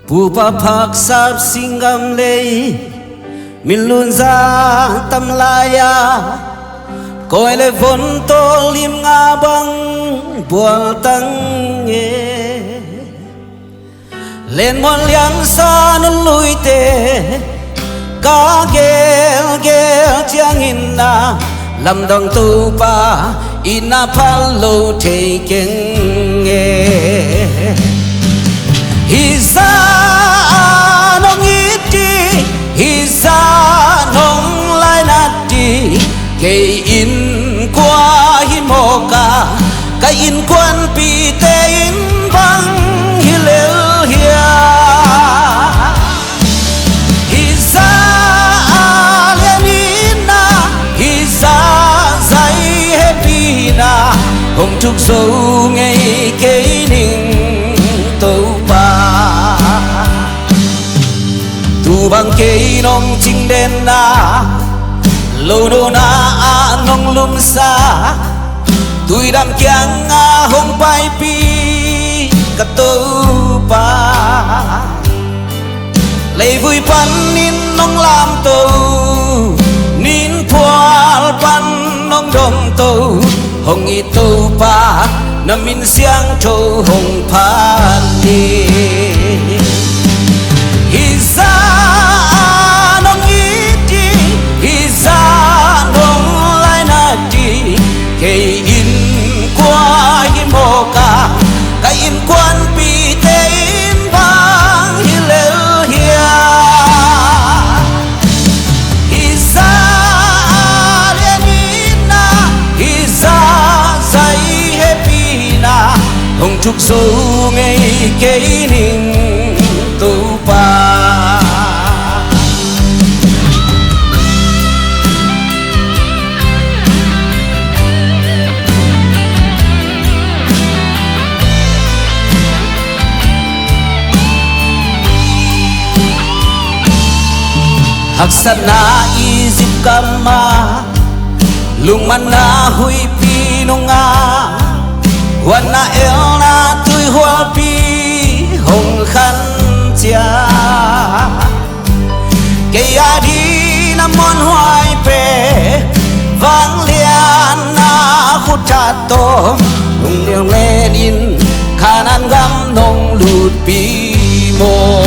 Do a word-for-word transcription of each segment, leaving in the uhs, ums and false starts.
Pupa phaksap singgam lei, minlun za tam lai-a, kawi le von tawl lim nga bang bual tang e. Lenmuan liangsa nunluite ka gelgel ciangin na lamdang Topa i na phal lo thei keng e. Hi zah nong it ding, hi zah nong lainat ding, kei in kua hi mawk a, ka innkuanpihte in bang hi lel hiam? Hi zah a lian in na, hi zah zai hehpihna hong thuk zo ngei kei ning Topa. Tu bang kei nong cingden na, lo nona ah nong lumsa, tuidam kiangah hong paipih ka Topa. Leivui panin nong lamto, ninphual pan nong domto, hong it Topa, na min siangtho hong phat ni. Hi zah nong it ding, hi zah nong lainat ding, kei in kua hi mawk a, ka innkuanpihte in bang hi lel hiam? Hi zah a lian in na, hi zah zai hehpihna hong thuk zo ngei kei ning Topa. Haksatna Egypt gam ah, lungmanna huihpi nungah, huanna elna tuihualpi hong khan ciang, kei adingin a muanhuai pen vangliatna khut ah tawh, lungdam lenin Kanaan gam nong lutpih maw?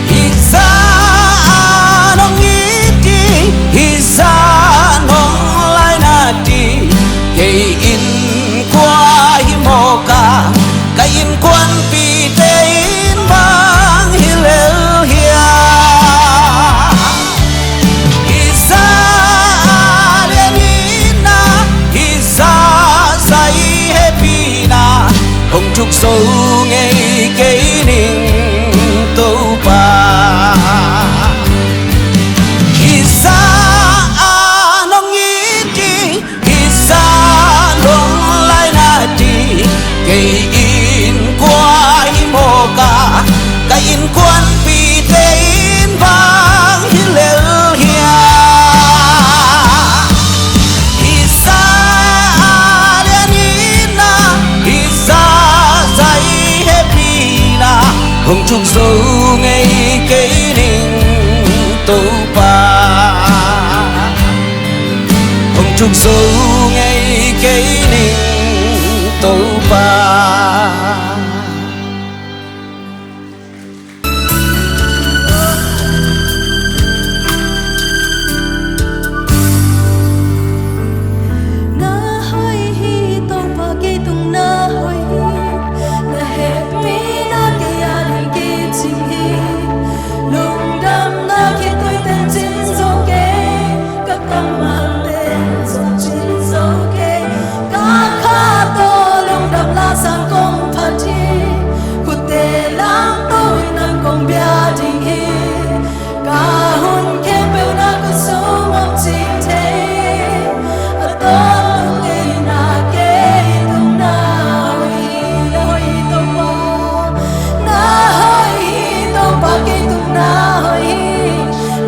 Hi zah nong it ding, hi zah nong lainat ding, kei in kua hi mawk a, ka innkuanpihte in bang hi lel hiam? Hi zah a lian in na, hi zah zai hehpihna hong thuk zo ngei kei ning Topa. Hi zah nong it ding, hi zah nong lainat ding, kei in kua hi mawk a, ka innkuanpihte in bang hi lel hiam? Hi zah a lian in na, hi zah zai hehpihna hong thuk zo ngei kei ning Topa. Hong thuk zo ngei kei ning Topa. Na hoih hi Topa, kei tung na hoih hi. Na hehpihna kei ading kicing hi. Lungdamna khitui tencin zo kei, ka kammal tencin zo kei. Ka kha tawh lungdam la sang kong phat hi. Khutte lam tawh in nang kong bia ding hi. Ka hun khempeuh na khutsung om cing thei. A tawntung in na kei tung na hoih hi, na hoih hi Topa. Na hoih hi Topa, kei tung na hoih hi.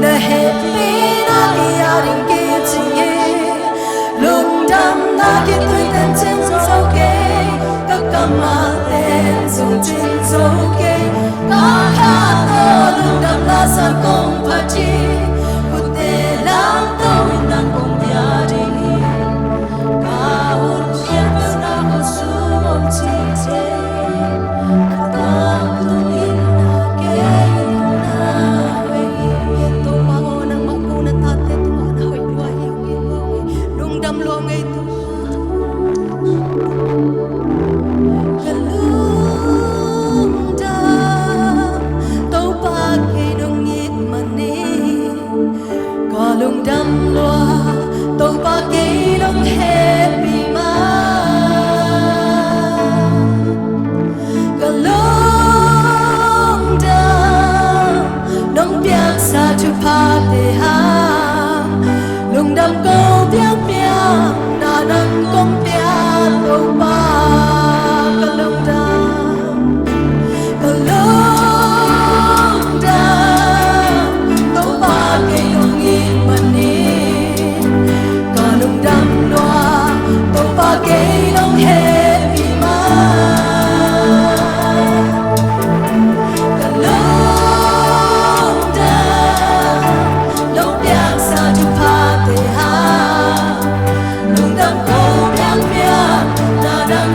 Na hehpihna kei ading kicing hi. Lungdamna khitui tencin zo kei. Ka Maten zong cin zo kei, ka kha tawh lungdam la sa kong phat hi. Kutte lamto in nang kong pia ding hi. Ka hun siangtho na kong sum om cing cing. Ka tangtung in na kei na hoih hi. Topa aw, nangmah ko na tate tungah na hoih lua hi. Lungdam lua ngei Topa. Ka lungdam, Topa kei nong it manin. Ka lungdam lua, Topa kei nong hehpih man. Ka lungdam, nong piaksa thuphate hang. Lungdam ko biakpiakna nang kong pia Topa. Ka lungdam, ka lungdam, Topa kei nong it manin. Ka lungdam lua, Topa kei nong hehpih man. Ka lungdam, nong piaksa thuphate hang. Lungdam ko biakpiakna nang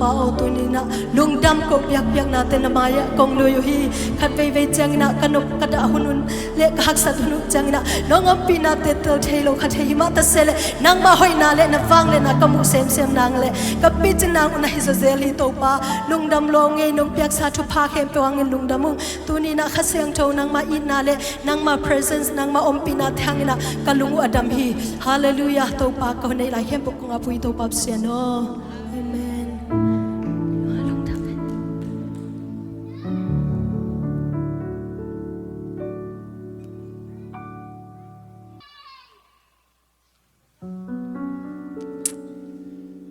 Aw, tuni-in ah lungdam ko biakpiaknate na mai-ah kong lui uh hi. Khat veivei ciangin ah ka nop ka dah hunhun le ka haksat hunhun ciangin ah nong ompihnate tel thei lo kha thei hi mah ta se leh nangmah hoihna le na vangliatna ka muh semsem nang le ka picin nang uh na hi zawzel hi Topa. Lungdam lo ngei nong piaksa thupha khempeuh hangin lungdam ung. Tuni-in ah Kha Siangtho nangmah itna le nangmah presence, nangmah ompihnate hangin ah ka lung uh a dam hi. Halleluiah. Topa, ka hun neih lai khempeuh kong ap uh hi Topa Pasian aw. Amen.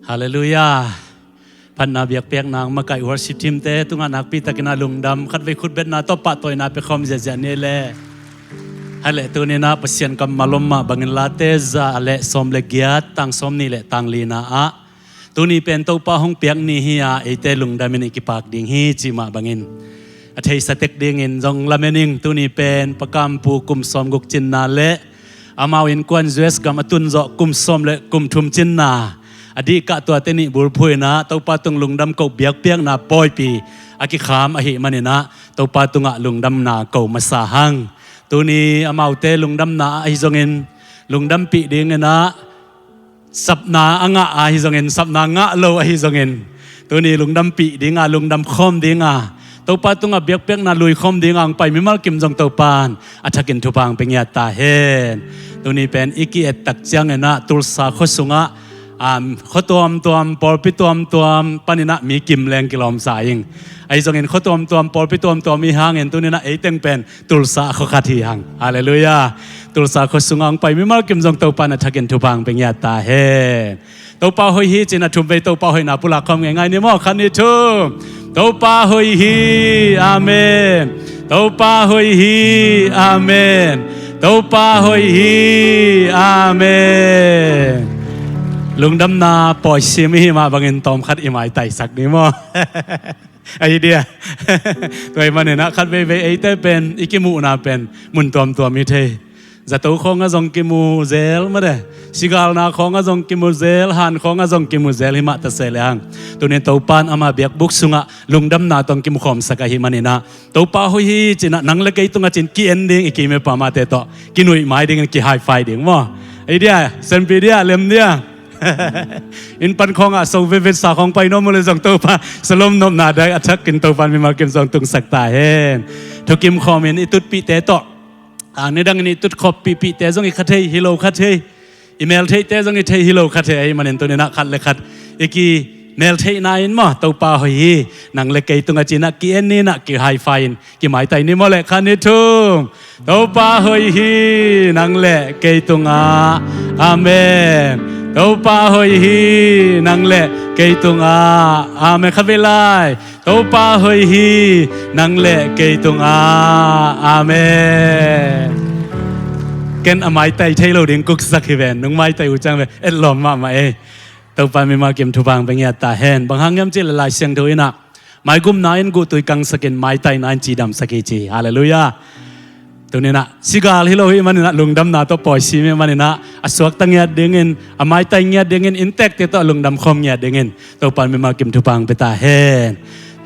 Halleluiah. Phatna biakpiakna hong makaih worship team-te tungah nakpitakin ah lungdam, khatvei khutbetna tawh pahtawina pia khawm ziahziah ni le. Hale, tuni-in ah Pasian kammal om mah bangin Late za le sawm le giat, tang sawmnih le tang lina ah, tuni pen Topa hong piak ni hi-a eite lungdamin i kipak ding hi cih mah bangin a theisa tek dingin zong lamen ing. Tuni pen Pa Kam Pu kum sawmguk cinna le amau innkuan U S gam a tun zawh kum sawm le kum thum cinna, a dihkah tuate nih bulphuh in ah Topa tung lungdam ko biakpiakna pawipi a kikham ahih manin ah Topa tungah lungdamna ko masa hang. Tuni amaute lungdamna ahi zongin, lungdampih dingin ah sapna a ngah ahi zongin, sapna ngah lo ahi zongin, tuni lungdampih dinga, lungdam khawm dinga, Topa tungah biakpiakna lui khawm dinga hong pai mimal kim zong Topa in a thakin thupha hong pia ngiat ta hen. Tuni pen i ki-et tak ciangin ah Tulsa khua sungah, um, khua tuamtuam, pawlpi tuamtuam panin ah mi kim leng kilawmsa ing. Ahi zongin khua tuamtuam, pawlpi tuamtuam i hih hangin tuni-in ah ei teng pen Tulsa khua khat hi hang. Halleluiah. Tulsa khua sungah hong pai mimal kim zong Topa in a thakin thupha hong pia ngiat ta hen. Topa hoih hi ci-in ah thum vei Topa hoihna pulak khawm ngeingai ni maw, khat, nih, thum. Topa hoih hi. Amen. Topa hoih hi. Amen. Topa hoih hi. Amen. Lungdamna pawi sim i hih mah bangin tawmkhat i maitaisak ni maw. Ahi dia. Tua ahih manin ah khat veivei eite pen i kimuhna pen mun tuamtuam hi thei. Zato khawngah zong kimu zel mah de. Sigalna khawngah zong kimu zel, han khawngah zong kimu zel hi mah ta se lehang, tuni Topa in ama biakbuk sungah lungdamna tawh hong kimukhawmsak ahih manin ah, Topa hoih hi ci-in ah nang le kei tungah ci-in ki-en ding, i ki-ime pamate tawh kinuih mai dingin ki-high five ding maw. Ahi dia, senpi dia, lem dia. Inn pan khawngah so vetvet sa khawng pai nuam uh le zong Topa salom nopna dai a thakin Topa in mimal kim zong tungsak ta hen. Thukim khawmin i tutpihte tawh, a, nidangin i tutkhop pihpihte zong i kha thei, hi lo kha thei. I meltheihte zong i thei, hi lo kha thei ahih manin tuni-in ah khat le khat i kimeltheihna in maw, Topa hoih hi, nang le kei tungah ci-in ah ki-en ni-in ah ki-high five in kimaitai ni maw le, khat, nih, thum. Topa hoih hi, nang le kei tungah. Amen. Topa hoih hi, nang le kei tungah. Amen. Khat vei lai. Topa hoih hi, nang le kei tungah. Amen. Ken a maitai thei lo ding kuksak hi ven, nong maitai uh ciang ve, etlawm mahmah ei. Topa in mimal kim thupha hong pia ngiat ta hen. Bang hang hiam cih leh Lai Siangtho in ah, maigumna in guhtui kangsak in, maitaina in cidamsak hi ci. Halleluiah. Tuni-in ah sigal hi lo hi manin ah, lungdamna tawh pawi sim hi manin ah, a suakta ngiat dingin, a maitai ngiat dingin, inntekte tawh a lungdam khawm ngiat dingin Topa in mimal kim thupha hong pia ta hen.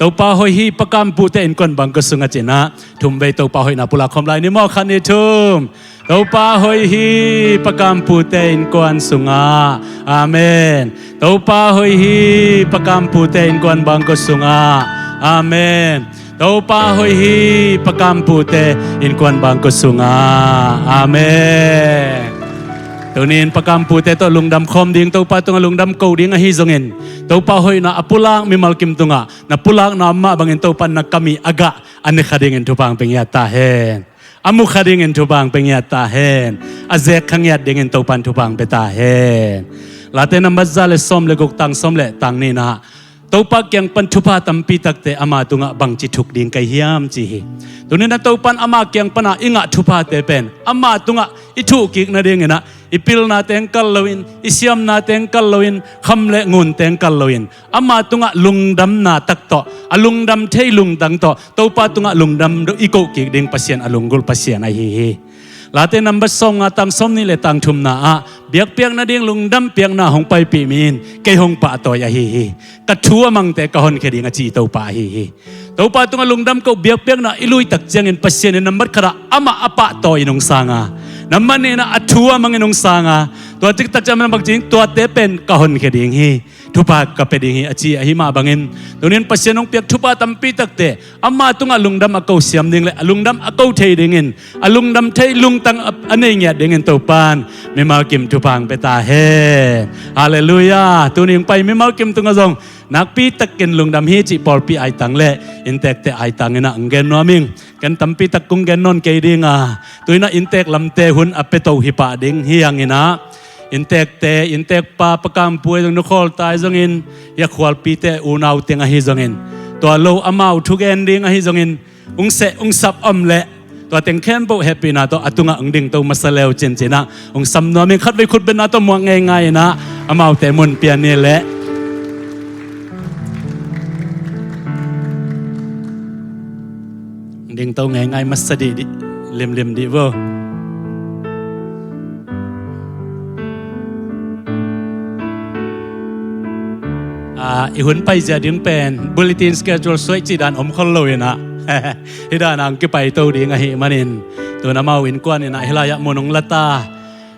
Topa hoih hi, Pa Kam Pu-te innkuan bangkua sungah ci-in ah thum vei Topa hoihna pulak khawm lai ni maw, khat, nih, thum. Topa hoih hi, Pa Kam Pu-te innkuan sungah. Amen. Topa hoih hi, Pa Kam Pu-te innkuan bangkua sungah. Amen. Topa hoih hi, Pa Kam Pu-te innkuan bangkua sungah. Amen. Tuni-in Pa Kam Pu-te tawh lungdam khawm ding, Topa tungah lungdam ko ding ahi zongin, Topa hoihna a pulak mimal kim tungah na pulakna mah bangin Topa in na kam ii a gah a ne kha dingin thupha hong pia ngiat ta hen. A mu kha dingin thupha hong pia ngiat ta hen. A zek kha ngiat dingin Topa in thupha hong pia ta hen. Late nambat za le sawm le guk, tang sawm le tang nihna ah, Topa kiang pan thupha tampi takte ama tungah bangci thuk ding ka hi hiam ci hi. Tuni-in ah Topa in ama kiang pana i ngah thuphate pen ama tungah i thuhkik nadingin ah, i pilna teng kal loin, i siamna teng kal loin, kham le ngun teng kal loin, ama tungah lungdamna tak tawh, a lungdam thei lungtang tawh Topa tungah lungdam i kohkik ding Pasian a lunggulh Pasian ahi hi. Late nambat sawmnga, tang sawmnih le tang thumna ah, biakpiak nading lungdam piakna hong paipih mi in kei hong pahtawi ahi hi. Ka thu a mangte ka honkhia ding a ci Topa ahi hi. Topa tungah lungdam ko, biakpiakna i lui tak ciangin Pasian in nambat khatah amah a pahtawi in hong sang a, nambat nihna a thu a mang in hong sang a, tua ciktak ciang nambat ci, tuate pen ka honkhia ding hi, thupha ka pia ding hi a ci ahi mah bangin, tunin Pasian hong piak thupha tampi takte ama tungah lungdam a ko siam ding le a lungdam a ko thei dingin, a lungdam thei lungtang a, a nei ngiat dingin Topan mimal kim thupha hong pia ta hen. Halleluiah. Tuni hong pai mimal kim tungah zong nakpi takin lungdam hi cih pawlpi aitang le inntekte aitang inah hong gen nuam ing. Ken tampi tak kong gen nawn kei ding a, tu inah inntek lamte hun a pia to hi pah ding hi hang inah, inntekte, inntekpa Pa Kam Pu ahi zong, Nu Khawl Ta ahi zongin, hia khualpite unau teng ahi zongin, tua lo amau thugen ding ahi zongin, ung seh ung sap om leh tua teng khempeuh hehpihna tawh a tungah ung dingto masa leu cin ci inah ung sam nuam ing. Khatvei khutbetna tawh muak ngeingai inah amaute mun pia ni leh. Dingto ngeingai masa dihdih, limlim dih vo. Ah, i hun paizia ding pen bulletin schedule suaih cih dan om khol lo inah, hih dan a hong kipaito ding ahih manin, tun amau innkuan inah hih lai-ah mun hong la ta.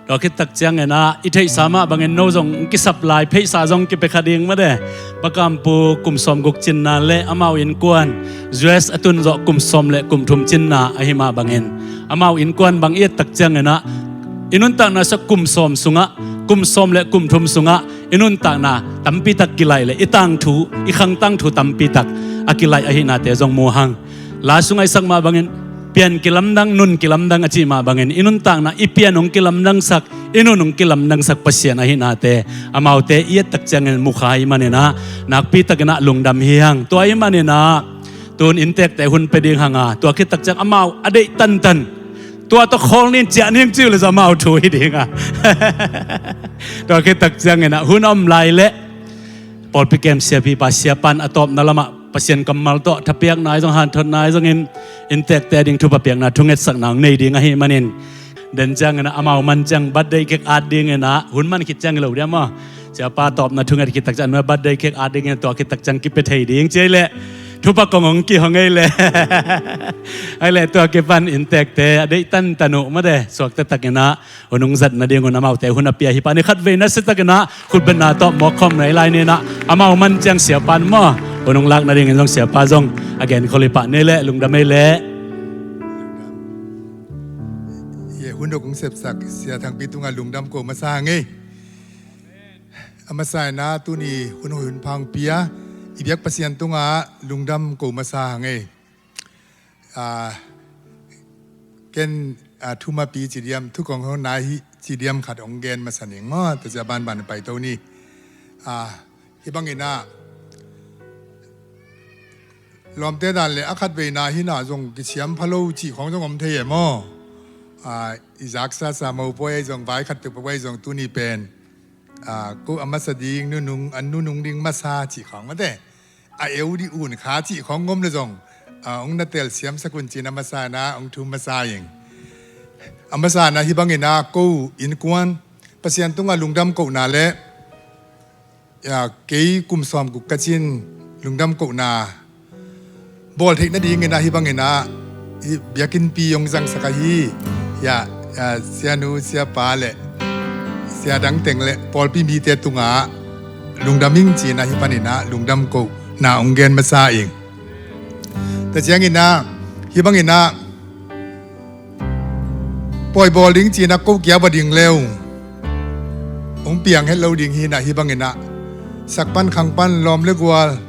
Tua khit tak ciang inah i theihsa mah bangin no zong hong kisap lai, pheisa zong kipia kha ding mah de. Pa Kam Pu kum sawmguk cinna le amau innkuan U S a tun zawh kum sawm le kum thum cinna ahi mah bangin, amau innkuan bang i et tak ciang inah i nuntakna sungah kum sawm sungah, kum sawm le kum thum sungah i nuntakna tampi tak kilaih le i tangthu, i khang tangthu tampi tak a kilaih ahihnate zong mu hang. La sungah i sak mah bangin, pian kilamdang, nun kilamdang a cih mah bangin, i nuntakna i pian hong kilamdangsak, i nun hong kilamdangsak Pasian ahihnate amaute i et tak ciangin mu kha ahih manin ah, nakpi takin ah lungdam hi hang. Tua ahih manin ah, tun inntekte hun pia ding hang a, tua khit tak ciang amau a deih tantan, tua tawh khawl ning, ciah ning ci uh leh zong amau thu hi ding a. Tua khit tak ciangin ah hun a om lai leh pawlpi kem siapipa siapan a tawpna lamah Pasian kammal tawh thapiakna ahi zong, hanthotna ahi zongin, inntekte a ding thupha piakna, thungetsakna hong nei ding ahih manin, den ciangin ah amau man ciang birthday cake at dingin ah, hun man khit ciang hi lo diam maw, siapa tawpna thunget khit tak ciang, birthday cake at dingin, tua khit tak ciang kipia thei ding ci ahih leh thupha kong hong kihong ahih leh, ahih leh tua kipan inntekte a deih tantan uh mah de, suakta takin ah hun hong zat nadingun amaute hun a pia hi pah ni. Khatvei nasia takin ah khutbetna tawh mawk khawm na hi lai ni inah, amau man ciang siapan maw, hun hong lak nadingin zong siapa zong a genkhol hi pah ni leh, lungdam ei leh. Hun hong sepsak Sia Thangpi tungah lungdam ko masa hang ei. A masa in ah tuni hun hong, hun pha hong pia i biak Pasian tungah lungdam ko masa hang ei. Ah, ken, ah, thumapi ci diam, thu kong hong nai hi ci diam khat hong gen masa ning maw, tua ciang banban paito ni. Ah, hih bangin ah lawmte dan leh a khatveina hi inah zong kisiam pha lo cih khawng zong om thei e maw. Ah, i zaksa sa mopawi ahi zong, vai khat peuhpeuh ahi zong, tuni pen, ah, ko a masa ding, nunung, an nunung ding masa cih khawng mah de. A eu dih un kha cih khawng om leh zong, ah, hong na telsiamsak un ci-in a masa in ah hong thum masa ing. A masa in ah hih bangin ah ko innkuan Pasian tungah lungdam kohna leh, ya, kei kum sawmguk ka cin lungdam kohna bawl theih nadingin ah hih bangin ah hih biakinnpi hong zangsak ahi, ya, ya, sianu, siapa leh sia dang teng leh pawlpi mite tungah lungdam ing ci-in ah hih panin ah lungdam kohna hong gen masa ing. Tua ciangin ah hih bangin ah pawi bawl ding ci-in ah ko kia va ding leh hong piang het lo ding hi inah hih bangin ah sak pan khang pan, lawm le gual,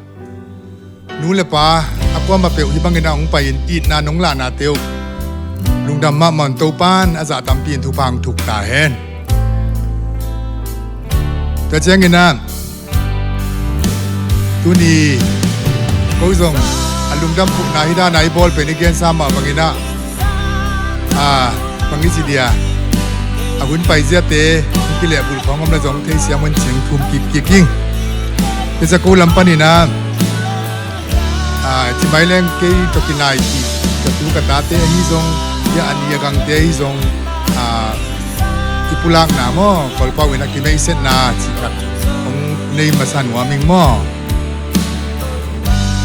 nu le pa, a kuamah peuh hih bangin ah hong pai-in itna nong lahnate uh lungdam mahmah un, Topan a zah tampi in thupha hong thuk ta hen. Tua ciangin ah tuni ko zong a lungdam kohna hih dan a i bawl pen i gensa mah bangin ah, ah, bang i ci dia, a hun paiziate hong kilehbulh khawng om leh zong theisiam un ci-in thum kik kik ing. Tua ciang ko lam panin ah, ah, ci mai leng kei tawh kinai cih ka tu ka tate ahi zong, ya, a ni a gangte ahi zong, i pulakna maw, Kawlpau in a kimeihsetna cih khat hong nei masa nuam ing maw.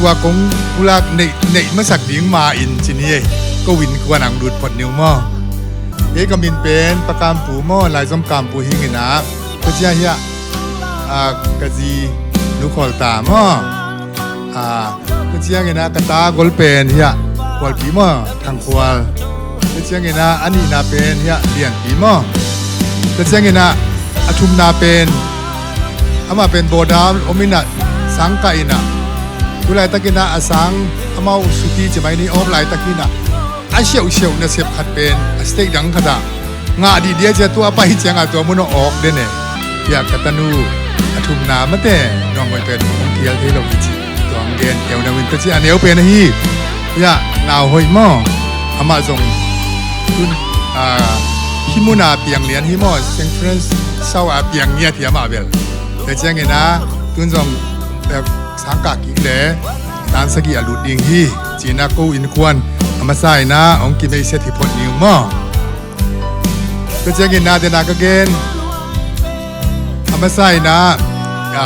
Tua kong pulak neih, neih masak ding ma in ci ni ei. Ko innkuan ah hong lut phot ni uh maw. Kei ka min pen Pa Kampu maw, Laizom Kampu hi ing a, ka cia hiah, a, ka zi Nu Khawl ta maw. A, tua ciangin a ka ta gol pen hiah Khualpi maw, Thang Khual. Tua ciangin a a nihna pen hiah Lianpi maw. Tua ciangin a a thumna pen amah pen Bawda om in a, sang kah in a, tu laitakin a a sang amau suti ci mai ni, awk laitakin a a siauhsiauh nasep khat pen a state dang khat ah ngah dih dia cia, tua a pai ciangah tua mun a awk den e. Hiah ka tanu a thumna mate, nuam hoih pen hong kial thei lo hi ci. Tua hong gen, neu neu in tua ci a neu pen ahi. Hiah nau hoih maw. Amah zong tun, a, hih mun a piang lian hi maw, Saint Francis sau a piang ngiat hi amah bel. Tua ciangin a tun zong, eh, sang kah kik le tan sagih a lut ding hi. Ci-in a ko innkuan a masa in a hong kimeihset hi phot ni uh maw. Tua ciangin a den a ka gen, a masa in a, a,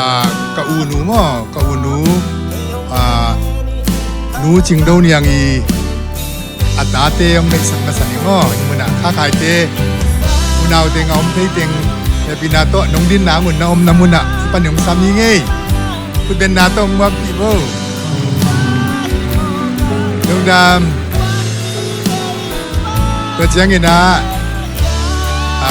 ka u nu maw, ka u nu, a, Nu Cing Do Niang i a tate hong neihsak masa ni maw. Hih mun a Khakhaite unaute a om thei teng hehpihna tawh nong dinna hong unna omna mun ah hih panin hong sam hi ing ei. Khutbenna tawh hong muakpih vo. Lungdam. Tua ciangin a, a,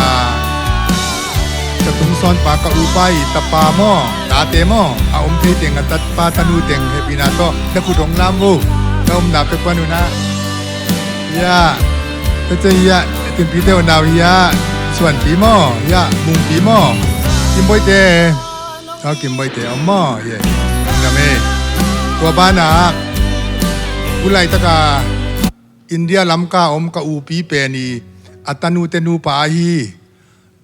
ka tungsawnpa ka upa i tapa maw, tate maw, a om thei teng a tapa tanu teng hehpihna tawh na khut hong lam vo. Na omna pek pan un a. Hiah, tua ciang hiah, Tinpite unau hiah, Suanpi maw, hiah, Mungpi maw, Kimboite. Aw, Kimboite om maw, hiah, Lungdam ei. Tua banah, tu laitaka India lamka om ka upi pen i a tanute nupa ahi,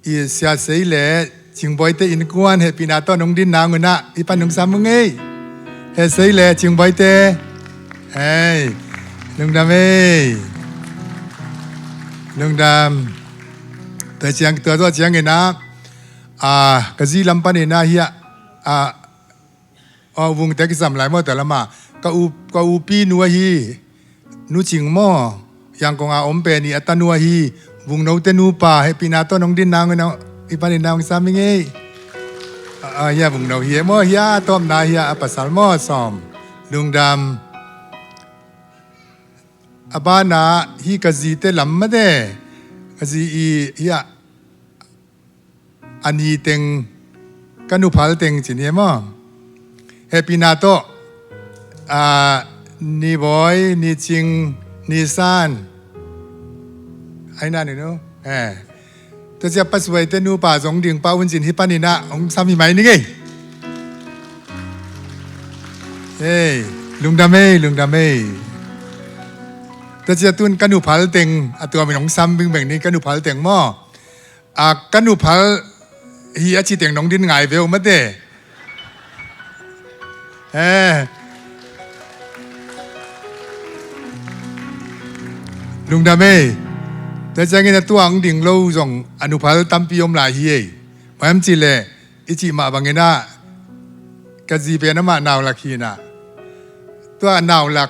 i Sia Sei le Cingboite innkuan hehpihna tawh nong dinna hong unna hih pan hong sam ung ei. He Sei le Cingboite. Hei, lungdam ei. Lungdam. Tua ciang, tua, tua ciangin a, a, ka zi lam panin a hiah, a, Aw, Vungte kisam lai maw, tua lamah. Ka u, ka upi nu ahi, Nu Cing maw, Yangon a om pen i a tanu ahi, Vungnote nupa, hehpihna tawh nong dinna hong unna, hih panin hong sam ing ei. A, a, hiah Vungno hi e maw, hiah a tawpna hiah a pasal maw, Sawm. Lungdam. A banah, hih ka zite lam mate, ka zi i, hiah, a ni teng, ka nu phal teng ci ni e maw. Hehpihna tawh, a, Ni Bawi, Ni Cing, Ni San. Ai na ni no. Eh. Tua ciang Pa Suaite nupa zong ding pa un cin hih panin a hong sam hi mai ning ei. Ei, lungdam ei, lungdam ei. Tua ciang tun ka nu phal teng, a tua min hong sam bingbeng ni ka nu phal teng maw. A, ka nu phal hi a ci teng nong din ngai ve uh mate. Eh. Lungdam ei. Tua ciangin a tua hong ding lo zong a nu phal tampi om lai hi ei. Bang hiam cih leh i cih mah bangin a ka zi pen amah naulak hi in a. Tua naulak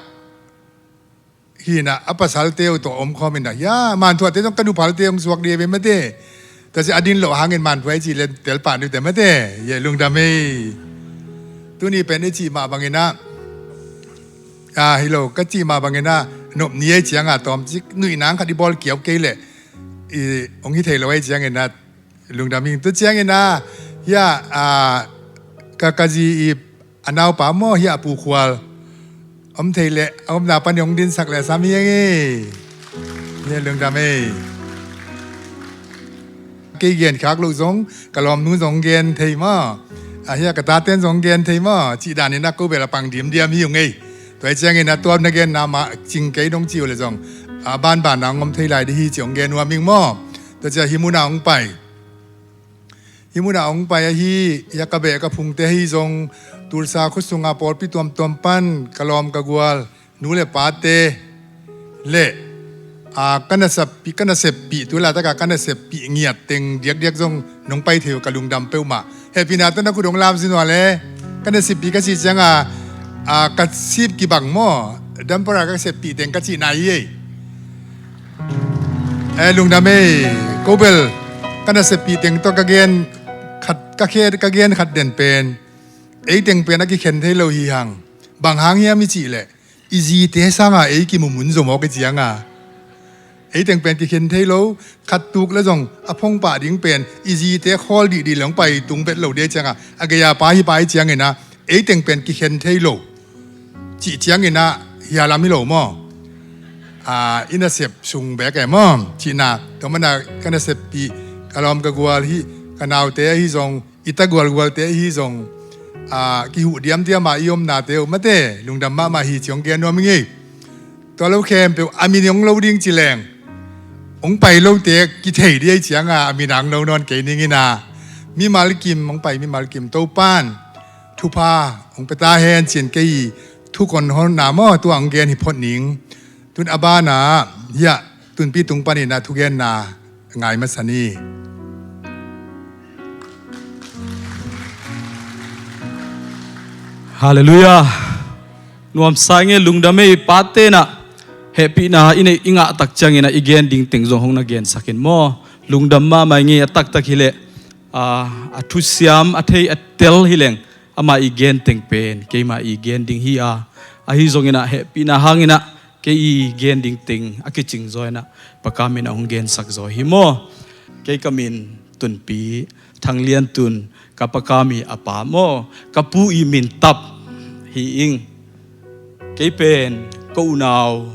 hi in a, a pasalte uh tawh om khawm in a. Hiah, Manthuate zong ka nu phalte hong suak dih ve mate. Tua ciang a din loh hangin Manthua i cih le tel pah ni uh teh mate. Hiah, lungdam ei. Tuni pen i cih mah bangin a, a, hi lo, ka cih mah bangin a, nop ni ei ciang a tawmcik nuih nang khat i bawl kiau kei leh i hong hi thei lo ei ciangin a, lungdam ing. Tua ciangin a, hiah, a, ka, ka zi i a naupa maw, hiah a Pu Khual. Om thei leh, a omna pan hong dinsak leh sam hi ing ei. Hiah, lungdam ei. Kei gen khak loh zong, ka lawmnu zong gen thei maw. A, hiah ka taten zong gen thei maw. Cih danin a ko bel a pang diamdiam hi ung ei. Tua hi ciangin a tuam na genna mah cing kei dong ci uh leh zong, a, banban a hong om thei lai ding hi ci hong gen nuam ing maw. Tua ciang hih mun a hong pai. Hih mun a hong pai ahi, hiah ka beh ka phungte ahi zong, Tulsa khua sunga pawlpi tuamtuam pan, ka lawm ka gual, nu le pate, le, Ah, ka naseppih, ka naseppih, tu laitak ah ka naseppih ngiat teng diakdiak zong nong pai thei uh ka lungdam peuhmah. Hehpihna tawh na khut hong lamzin uh le. Ka naseppih ka cih ciang a, ah, ka sip kibang maw, dampara ka seppih teng ka cihna hi ei. Eh, lungdam ei. Ko bel ka naseppih teng tawh ka gen khat, ka khe, ka gen khat den pen, ei teng pen a kikhen thei lo hi hang. Bang hang hiam i cih leh, i zite sanga ei kimumun zo mawk i ciang a, ei teng pen kikhen thei lo. Khat tuk le zong a phong pah ding pen i zite khawl dihdih le hong pai tung bet lo ding ciang a, a gei a pa hi pa i ciangin ah, ei teng pen kikhen thei lo cih ciangin ah, hia lam hi lo maw? Ah, i nasep sung bek e maw? Cihna, tua mana ka naseppih, ka lawm ka gual hi, ka naute ahi zong, i ta gualgualte ahi zong, ah, kihuh diamdiam a i omnate uh mate, lungdam mahmah hi ci hong gen nuam ing ei. Tua lo khempeuh a min hong lo ding ci leng, hong pai lote kithei dih ei ciang a, a min a hong lo nawn kei ning in ah. Mimal kim, hong pai mimal kim, Topan thupha hong pia ta hen ci-in kei thu kon honna maw, tua hong gen hi phot ning. Tun a ban ah, hiah, Tunpi tung panin ah thugenna ngai masa ni. Halleluiah. Nuamsa ing e, lungdam ei. Pate in ah hehpihna i neih i ngah tak ciangin ah i gen ding teng zong hong na gensak in maw. Lungdam mahmah ing e. A taktak hi leh, ah, a thusiam, a thei, a tel hi leng, amah i gen teng pen keimah i gen ding hi a, ahi zongin ah hehpihna hangin ah kei i gen ding teng a kicing zaw in ah Pa Kam in ah hong gensak zaw hi maw. Kei ka min Tunpi, Thang Lian Tun, ka Pa Kam i a pa maw, ka pu i min Tap hi ing. Kei pen ko unau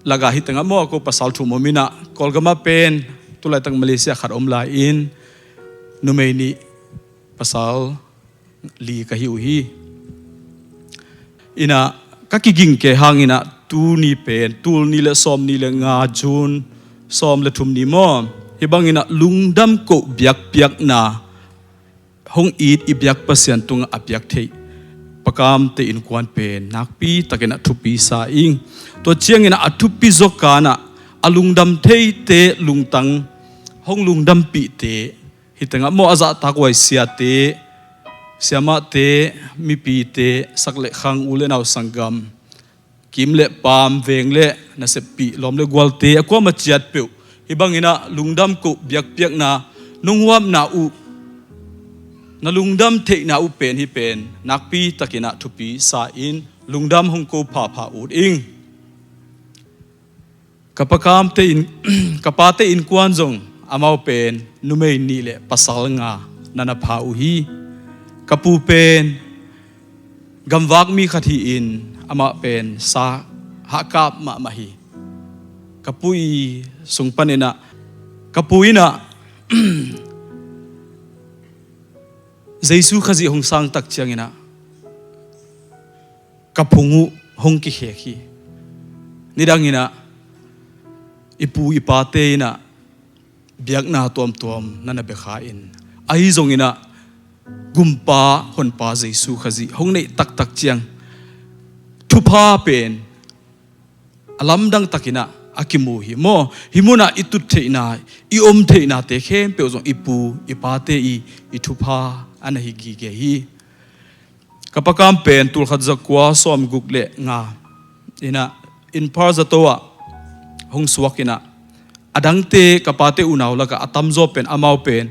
lakah hi tengah maw, ko pasal thum om in ah, Kawlgam ah pen tu laitak Malaysia khat om lai-in, numei nih, pasal li ka hi uh hi. In ah ka kiging kei hangin ah tuni pen, tul nih le sawm nih le nga, June sawm le thum ni maw, hih bangin ah lungdam koh biakpiakna hong it i biak Pasian tungah a piak theih Pa Kamte innkuan pen nakpi takin ah thupi sa ing. Tua ciangin ah a thupi zaw kan ah a lungdam theite lungtang hong lungdampihte, hih tengah maw, a zahtak huai siate, siamahte, mipite, sak le khang, u le nau, sanggam, kiim le paam, veng le naseppih, lawm le gualte, a kuamah ciat peuh, hih bangin ah lungdam koh biakpiakna nong huapna uh, na lungdam theihna uh pen hih pen nakpi takin ah thupi sa in, lungdam hong ko phapha ut ing. Ka Pa Kamte inn, ka pate innkuan zong amau pen numei nih le pasal nga na na pha uh hi. Ka pu pen gamvak mi khat hi-in amah pen sa hahkap mahmah hi. Ka pu i sung panin ah, ka pu in ah Jesu Khazih hong sang tak ciangin ah ka phung uh hong kikhek hi. Nidangin ah i pu i pate in ah biakna tuamtuam na na bia kha in, ahi zongin ah Gumpa Honpa Jesu Khazih hong neih taktak ciang thupha pen a lamdang takin ah a kimu hi maw. Hih munah i tut theihna, i om theihnate khempeuh zong i pu i pate i, i thupha a na hi gige hi. Ka Pa Kam pen tul khat za kua sawm guk le nga in ah Imphal zato ah hong suak in ah, a dangte ka pate unau lakah a tamzaw pen amau pen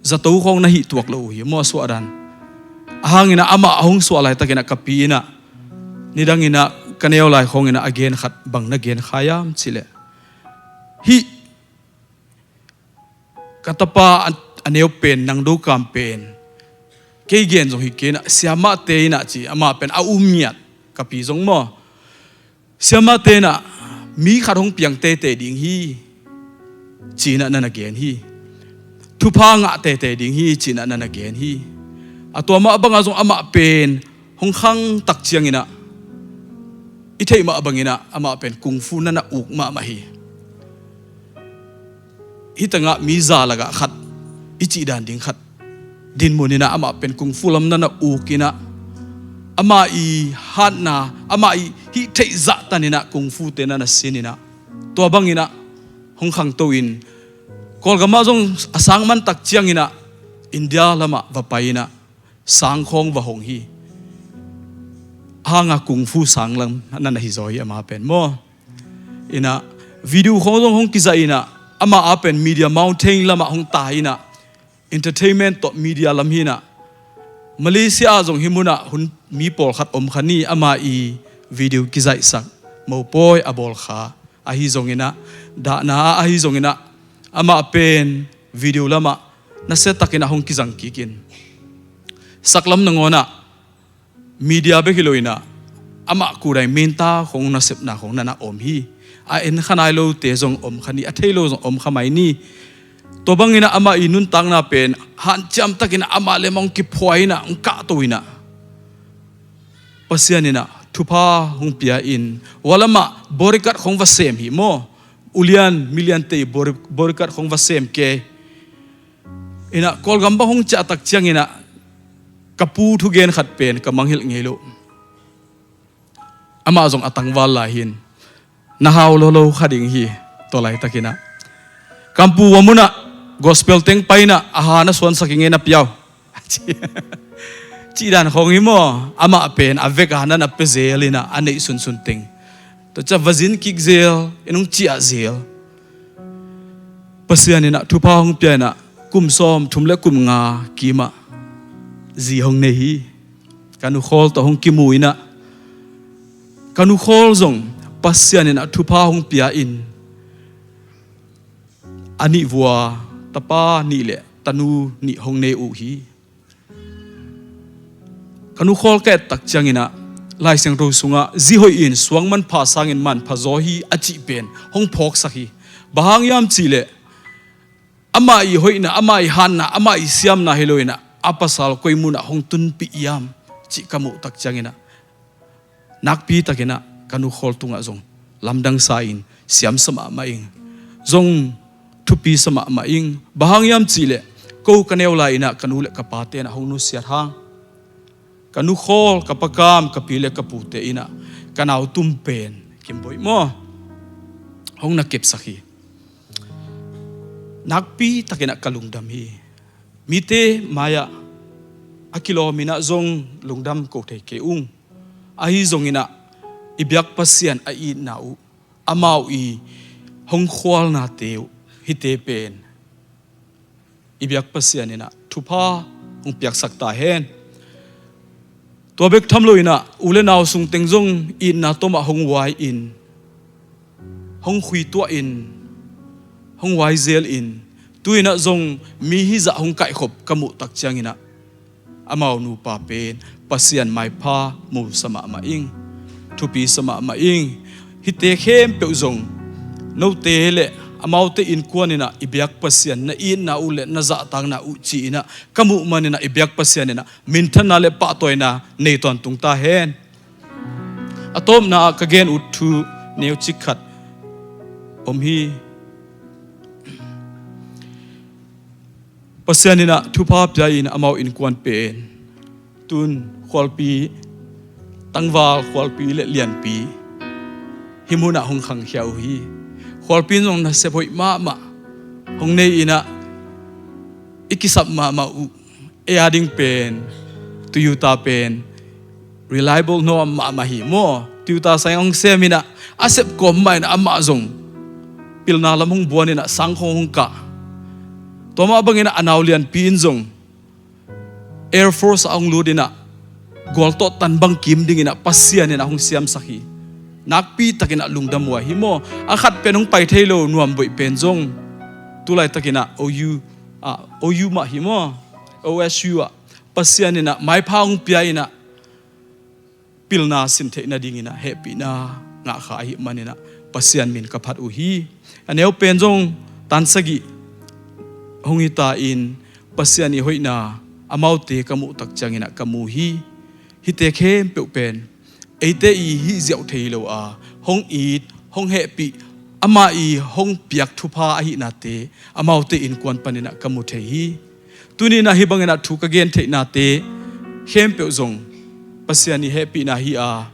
zato khawng na hih tuak lo uh hi maw, a suah dan. Ahang in ah amah a hong suah laitakin ah ka pi in ah, nidangin ah ka neu lai khawngin ah a gen khat bang na gen kha hiam cih leh, hih ka tapa a, a neu pen, Nang Do Kam pen, kei gen zong hi kei in ah, siamahte in ah ci, amah pen a um ngiat, ka pi zong maw. Siamahte in ah mi khat hong piang teitei ding hi ci-in ah na na gen hi. Thupha ngah teitei ding hi ci-in ah na na gen hi. A tua mah bangah zong amah pen hong khang tak ciangin ah, i theih mah bangin ah amah pen kung fu na na uk mahmah hi. Hih tengah mi za lakah khat i cih dan ding khat dinmun in ah amah pen kung fu lam na na uk in ah, amah i hatna, amah i hih theih zahtan in ah kung fu te na na sin in ah, Tua bangin ah hong khangto in, Kawlgam ah zong a sang man tak ciangin ah India lamah va pai in ah sang khawng va hong hi. Hanga kung fu sang lam na na hi zaw hi ama pen maw. In ah video khawng zong hong kizaih in ah, amah a pen Media Mountain lamah hong tai in ah, entertainment tawh media lam hi in ah, Malaysia ah zong hih mun ah hun mi pawlkhat om kha ni, ama i video kizaihsak, mopawi a bawl kha. Ahi zongin ah, dahna ah ahi zongin ah, amah pen video lamah nasia takin ah hong kizang kik in, saklam nangawn ah media bek hi lo in ah, amah kudai menta khong nasepna khong na na om hi. A en kha nai lote zong om kha ni, a thei lo zong om kha mai ni. Tua bangin ah amah i nuntakna pen hanciam takin ah amah le amah hong kiphuai in ah, hong kahto in ah, Pasian in ah thupha hong pia in, tua lamah bodyguard khong va sem hi maw. Ulian miliante i body-, bodyguard khong va sem kei. In ah Kawlgam bang hong ciah tak ciangin ah ka pu thugen khat pen ka mangngilh ngei lo. Amah zong a tangval lai hi in, na hau lolo kha ding hi. Tua laitakin ah, "Ka pu, tua mun ah gospel teng pai in ah, a ha na suansak ing e, na piau," cih dan khawng hi maw. Amah pen a vek a na na pia zel in ah, a neih sunsun teng. Tua ciang va zin kik zel in, hong ciah zel. Pasian in ah thupha hong pia in ah, kum sawmthum le kum nga kim ah zi hong nei hi. Ka nu Khawl tawh hong kimu in ah, ka nu Khawl zong Pasian in ah thupha hong pia in, a nih vua tapa nih le tanu nih hong nei uh hi. Ka nu Khawl ka et tak ciangin ah, Lai Siangtho sungah, "Zi hoih in suang manpha sangin manpha zaw hi," a cih pen hong phawksak hi. Bang hang hiam cih leh, amah i hoihna, amah i hanna, amah i siamna hi lo in ah, a pasal koi mun ah hong tunpih hiam cih ka muh tak ciangin ah, nakpi takin ah ka nu Khawl tungah zong lamdang sa in, siam sa mahmah ing. Zong thupi sa mahmah ing. Bang hang hiam cih leh, ko ka neu lai in ah ka nu le ka pate in ah hong nusiat hang, ka nu Khawl, ka pa Kam, ka pi le ka pute in ah ka nau tum pen, Kim Boih maw, hong na kepsak hi. Nakpi takin ah ka lungdam hi. Mite mai-ah a kilawm in ah zong lungdam ko thei kei ung. Ahi zongin ah, i biak Pasian a itna uh, amau i hong khualnate uh, hihte pen i biak Pasian in ah thupha hong piaksak ta hen. Tua bek tham lo in ah, u le nau sung teng zong itna tawmah hong uai in, hong khuituah in, hong uai zel in, tu in ah zong mi hizah hong kaihkhop ka muh tak ciangin ah, amau nupa pen Pasian maipha mu sa mahmah ing, thupi sa mahmah ing. Hihte khempeuh zong note le amaute innkuan in ah i biak Pasian, na itna uh le na zahtakna uh ci in ah ka muh manin ah, i biak Pasian in ah minthanna le pahtawina nei tawntung ta hen. A tawpna ah ka gen ut thu neucik khat om hi. Pasian in ah thupha pia in, amau innkuan pen tun khualpi, tangval khualpi le lianpi hih mun ah hong khangkhia uh hi. Khualpi in zong nasep hoih mahmah hong nei in ah, i kisap mahmah uh. Ei a ding pen Toyota pen reliable nuam mahmah hi maw. Toyota sang hong sem in ah, a sep kawm mah in ah amah zong pilna lam hong buan in ah sang khawng hong kah. Tua mah bangin ah a nau lianpi in zong Air Force ah hong lut in ah, gual tawh tan bang kim dingin ah Pasian in ah hong siamsak hi. Nakpi takin ah lungdam uh hi maw. A khat pen hong pai thei lo, Nuam Boih pen zong tu laitakin ah O U, ah, O U mah hi maw, O S U ah Pasian in ah maipha hong pia in ah, pilna sin theih nadingin ah hehpihna ngah kha ahih manin ah Pasian min ka phat uh hi. A neu pen zong tan sagih hong hi ta in, Pasian i hoihna amaute ka muh tak ciangin ah ka mu hi. Hihte khempeuh pen eite i hih ziau thei lo a, hong it, hong hehpih, amah i hong piak thupha ahihnate amaute innkuan panin ah ka mu thei hi. Tuni in ah hih bangin ah thu ka gen theihnate khempeuh zong Pasian i hehpihna hi a,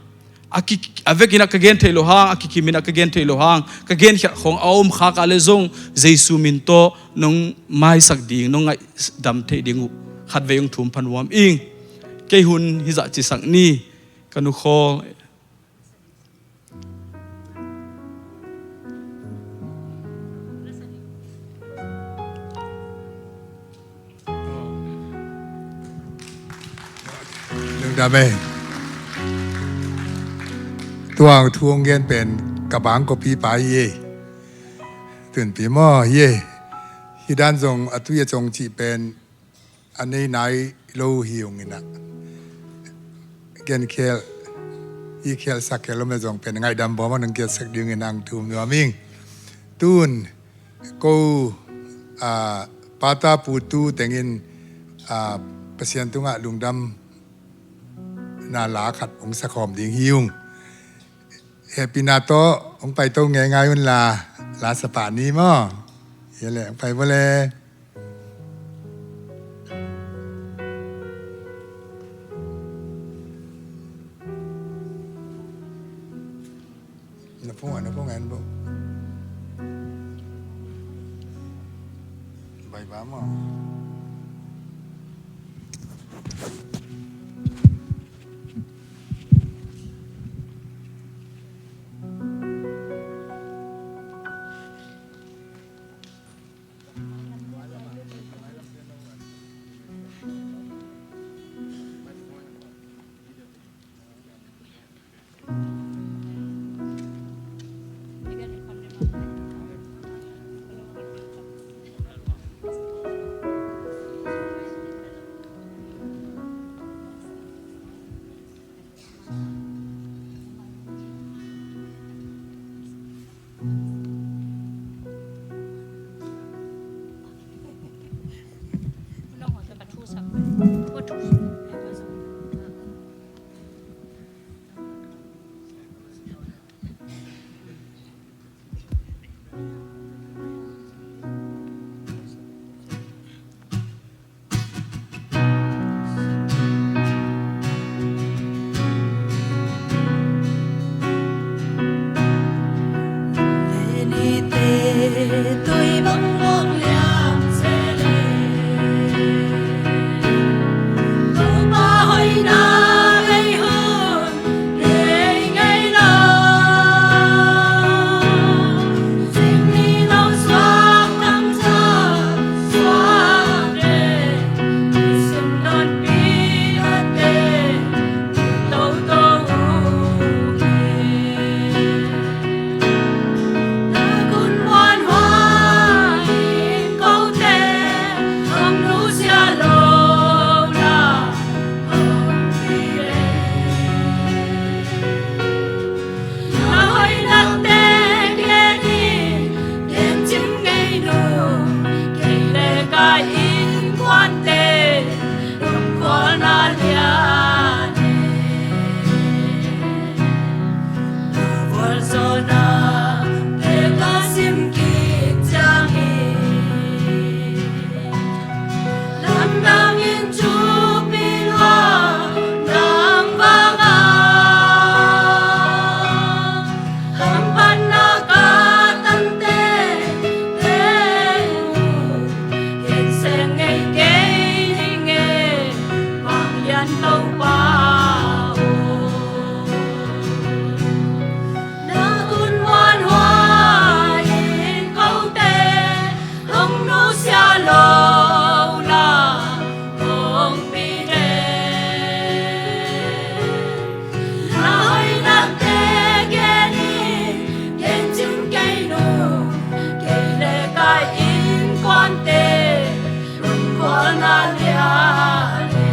a ki, a vekin ah ka gen theih loh hang, a kikimin ah ka gen theih loh hang, ka genkhiat khawng a om khak ah le zong Jesu min tawh nong maisak ding, nong ngaihdam theih ding uh khatvei hong thum pha nuam ing. Kei hun hizah cisak ni, ka nu khawl. Lungdam e. Tua thu hong gen pen ka bang kawpi pa hi e. Tunpi maw hi e. Hi dan zong a tui a cong cih pen a nei nai lo hi ung in ah. Gen khel, i khel sak khel om le zong pen ngaihdam bawm a nang kiatsak ding in ang thum nuam ing. Tun ko, a, pata putu tengin, a, Pasian tungah lungdam na la khat hong sakhawm ding hi ung. Hehpihna tawh hong pai to ngeingai un la, la sapa ni maw. Hi le hong pai bo le. Na phone, na phone en bo. Bai ba maw. Lamdang in thupi lua nang banga hamphatna ka tante te uh, khen seng ngei kei ning e, Vanglian Topa aw. Na gunmuan huai in kote hong nusia lo la hong pite. Na hoinate gen in, gen cing kei nung, kei le ka innkuante, lungkualna lian e.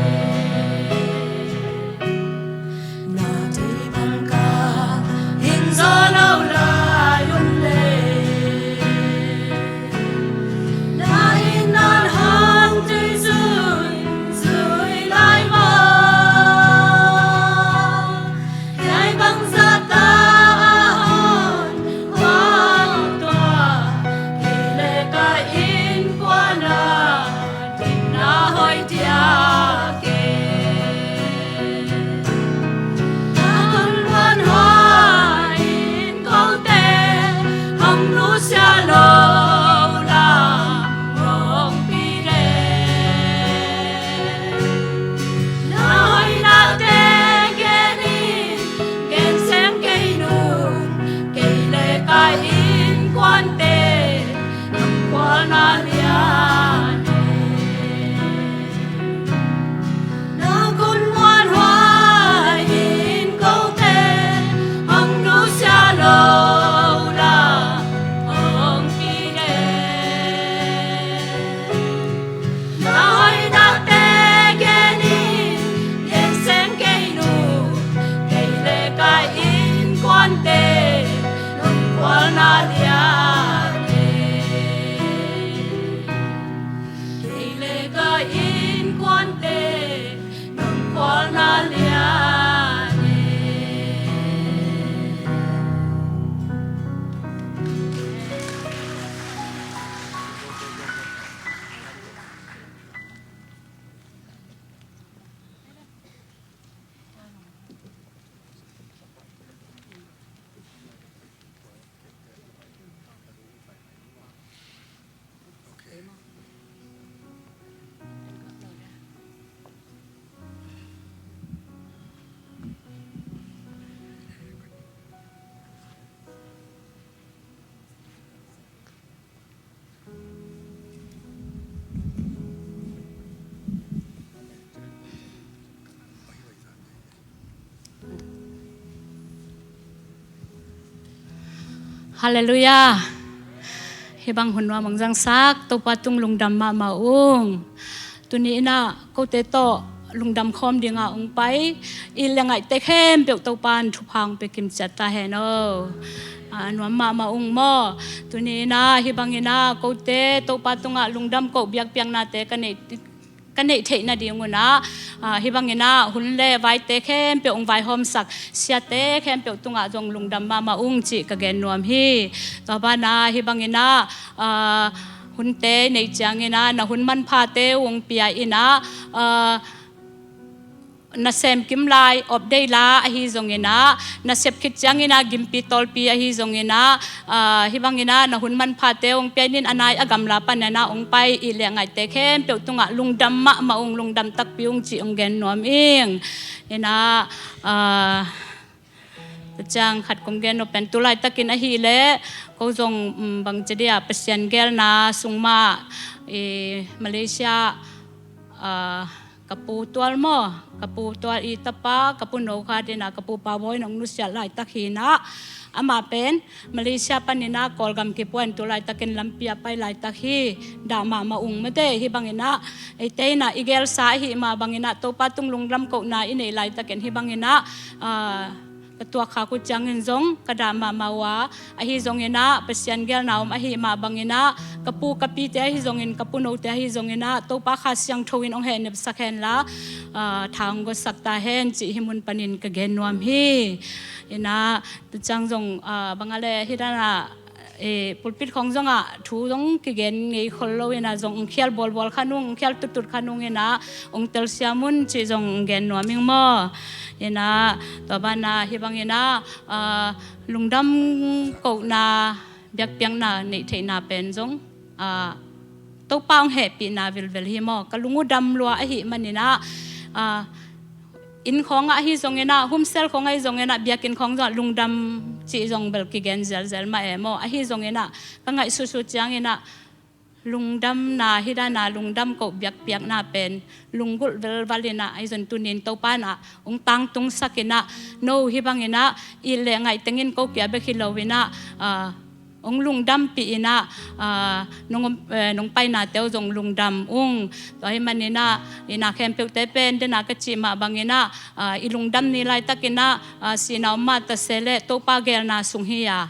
Halleluiah. Hih bang hun nuam hong zangsak Topa tung lungdam mahmah ung. Tuni in ah kote tawh lungdam khawm dingah hong pai, it le ngaihte khempeuh Topa in thupha hong pia kimciat ta hen aw. Ah, nuam mahmah ung maw. Tuni in ah hih bangin ah kote Topa tungah lungdam koh biakpiaknate ka neih ka neih theih nading un ah, ah, hih bangin ah hun le vaite khempeuh hong vaihawmsak siate khempeuh tungah zong lungdam mahmah ung cih ka gen nuam hi. Tua banah hih bangin ah, ah, hunte neih ciangin ah na hun manphate hong pia in ah, ah, na semkim lai, update la ahi zongin ah, na sep khit ciangin ah gimpi tawlpi ahi zongin ah, ah, hih bangin ah na hun manphate hong pia in, a nai a gamla panin ah hong pai, it le ngaihte khempeuh tungah lungdam mahmah ung, lungdam takpi ung cih hong gen nuam ing. In ah, ah, tua ciang khat kong gen nop pen tu laitakin ahih leh ko zong, um, bangci dia Pasian geelna sung mah, eh, Malaysia, ah, ka pu tual maw, ka pu tual i tapa, ka pu no khat in ah ka pu Pa Bawi in hong nusiat laitak hi in ah, amah pen Malaysia panin ah Kawlgam kipua in tu laitakin lampi ah pai laitak hi. Dah mahmah ung mate. Hih bangin ah eite in ah i geelsa ahih mah bangin ah Topa tung lungdam kohna i neih laitakin hih bangin ah, ah, ka tuakkha uh ciangin zong ka dah mahmah uh a, ahi zongin ah Pasian geelna om ahih mah bangin ah ka pu ka pite ahi zongin, ka pu note ahi zongin ah Topa Kha Siangtho in hong hehnepsak hen la, ah, tha hong guatsak ta hen cih hih mun panin ka gen nuam hi. In ah tua ciang zong, ah, bang a le hih dan ah, eh, pulpit khawng zongah thu zong kigen ngei khol lo in ah zong hong khial bualbual kha nung, hong khial tuttut kha nung in ah hong telsiam un cih zong hong gen nuam ing maw. In ah tua banah hih bangin ah, ah, lungdam kohna biakpiakna neih theihna pen zong, ah, Topa hong hehpihna vilvel hi maw. Ka lung uh dam lua ahih manin ah, ah, inn khawngah ahi zongin ah, homecell khawngah ahi zongin ah, biakinn khawng zongah lungdam cih zong bel kigen zelzel mah e maw. Ahi zongin ah ka ngaihsutsut ciangin ah lungdamna, hih dan ah lungdam koh biakpiakna pen lunggulh velval in ah, ahi zong tuni in Topa in ah hong tangtungsak in ah, no hih bangin ah it le ngaih tengin ko kia bek hi lo in ah, ah, hong lungdampih in ah, ah, nong, eh, nong painate uh zong lungdam ung. Tua ahih manin ah, i na khempeuhte pen, den a ka cih mah bangin ah, ah, i lungdam ni laitakin ah, ah, sihna om mah ta se leh Topa geelna sung hi a,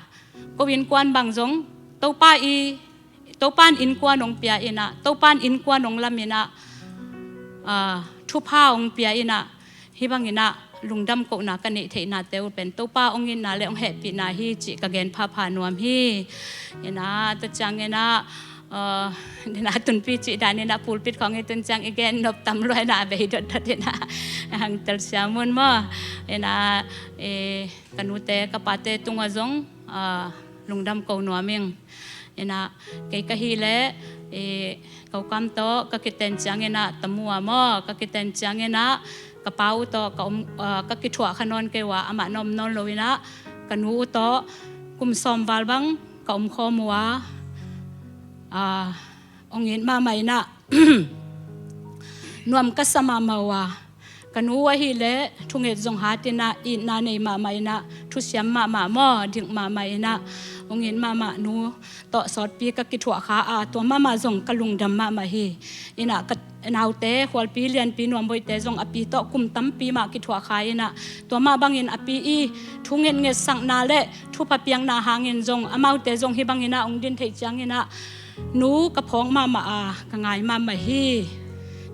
ko innkuan bang zong Topa i, Topa in innkuan hong pia in ah, Topa in innkuan hong lam in ah, ah, thupha hong pia in ah, hih bangin ah lungdam kohna ka neih theihnate uh pen Topa hong itna le hong hehpihna hi cih ka gen phapha nuam hi. In ah, tua ciangin ah, ah, den a tunpi cih dan in ah pulpit khawng i tun ciang i gen nop tam lua in ah a bei dotdot in ah hong telsiam un maw. In ah, eh, ka nute ka pate tungah zong, ah, lungdam ko nuam ing. In ah, kei ka hih leh, eh, ka ukam tawh ka kiten ciangin ah, Tamu ah maw, ka kiten ciangin ah ka pa uh tawh ka om, ah, ka kithuah kha nawn kei uh a, amah na om nawn lo in ah ka nu uh tawh kum sawm val bang ka om khawm uh a, ah, hong it mahmah in ah nuam ka sa mahmah uh a, ka nu ahih leh thunget zong hat in ah, itna nei mahmah in ah, thusiam mahmah maw, dik mahmah in ah, hong it mahmah, nu tawh sawtpi ka kithuah kha a, tua mahmah zong ka lungdam mahmah hi. In ah ka naute, Khualpi Lianpi Nuamboihte zong a pi tawh kum tampi mah kithuah kha in ah, tua mah bangin a pi i thunget ngetsakna le thupha piakna hangin zong amaute zong hih bangin ah hong din theih ciangin ah, nu ka phawk mahmah a, ka ngai mahmah hi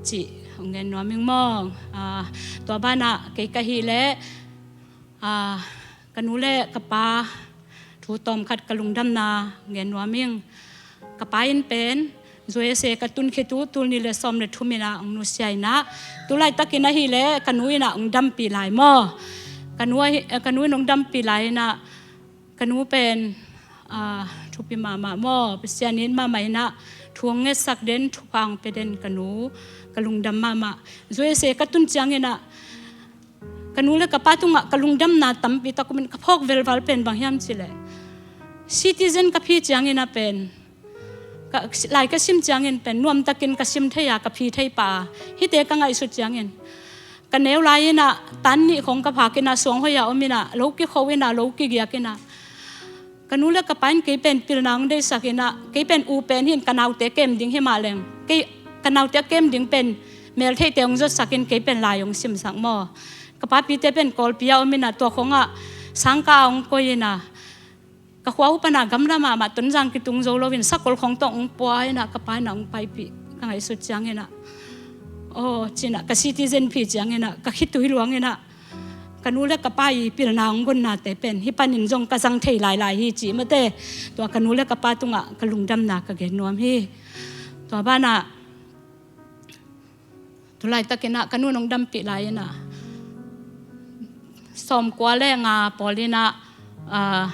cih hong gen nuam ing maw. Ah, tua banah kei ka hih leh, ah, ka nu le ka pa thu tawmkhat ka lungdamna gen nuam ing. Ka pa in pen U S A ka tun khit uh tul nih le sawm le thum in ah hong nusia in ah, tu laitakin ahih leh ka nu in ah hong dampih lai maw. Ka nu ahi, ka nu in hong dampih lai in ah, ka nu pen, ah, thupi mahmah maw, Pasian it mahmah in ah, thu hong ngetsak den, thupha hong pia den ka nu, ka lungdam mahmah. U S A ka tun ciangin ah, ka nu le ka pa tungah ka lungdamna tampi tak om in, ka phawk velval pen bang hiam cih leh, citizen ka phi ciangin ah pen, ka, lai ka sim ciangin pen nuamtakin ka sim thei a, ka phi thei pah a, hihte ka ngaihsut ciangin, ka neu lai in ah tan nih khawng ka phak in ah, suang hoih a om in ah, lo kikho in ah, lo kigiak in ah, Ka nu le ka pa in kei pen pilna hong deisak inah, kei pen u pen hi-in ka naute kem ding hi mah leng, kei ka naute a kem ding pen meltheihte hong zotsak in kei pen lai hong simsak maw. Ka papite pen Kawlpi ah om inah tua khawngah sangkah ah hong koih inah, ka khua uh panah gamla mahmah Tonzang kitung zo loin sakol khawng tawh hong pua inah ka pa inah hong paipih ka ngaihsut ciang inah, aw ci inah ka citizen phi ciang inah ka khitui luang inah, ka nu le ka pa i pilna hong gonnate pen hih panin zong ka zang thei lailai hi cih mate. Tua ka nu le ka pa tungah ka lungdamna ka gen nuam hi. Tua banah tu laitak inah ka nu in hong dampih lai inah sawmkua le nga pawl inah, ah,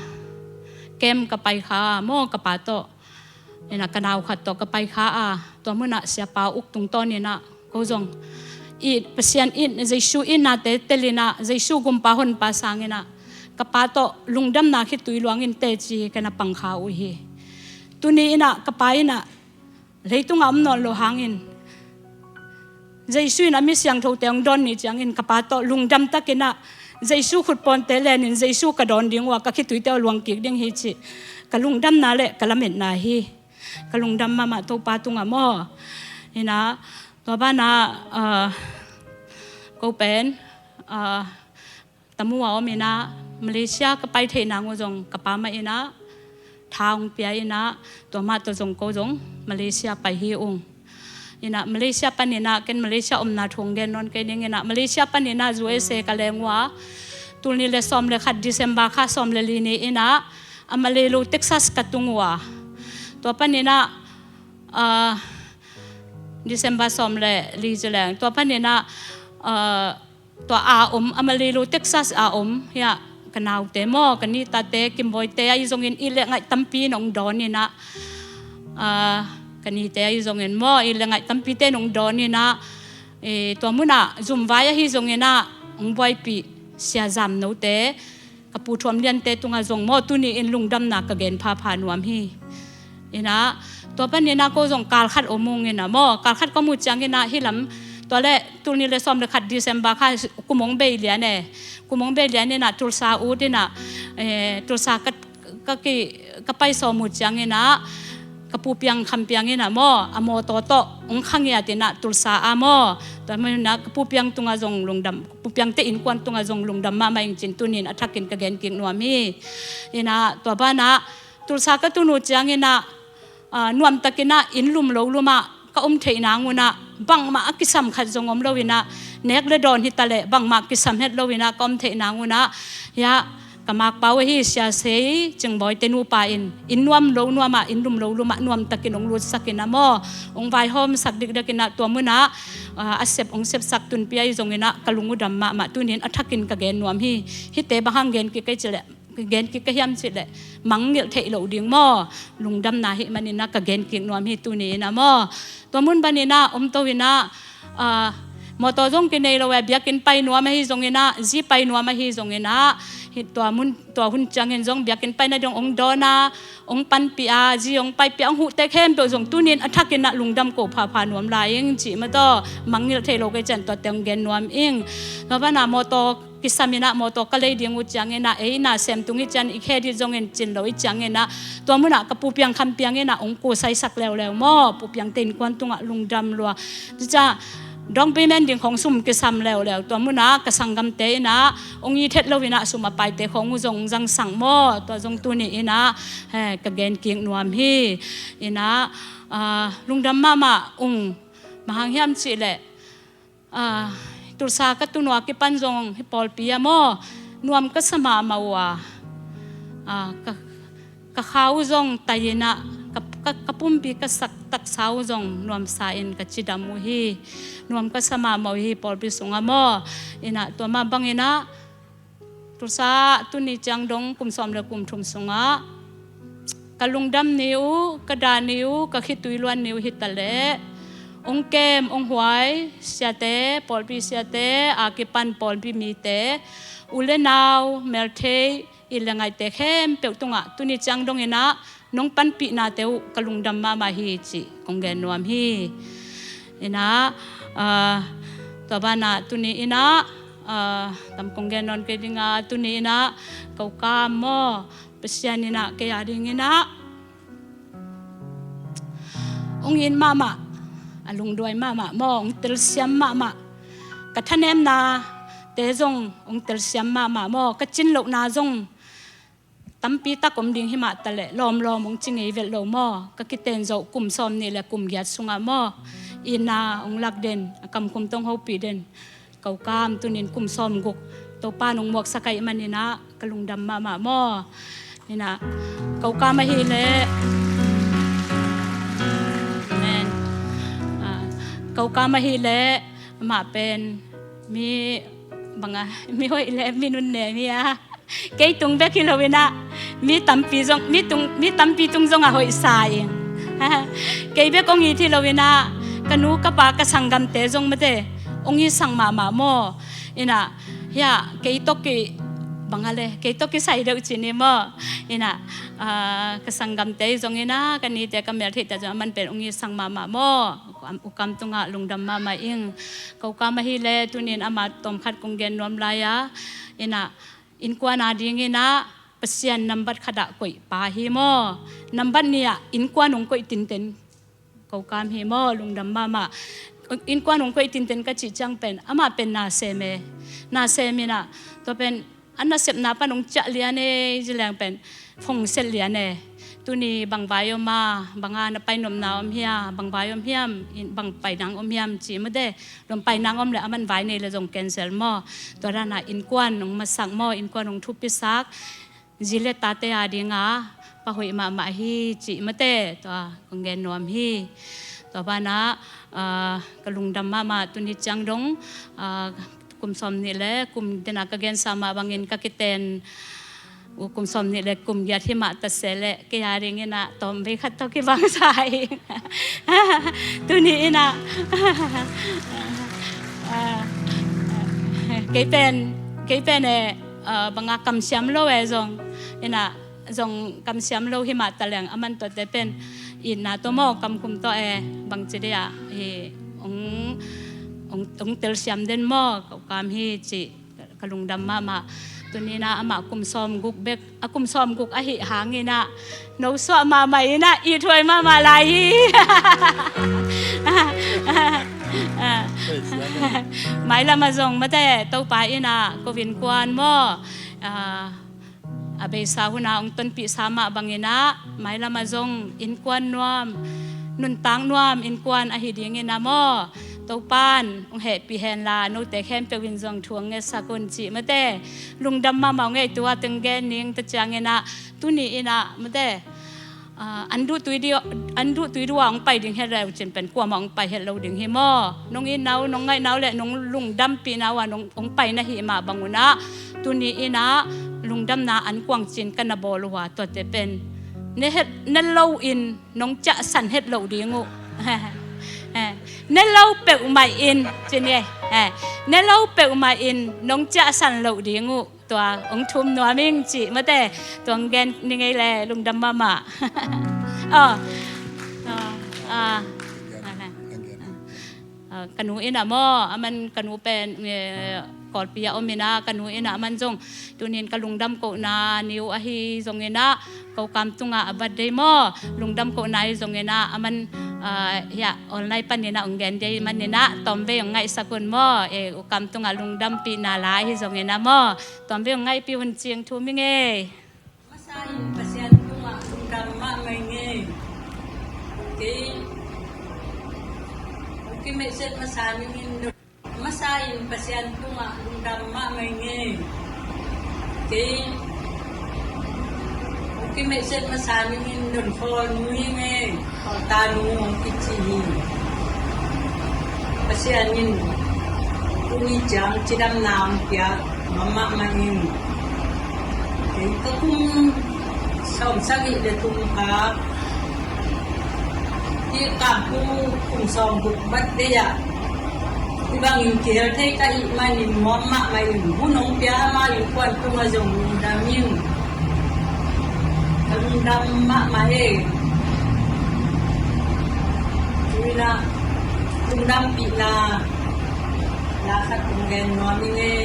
kem ka paikha a maw, ka pa tawh inah ka nau khat tawh ka paikha a, tua munah siapa uk tungtawn inah ko zong it, Pasian it, Jesu itnate tel inah, Jesu gumpa honpa sang inah ka pa tawh lungdamna khitui luang in teci ka na pangkha uh hi. Tuni inah ka pa inah leitungah om nawn loh hangin Jesu in a mi siangthote hong dawn ni ciangin ka pa tawh lungdam tak inah Jesu khutpawnte lenin Jesu ka dawn ding uh a, ka khituite uh luang kik ding hi cih ka lungdamna le ka lametna hi. Ka lungdam mahmah Topa tungah maw. Inah tua banah, ah, ko pen, ah, Tamu a om inah Malaysia ka pai theih nang uh zong ka pa mah inah tha hong pia inah tua mah tawh zong ko zong Malaysia pai hi ung. Inah Malaysia pan inah ken Malaysia omna thu hong gen nawn kei ning inah, Malaysia pan inah U S A ka leng uh a, tul nih le sawm le khat December kha sawm le li ni inah Amarillo, Texas ka tung uh a, tua pan inah, ah, December sawm le li ci leng tua pan inah, ah, tua a om, Amarillo, Texas a om hiah ka naute maw, ka nitate, Kimbawite ahi zongin it le ngaih tampi in hong dawn inah, ah, ka nite ahi zongin maw, it le ngaih tampite in hong dawn inah, eh, tua munah zumvai ahi zong inah hong buaipih Sia Zam Note, ka Pu Thuam Liante tungah zong maw, tuni in lungdamna ka gen phapha nuam hi. Inah tua pan inah ko zong kal khat om ung inah maw, kal khat ka om uh ciang inah hih lam, tua le tul nih le sawm le khat December kha kum hong bei lian e, kum hong bei lian inah Tulsa ut inah, eh, Tulsa ka, ka ki, ka pai sawm uh ciang inah ka Pu Piang Kham Piang inah maw, a mawtaw tawh hong kha ngiat inah Tulsa ah maw, tua munah ka Pu Piang tungah zong lungdam, Pu Piangte innkuan tungah zong lungdam mahmah ing cin tuni in a thakin ka gen kik nuam hi. Inah tua banah Tulsa ka tun uh ciang inah, ah, nuamtak inah inn lum lo lum ah ka om theih nang un ah bangmah a kisam khat zong om lo inah, nek le dawn hi ta leh bangmah kisam het lo inah ka om theih nang un ah, hiah ka makpa uh ahi Sia Sei Cing Bawite nupa in inn nuam lo nuam ah, inn lum lo lum ah nuamtak in hong lutsak inah maw, hong vaihawmsak dikdek inah tua munah, ah, a sep, hong sepsak tunpi ahi zong inah ka lung uh dam mahmah, tuni in a thakin ka gen nuam hi. Hihte bang hang gen kik ka hi cih leh, gen kik ka hiam cih leh mangngilh theih loh ding maw, lungdamna hih man inah ka gen kik nuam hi tuni inah maw. Tua mun ban inah om to inah, ah, mawtaw zong kinei lo e, biakinn pai nuam ahi zong inah, zi pai nuam ahi zong inah, hih tua mun, tua hun ciangin zong biakinn pai nading hong dawn a, hong panpih a, zi hong paipih a, hong huhte khempeuh zong tuni in a thak inah lungdam ko phapha nuam lai ing cih mah tawh, mangngilh thei lo ka hih ciang tuate hong gen nuam ing. Tua banah mawtaw kisam inah mawtaw ka lei ding uh ciang inah, ei inah sem tung ih ciang i khe dih zongin cin lo ih ciang inah, tua munah ka Pu Piang Kham Piang inah hong kusaisak leuleu maw, Pu Piangte innkuan tungah lungdam lua. Tua ciang down payment ding khawng sum kisam leuleu, tua munah ka sanggamte inah hong it het lo inah sum a paite khawng uh zong zangsang maw, tua zong tuni inah, he, ka gen kik nuam hi. Inah, ah, lungdam mahmah ung. Bang hang hiam cih leh, ah, Tulsa ka tun uh a kipan zong hih pawlpi ah maw, nuam ka sa mahmah uh a, ah, ka, ka kha uh zong tai inah, ka, ka, ka pumpi ka sak taksa uh zong nuamsa in ka cidam uh hi. Nuam ka sa mahmah uh hi pawlpi sungah maw. Inah tua mah bang inah Tulsa tun ni ciang dong kum sawm le kum thum sungah ka lungdam ni uh, ka dah ni uh, ka khitui luan ni uh hi ta leh, hong kem hong huai siate, pawlpi siate, a kipan pawlpi mite, u le nau, melthei, it le ngaihte khempeuh tungah tuni ciang dong inah nong panpihnate uh ka lungdam mahmah hi cih kong gen nuam hi. Inah, ah, tua banah tuni inah, ah, tam kong gen nawn kei ding a, tuni inah ka u Kam maw, Pasian in ah kei a dingin ah hong it mahmah, a lungduai mahmah maw, hong telsiam mahmah. Ka thanemnate zong hong telsiam mahmah maw, ka cin lohna zong tampi tak om ding hi mah taleh lawmlawm hong ci ngei vet lo maw. Ka kiten zawh kum sawm nih le kum giat sungah maw, itna hong lak den, a kamkhum tawh hong hopih den. Kokam, tunin kum sawm guk Topa in hong muaksak ahih manin ah ka lungdam mahmah maw. In ah, Kokam ahih leh, Amen. Ah, Kokam ahih leh amah pen mi bang a, mi hoih le mi nunnem hi a, kei tung bek hi lo in ah, mi tampi zong, mi tung, mi tampi tung zong a hoihsa ing. Kei bek hong it hi lo in ah, ka nu ka pa ka sanggamte zong mate hong it sang mahmah maw. In ah, hiah kei tawh ki bang a le, kei tawh kisai deuh ci ni maw. In ah, ah, ka sanggamte zong in ah, ka nite ka meltheihte zong a man pen hong it sang mahmah maw. Ukam, ukam tungah lungdam mahmah ing. Kokam ahih leh tunin amah tawmkhat kong gen nuam lai a, in ah, innkuan a dingin ah Pasian nambat khat ah koih pa hi maw. Nambat nih ah innkuan hong koih tinten. Kokam hi maw, lungdam mahmah. Innkuan hong koih tinten ka cih ciang pen amah pen nasem e. Nasem in ah, tua pen a nasepna pan hong ciah lian e, ci leng pen phone set lian e. Tuni bang vai om a, bang a na pai nopna om hia, bang vai om hiam, in bang pai nang om hiam ci mate. Lom pai nang om le a man vai nei le zong cancel maw. Tua dan a innkuan hong masak maw, innkuan hong thupisak. Zi le tate a ding a pa hoih mahmah hi ci mate, tua kong gen nuam hi. Tua ban ah, ah, ka lungdam mahmah. Tuni ciang dong, ah, kum sawm nih le kum, den a ka gensa mah bangin ka kiten uh kum sawm nih le kum giat hi mah ta se leh kei a dingin ah tawmvei khat tawh kibang sa ing. Tuni in ah, ah, kei pen, kei pen e, ah, bang a kamsiam lo e zong, in ah zong kamsiam lo hi mah ta leng a man tuate pen itna tawh maw, kamkhum tawh e, bangci dia hi, hong, hong, hong telsiam den maw, Kokam hi ci. Ka lungdam mahmah. Tuni in ah amah kum sawm guk bek, a kum sawm guk ahih hangin ah no suah mahmah in ah ithuai mahmah lai hi. Mailam ah zong mate Topa in ah ko innkuan maw, ah, a beisa hun a hong tonpihsa mah bangin ah mailam ah zong innkuan nuam, nuntak nuam innkuan ahi dingin ah maw, Topa in hong hehpih hen la, note khempeuh in zong thu hong ngetsak un ci mate. Lungdam mahmah ing e. Tua teng gen ning ta ciangin ah, tuni in ah mate, ah, an duh tui di, an duh tui duh a hong pai ding hi leu cin pen kuamah hong pai het lo ding hi maw. Nong itna uh, nong ngaihna uh le nong lungdampihna uh a nong hong pai na hih mah bang un ah, tuni in ah lungdamna an kuang cin ka na bawl uh a, tuate pen ne het, ne lo in nong ciahsan het loh ding uh. Ne lo peuhmah in, ci ni e. Ne lo peuhmah in nong ciahsan loh ding uh. Tua hong thum nuam ing ci mate. Tua hong gen ning ei le, lungdam mahmah. Oh. Oh. Ah. Ah, ka nu in ah maw, a man ka nu pen, eh, Kawlpi ah om in ah, ka nu in ah a man zong tunin ka lungdam kohna ni uh ahi zongin ah, Kokam tungah a birthday maw, lungdam kohna hi zongin ah a man, ah, hiah online panin ah hong gen ding ahih manin ah tawmvei hong ngaihsak un maw, eh, Kokam tungah lungdampihna la hi zongin ah maw, tawmvei hong ngaihpih un ci hong thum ing e. Masa in Pasian tungah lungdam mahmah ing e. Kei hong kimetsek masa nungin, masa in Pasian tungah lungdam mahmah ing e. Kei hong kimetsek masa nungin Don Khawl nu ing e. Khawl ta nu hong kici hi. Pasian in tuni ciang cidamna hong pia mahmah ing. Kei ka kum sawm sagih le thum kha, hih Kampu kum sawm guk birthday ah hih bangin kihel thei ka hih manin nuam mahmah ing. Hun hong pia amah innkuan tungah zong lungdam ing. Ka lungdam mahmah e. Tuni in ah lungdampihna la khat kong gen nuam ing e.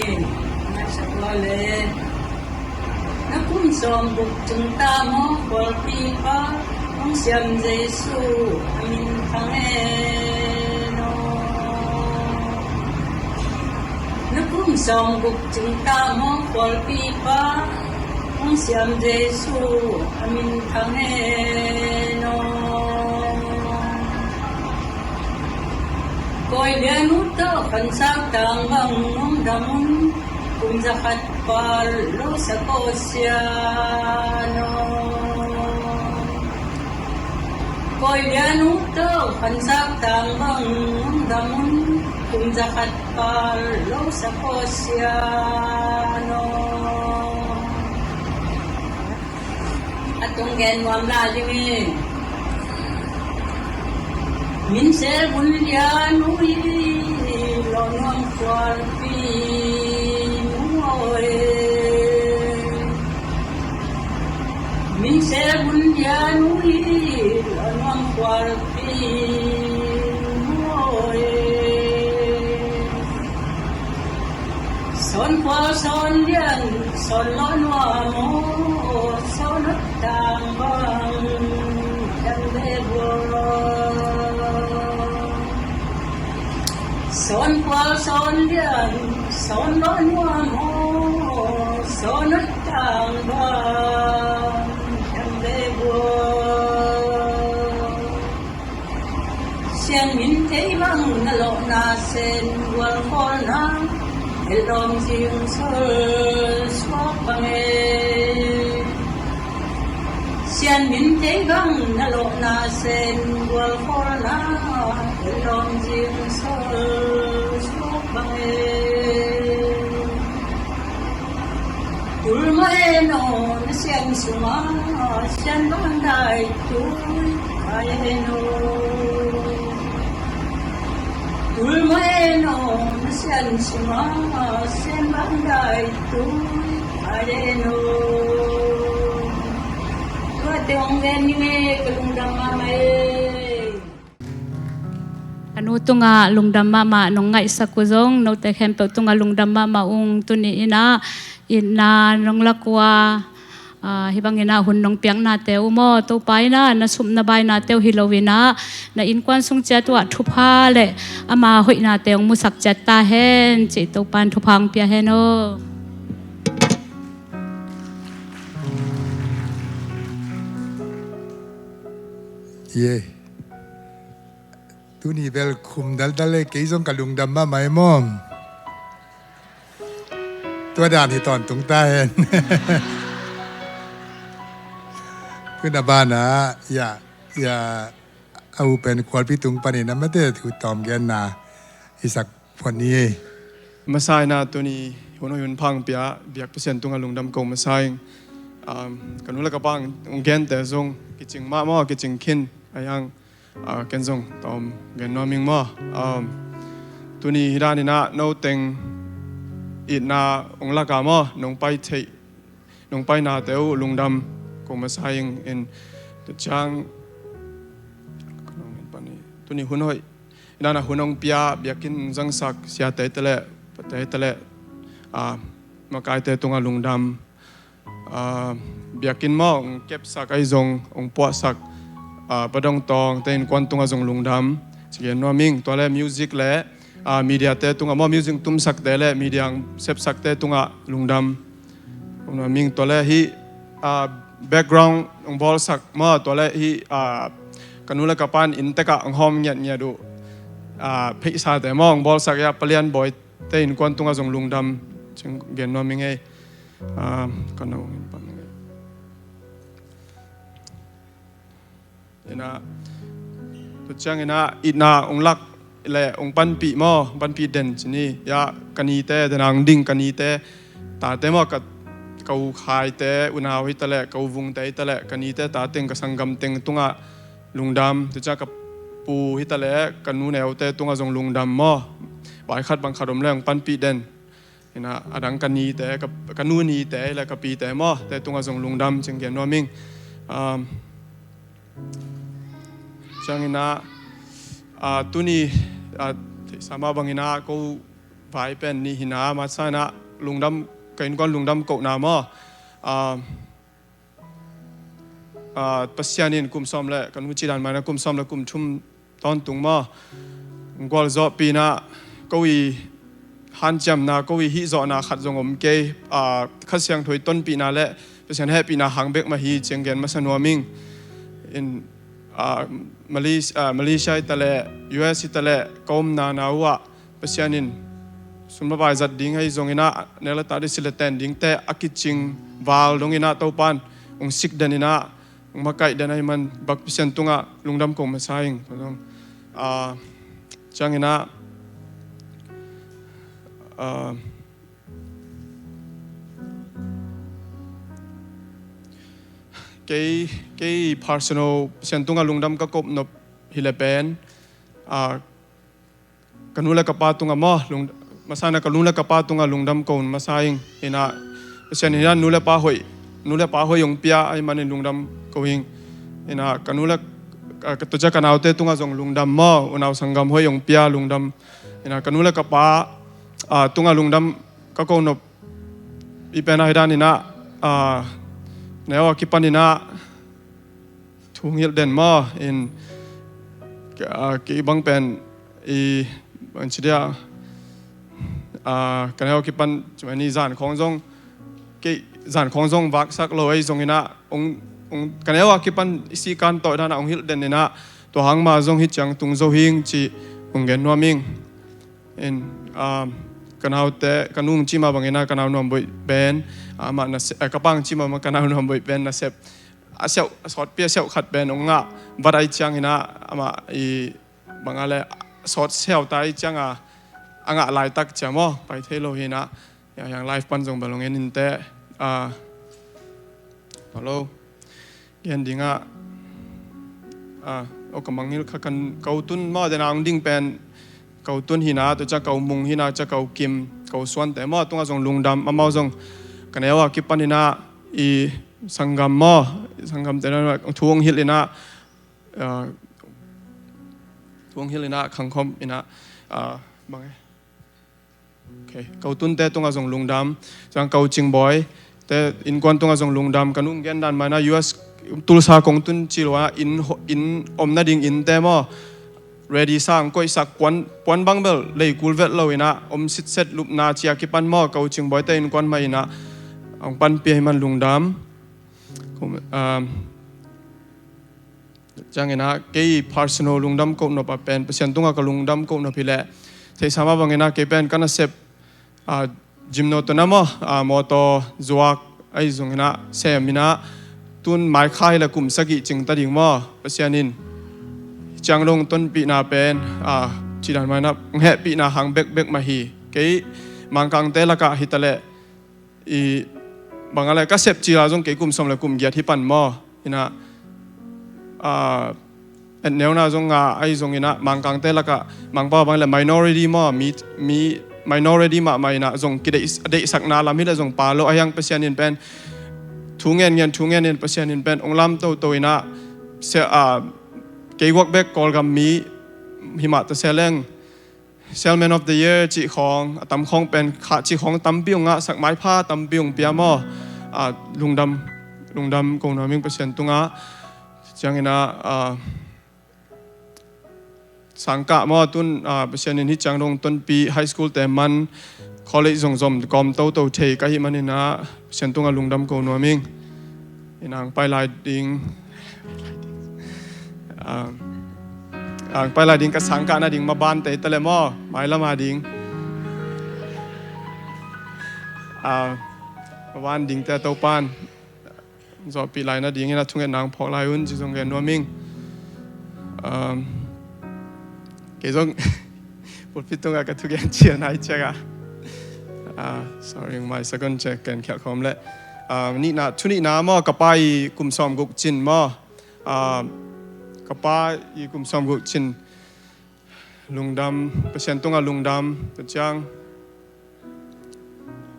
Ngaihsak lua le. Na kum sawm guk cing ta maw, khualpi pa hong siam Jesu, a min thang hen aw. Na kum sawm guk cing ta maw, khualpi pa hong siam Jesu, a min thang hen aw. Kawi lian uh tawh khansak tang bang hong dam un, kum za khat pal lo sa kaw sian aw. Kawi lian uh tawh khansak tang bang hong dam un, kum za khat pal lo sa kaw sian aw. A tung gen nuam lai ding hi. Min sel bun lian uh hi, lo nuam khualpi mu aw e. Min sel bun lian uh hi, lo nuam khualpi mu aw e. Sawn khual sawn lian, sawn lo nuam aw, sawn ot tang bang, dang le bual. Sawn khual sawn lian, sawn lo nuam aw, sawn ot tang bang, dang le bual. Sian min thei bang na lawhna sen gual khawlna, el lawm zing sol suak bang e. Sian min thei bang na lawhna sen gual khawlna, el lawm zing sol suak bang e. Tul mah en aw na sian sungah, sian bang dai tui khai en aw. Tul mah en aw na sian sungah, sian bang dai tui khai en aw. Tuate hong gen ning e, ka lungdam mahmah e. A nu tungah lungdam mahmah nong ngaihsak uh zong, note khempeuh tungah lungdam mahmah ung. Tuni in ah itna nong lak uh a, ah, hih bangin ah hun nong piaknate uh maw, Topa in ah na sup na bainate uh hi loin ah, na innkuan sung ciat uh ah thupha le ama hoihnate hong musak ciat ta hen cih Topa in thupha hong pia hen aw. Ye. Tuni bel khum daldal e, kei zong ka lungdam mahmah e maw. Tua dan hi tawntung ta hen. Tuna banah, ya, ya, a u pen khualpi tung panin a mate thu tawm genna i sak phot ni e. Masa in ah tuni hun hoih hun pha hong pia biak Pasian tungah lungdam ko masa ing. Um, ka nu le ka pa hong gente zong kicing mahmah, kicing khin a hiang. Ah, ken zong tawm gen nuam ing maw. Um, tuni hih dan in ah noteng itna hong lak a maw, nong pai theih, nong painate uh lungdam ko masa ing in. Tua ciang tuni hun hoih hih dan a hun hong pia, biakinn hong zangsak siate te le pate te le, ah, makaite tungah lungdam. Ah, biakinn maw hong kepsak ahi zong hong puahsak, ah, Pa Dong Tawng te innkuan tungah zong lungdam ci gen nuam ing. Tua le music le, ah, media te tungah maw, music tumsakte le media hong sepsakte tungah lungdam nuam ing. Tua le hih, ah, background hong bawlsak maw, tua le hih, ah, ka nu le ka pa in inntekah hong hawm ngiatngiat uh, ah, pheisate maw hong bawlsak, ya, Pa Lian Bawi te innkuan tungah zong lungdam ci gen nuam ing ei. Ah, ka no in pan ing ei. Ina, tua ciang ina, itna hong lak le hong panpih maw, hong panpih den ci ni. Ya, ka nite, den a hong ding ka nite, tate maw, ka, ka u Khaite, unau hi ta le, ka u Vungte hi ta le, ka nite, tate, ka sanggamte tungah lungdam. Tua ciang ka pu hi ta le, ka nu Neute tungah zong lungdam maw. Vai khat bang khat om le hong panpih den. Ina, a dang ka nite, ka, ka nu nite, le ka pite maw, te tungah zong lungdam ci gen nuam ing. Um, ciang ina, ah, tuni, ah, theihsa mah bang ina, ko vai pen nih hi ina, masa ina, lungdam, ka innkuan lungdam kohna maw. Ah, ah, Pasian in kum sawm le, ka nu cih dan mah in ah kum sawm le kum thum tawntung maw, gualzawhpih in ah ko i hanciamna, ko i hihzawhna khat zong om kei. Ah, Kha Siangtho i tonpihna le Pasian hehpihna hang bek mah hi ci-in gen masa nuam ing. In, ah, Malaysia, ah, Malaysia hi ta leh, U S hi ta leh, ka omna na uh ah Pasian in sum le pai zat ding ahi zongin ah, nek le tah ding, silh le ten dingte a kicing val dongin ah Topa'n hong sik den in ah, hong makaih den ahih man bang, Pasian tungah lungdam ko masa ing. Ah, ciangin ah, ah, kei, kei personal Pasian tungah lungdam ka koh nop hi leh pen, ah, ka nu le ka pa tungah maw, lung, masa in ah ka nu le ka pa tungah lungdam ko masa ing. In ah, Pasian in ah nu le pa hoih, nu le pa hoih hong pia ahih manin lungdam ko ing. In ah, ka nu le, ka, ka, tua ciang ka naute tungah zong lungdam maw, unau sanggam hoih hong pia, lungdam. In ah, ka nu le ka pa, ah, tungah lungdam ka koh nop i pen ahi dan in ah, ah, neu a kipan in ah thu hong hilh den maw, in, ah, kei bang pen i, bang ci dia, ah, ka neu a kipan, cimai ni zan khawng zong, kei zan khawng zong vaksak lo ahi zongin ah, hong, hong, ka neu a kipan i sikan tawh dan ah hong hilh den in ah, tua hang mah zong hih ciang tung zo hi ing ci hong gen nuam ing. In, ah, ka naute, ka nu hong cih mah bangin ah ka nau Nuamboih pen, ah, amah nasep, ah, ka pa hong cih mah bangin ka nau Nuamboih pen nasep, a siauh, a sawtpi a siauh khat pen hong ngah vat ahih ciangin ah, amah i bang a le sawt siau ta ahih ciang a, a ngah laitak ciang maw, pai thei lo hi in ah, ya, yang live pan zong bel hong en in teh, ah, hello. Gen ding ah, ah, o, ka mangngilh kha, kan, ka u Tun maw, den a hong ding pen ka u Tun hi in ah, tua ciang ka u Mung hi in ah, tua ciang ka u Kim, ka u Suante maw, tungah zong lungdam, amau zong ka neu a kipan in ah i sanggam maw, i sanggamte na thu hong hilh in ah, ah, thu hong hilh in ah, khangkhop in ah, ah, bang e. Ok, ka u Tunte tungah zong lungdam. Ciang ka u Cing Bawi te innkuan tungah zong lungdam. Ka nu hong gen dan mah in ah U S Tulsa kong tun ci lo a, inn, inn om nading innte maw, ready sa, hong koihsak, puan, puan bang bel lei kul vet lo in ah, om sitset, lupna ci a kipan maw, ka u Cing Bawi te innkuan mah in ah hong panpih ahih man lungdam. Kum, um, Ciangin ah kei personal lungdam koh nop a pen, Pasian tungah ka lungdam koh nop hi leh, theihsa mah bangin ah kei pen ka nasep, ah, Jimno tawh na maw, ah, mawtaw zuak ahi zongin ah sem in ah, tun mai kha hi leh kum sagih cing ta ding maw, Pasian in ciang dong tonpihna pen, ah, cih dan mah in ah hong hehpihna hang bekbek mah hi. Kei Mangkangte lakah hi ta leh, i bang a le ka sep cil a zong kei kum sawm le kum giat hi pan maw. In ah, ah, etneuna zong ngah ahi zongin ah, Mangkangte lakah Mangpau bang le minority maw, mi, mi minority mahmah in ah, zong kideih, deihsakna lam hi leh zong pha lo, ahi hang Pasian in pen thu ngen ngen, thu ngen in Pasian in pen hong lam toto in ah, se, ah, kei guak bek Kawlgam mi hi mah ta se leng, Salmon of the Year cih khawng, a tam khawng pen kha cih khawng tampi hong ngahsak, maipha tampi hong pia maw. Ah, lungdam, lungdam ko nuam ing Pasian tungah. Ciangin ah, ah, sangkah maw tun, ah, Pasian in hih ciang dong tonpih, high school te man, college zong zom kawm toto thei ka hih manin ah, Pasian tungah lungdam ko nuam ing. In ah hong pai lai ding, ah, ah, hong pai lai ding ka sangkah nading maban te ta leh maw, mailam a ding, ah, maban dingte Topa'n zawhpih lai nadingin a thungetna hong phawk lai un ci zong gen nuam ing. Um, kei zong pulpit tungah ka thugen cian ai ciak a. Ah, sorry, mai second check ken khial khawm leh. Ah, nihna, thu nihna maw, ka pa i kum sawm guk cin maw. Ah, ka pa i kum sawm guk cin. Lungdam, Pasian tungah lungdam, tua ciang.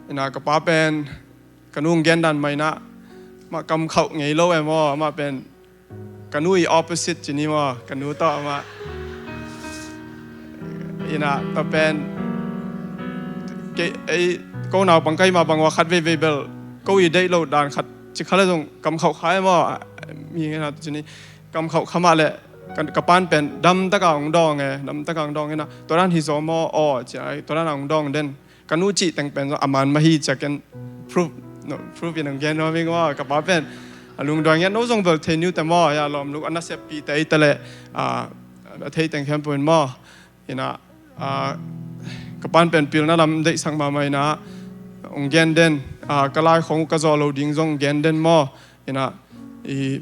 In ah ka pa pen, ka nu hong gen dan mah in ah, amah kam khauh ngei lo e maw, amah pen, ka nu i opposite ci ni maw, ka nu tawh amah. In ah, tua pen, kei, ei, ko naupang ka hih mah bang ua khat veivei bel, ko i deih lo dan khat ci kha le zong kam khauh kha e maw. Mi ngen a tu ci ni, kam khauh kha mah le ka, ka pan pen dam taka hong dawng e, dam taka hong dawng e na, tua dan hi zaw maw aw ci a, tua dan a hong dawng den. Ka nu cih teng pen zong a man mah hi ci a ken proof, no, proof in hong gen nuam ing maw. Ka pa pen a lungduai ngiat, no zong bel thei niu te maw, ya lawm luk a nasep pi te ei te le, a, a thei teng khempeuh in maw. Ina, a, ka pan pen pilna lam deihsak mahmah ina, hong gen den, a, ka lai khong uh ka zawh lo ding zong hong gen den maw. Ina, i,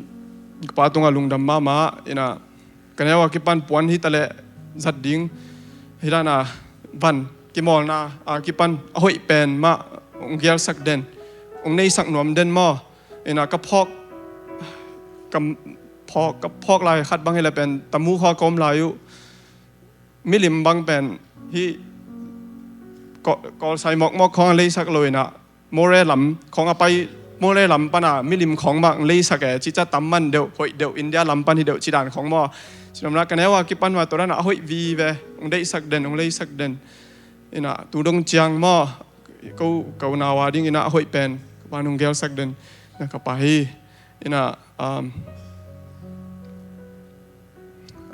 ka pa tungah lungdam mahmah, ina, ka neu a kipan puan hi ta leh zat ding, hi dan a van kimawlna a kipan a hoih pen mah hong gialsak den, hong neisak nuam den maw. Ina, ka phawk, ka phawk, ka phawk lai khat bang hi leh pen tamu khaw kawm lai uh, milim bang pen hih kaw-, kawlsai mawkmawk khawng a leisak lo ina, Moreh lam khawng a pai, Moreh lam pan a milim khawng mah hong leisak e, cica tam man deuh, hoih deuh, India lam pan hi deuh ci dan khawng maw. Ci nuam la, ka neu a kipan mah tua dan a hoih vive, hong deihsak den, hong leisak den. Ina, tu dong ciang maw, ko, ko nau a ding ina a hoih pen ka pan hong gialsak den, na ka pa hi. Ina, um,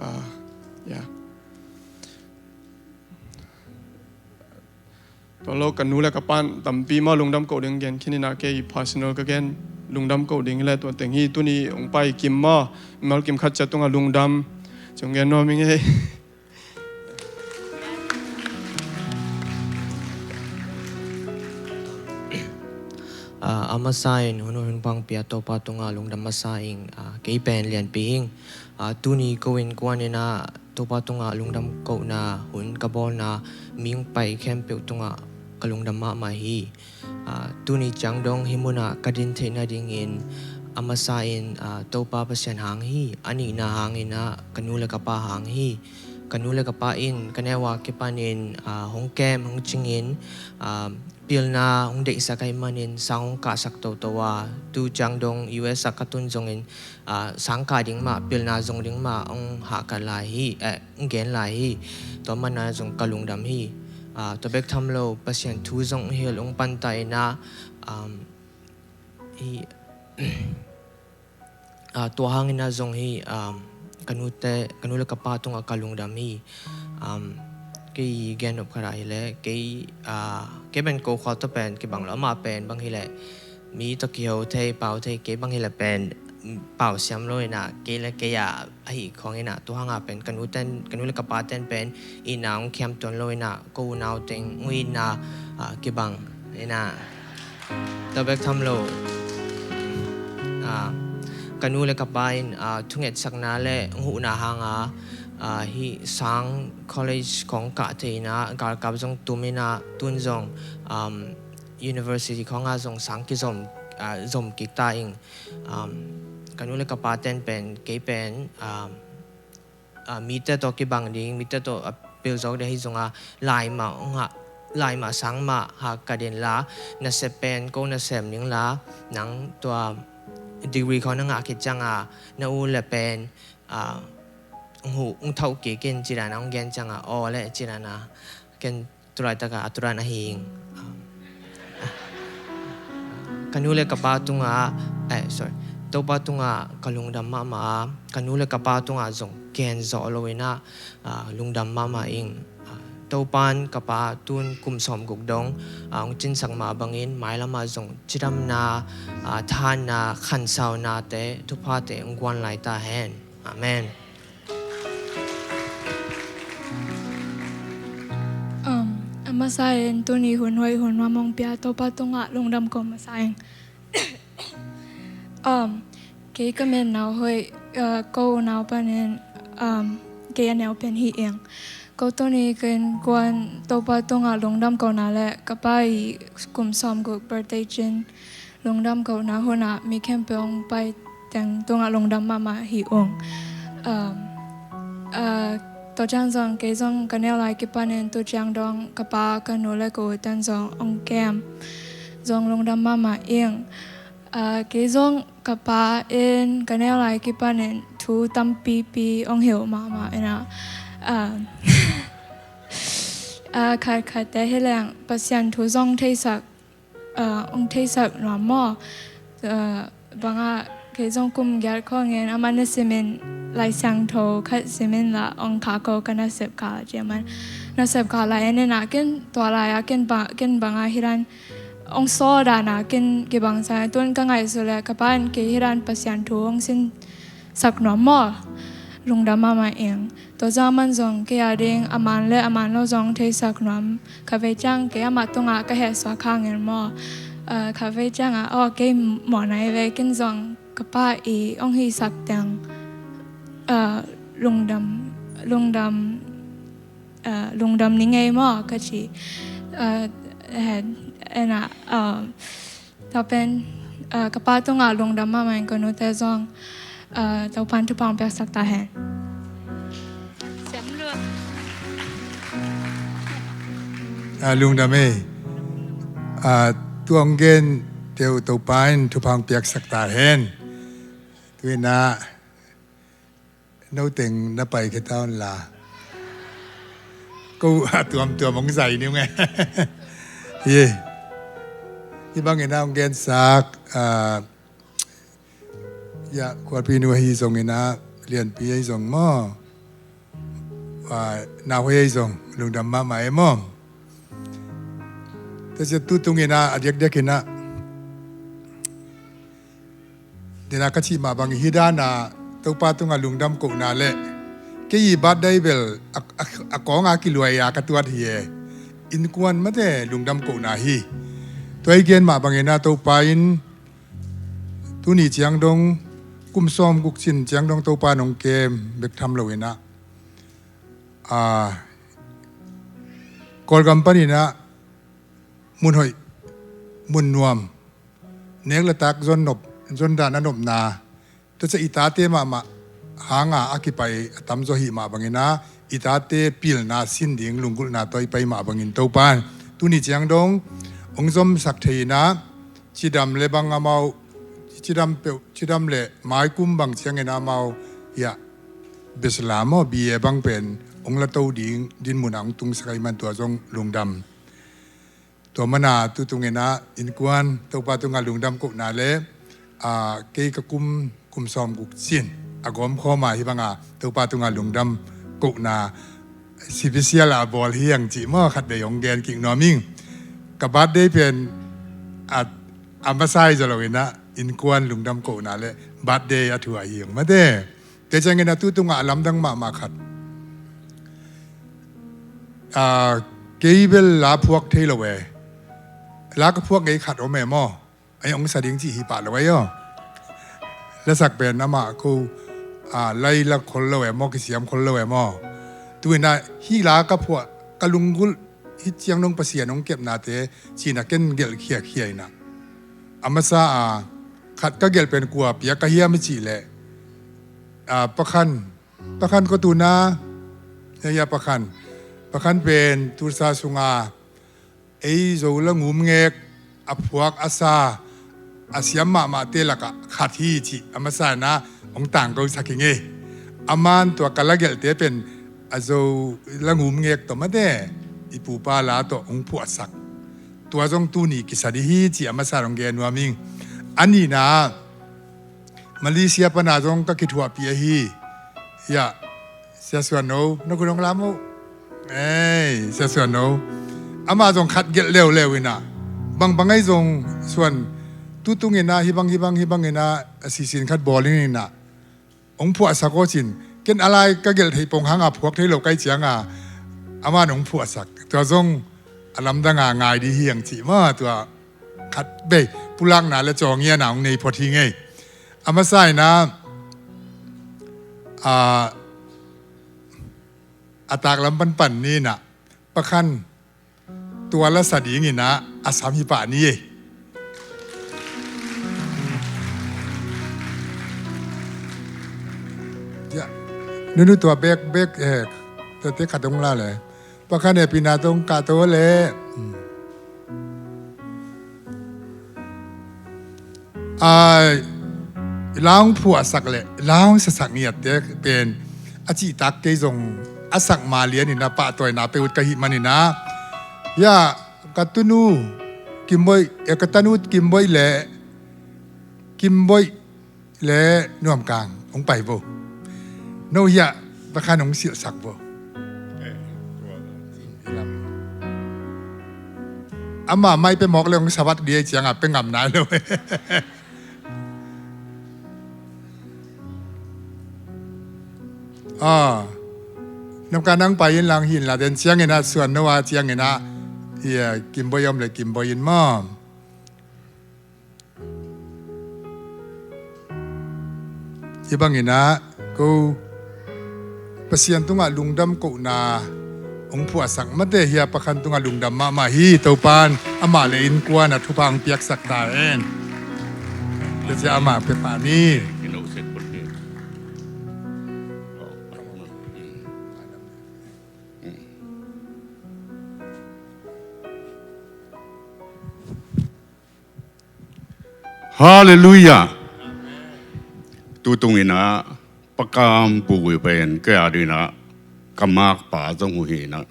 ah, ya. Tua lo ka nu le ka pan tampi maw lungdam koh ding gen khin ina, kei personal ka gen lungdam koh ding le tua teng hi. Tuni hong pai Kim maw, mimal kim khat ciat tungah lungdam ci hong gen nuam ing ei. Ah, a masa in hun hun pangpi a Topa tungah lungdam masa ing, ah, kei pen Lianpi ing. Ah, tuni ko innkuan ina Topa tungah lungdam kohna hun ka bawlna mihing pai khempeuh tungah ka lungdam mahmah hi. Ah, tuni ciang dong hih munah ka din theih nadingin a masa in, ah, Topa Pasian hang hi, a nihna hang ina ka nu le ka pa hang hi. Ka nu le ka pa in ka neu a kipanin, ah, hong kem, hong cingin, ah, pilna hong deihsak ahih manin sang hong kahsak toto a, tu ciang dong U S ah ka tun zongin, ah, sang kah ding mah, pilna zong ding mah hong hahkat lai hi, eh, hong gen lai hi. Tua mana zong ka lungdam hi. Ah, tua bek tham lo Pasian thu zong hilh hong panta ina, um, hi, ah, tua hang ina zong hi, um, ka nute, ka nu le ka pa tungah ka lungdam hi. Um, kei gen nop khat ah hi leh, kei, ah, kei pen ko khua tawh pen kibang lo, amah pen bang hi leh mi tawh kiho thei, pau thei, kei bang hi leh pen pau siam lo ina, kei le kei a ahi khawng ina, tu hang a pen ka nu ten, ka nu le ka pa ten pen itna hong khiam tuan lo ina, ko unau teng hong itna, ah, kibang ina. Tua bek tham lo, ah, ka nu le ka pa in, ah, thungetsakna le hong huhna hang a, ah, hih sang college khawng kah thei ina, galkap zong tum ina, tun zong, um, university khawng a zong sang kizom, ah, zom kik ta ing. Um, ka nu le ka pa ten pen, kei pen, um, ah, mite tawh kibang ding, mite tawh a pilzawk ding ahi zongin, lai mah hong hah, lai mah sang mah hahkat in la, nasep pen ko nasem ding la, nang tua degree khawng na ngah khit ciangin, na u le pen, ah, hong huh, hong thauh kik in ci dan a hong gen ciangin, aw le ci dan a, ken tu laitak a, a tu dan ahi ing. Ka nu le ka pa tungah, eh, sorry, Topa tungah ka lungdam mahmah a, ka nu le ka pa tungah zong gen zawh lo ina, ah, lungdam mahmah ing. Ah, Topan ka pa tun kum sawmguk dong, ah, hong cinsak mah bangin, mailam ah zong cidamna, ah, thahatna, khansaunate, thuphate hong guan lai ta hen. Amen. Um, a masa in tuni hun hoih hun nuam hong pia Topa tungah lungdam ko masa ing. Um, kei ka min Nau Hoih, uh, ko unau panin, um, kei a neu pen hi ing. Ko tuni ka innkuan Topa tungah lungdam kohna le ka pa i kum sawmguk birthday cin lungdam kohna hunah mi khempeuh hong pai teng tungah lungdam mahmah hi ung. Um, uh, tua ciang zong kei zong ka neu lai kipanin tu ciang dong ka pa ka nu le ka u ten zong hong kem zong lungdam mahmah ing. Uh, kei zong ka pa in ka neu lai kipanin thu tampipi hong hilh mahmah ina, uh, uh, khatkhatte hi leng Pasian thu zong theisak uh, hong theisak nuam maw? Uh, bangah kei zong kum giat khawng in amah na simin Lai Siangtho khat simin la hong khak ko ka nasep kha ci a man. Nasep kha lai en in ah ken tua lai ah ken ba, ken bangah hi dan hong sawl dan ah ken kibang sa tun ka ngaihsut leh ka pa in kei hi dan Pasian thu hong sin sak nuam maw? Lungdam mahmah ing. Tua zah man zong kei a ding a man le a man lo zong theisak nuam. Kha vei ciang kei amah tungah ka hehsuak hangin maw? Uh, kha vei ciang ah aw kei mawh nai vei ken zong ka pa i hong hisak teng, uh, lungdam, lungdam, uh, lungdam ni ngei maw ka ci. Uh, eh, ena, uh, Tua pen, uh, ka pa tungah lungdam mahmah in ka nute zong, uh, Topan thupha hong piaksak ta hen. Uh, lungdam ei. Uh, tuang gen teu Topa in thupha hong piaksak ta hen. Tuinah noteng na pai khia ta unla. Ko a tuamtuam hong zai ni unge. Ye. Hi bangin a hong gensak, ah, ya, Khualpi nu ahi zongin a, Lianpi ahi zong maw? Ah, Nau Hoi ahi zong lungdam mahmah e maw? Tua sia tutungin a, a diakdiakin a Dena ka cih mah bangin hi dana Topa tungah lungdam kohna le kei i birthday bel a, a, a kawng a kiluai a ka tuat hi e. Innkuan mate lungdam kohna hi. Tua i gen mah bangin a Topa in tuni ciang dong kum sawm guk cin ciang dong Topa nong kem bek tham lo in a, a, Kawlgam panin a mun hoih mun nuam nek le tak zon nop, zon dan a nopna, tua ciang i tate mahmah hanga a kipai a tamzaw hih mah bangin a, i tate pilna sin ding lunggulhna tawh i pai mah bangin Topan tuni ciang dong hong zomsak thei in a, cidam le bang amau, cidam peuh, cidam le maikum bang ciangin amau, ya, bachelor maw, B A bang pen hong la to ding dinmun a hong tungsak ahih man tua zong lungdam. Tua mana tutungin a innkuan Topa tungah lungdam kohna le, a, kei ka kum, kum sawm guk cin a gawmkhawm a hi banga Topa tungah lungdam kohna special a bawl hi ang cih maw khat vei hong gen kik nuam ing. Ka birthday pen a, a masa hi zaw lo in a innkuan lungdam kohna le birthday a thu ahi ang mate. Tua ciangin a tutungah a lamdang mahmah khat. Ah, kei bel la phuak thei lo e. La ka phuak ngei khat om e maw? Ai hong sa ding cih hi pah lo e aw. Lasak pen amah ko, ah, lai la khol lo e maw, kisiam khol lo e maw? Tuin a hih la ka phuak, ka lunggulh, hih ciang dong Pasian hong kepnate, cih na ken gelh khiakhia in a. A masa a, khat ka gelh pen kua piak ka hiam i cih leh, ah, Pakhan, Pakhan ko tuna, ya, ya, Pakhan. Pakhan pen Tulsa sunga ei Zo la ngum ngek a phuak a sa a siam mahmahte lakah khat hi cih a masa in a hong tangkosak hi ngei. Aman tua ka la gelhte pen a Zo la ngum ngek tawh mate i pupa la tawh hong phuahsak. Tua zong tuni kisa dih hi cih a masa in hong gen nuam ing. A nihna Malaysia pana zong ka kithuahpih ahi. Ya, Sia Suan No, na khut hong lam uh. Ei, Sia Suan No. Amah zong khat gelh leuleu in a. Bangbang ahi zong Suan, tutung in a, hibang, hibang, hibang in a, a sisin khat bawl in a. Hong phuahsak aw cin. Ken a lai ka gelh thei pong hanga phuak thei lo kai cianga. Amah hong phuahsak. Tua zong a lamdanga ngai dih hi ang cih maw tua. Khat bei, pulakna le cawngiana hong nei phot hi ngei. A masa in a, a, a taklam panpan ni in a, Pakhan tua la sa ding in a, a sam hi pah ni e. Ya. Nunu tua bek, bek, eh, tua te khat hong la le. Pakhan e pina tong ka to le. Hmm. Ai, la hong phuahsak le la hong sasak ngiatte pen a cihtak kei zong a sak ma lian in a pahtawina pe ut ka hih man in a. Ya, ka tunu Kimboi, eh, ka tanu Kimboi le, Kimboi le Nuamkang hong pai vo. No hiah pakhan hong silhsak vo. Ama mai pe mawk le hong sabat di ei cianga pe ngam nai lo. Ah, Nuamkang nang pai in lang hin la den ciangin ah suan no a ciangin ah, ia, Kimboi om le Kimboi in maw. Hih bangin ah ko Pasian tungah lungdam kohna hong phuahsak mate hiah pakhan tungah lungdam mahmah hi. Topan amah le innkuan a thupha hong piaksak ta hen. Tua ciah amah pia pah ni. Halleluiah. Tutung in ah Pa Kam Pu pen kei a ding in ah ka makpa zong uh hi in ah,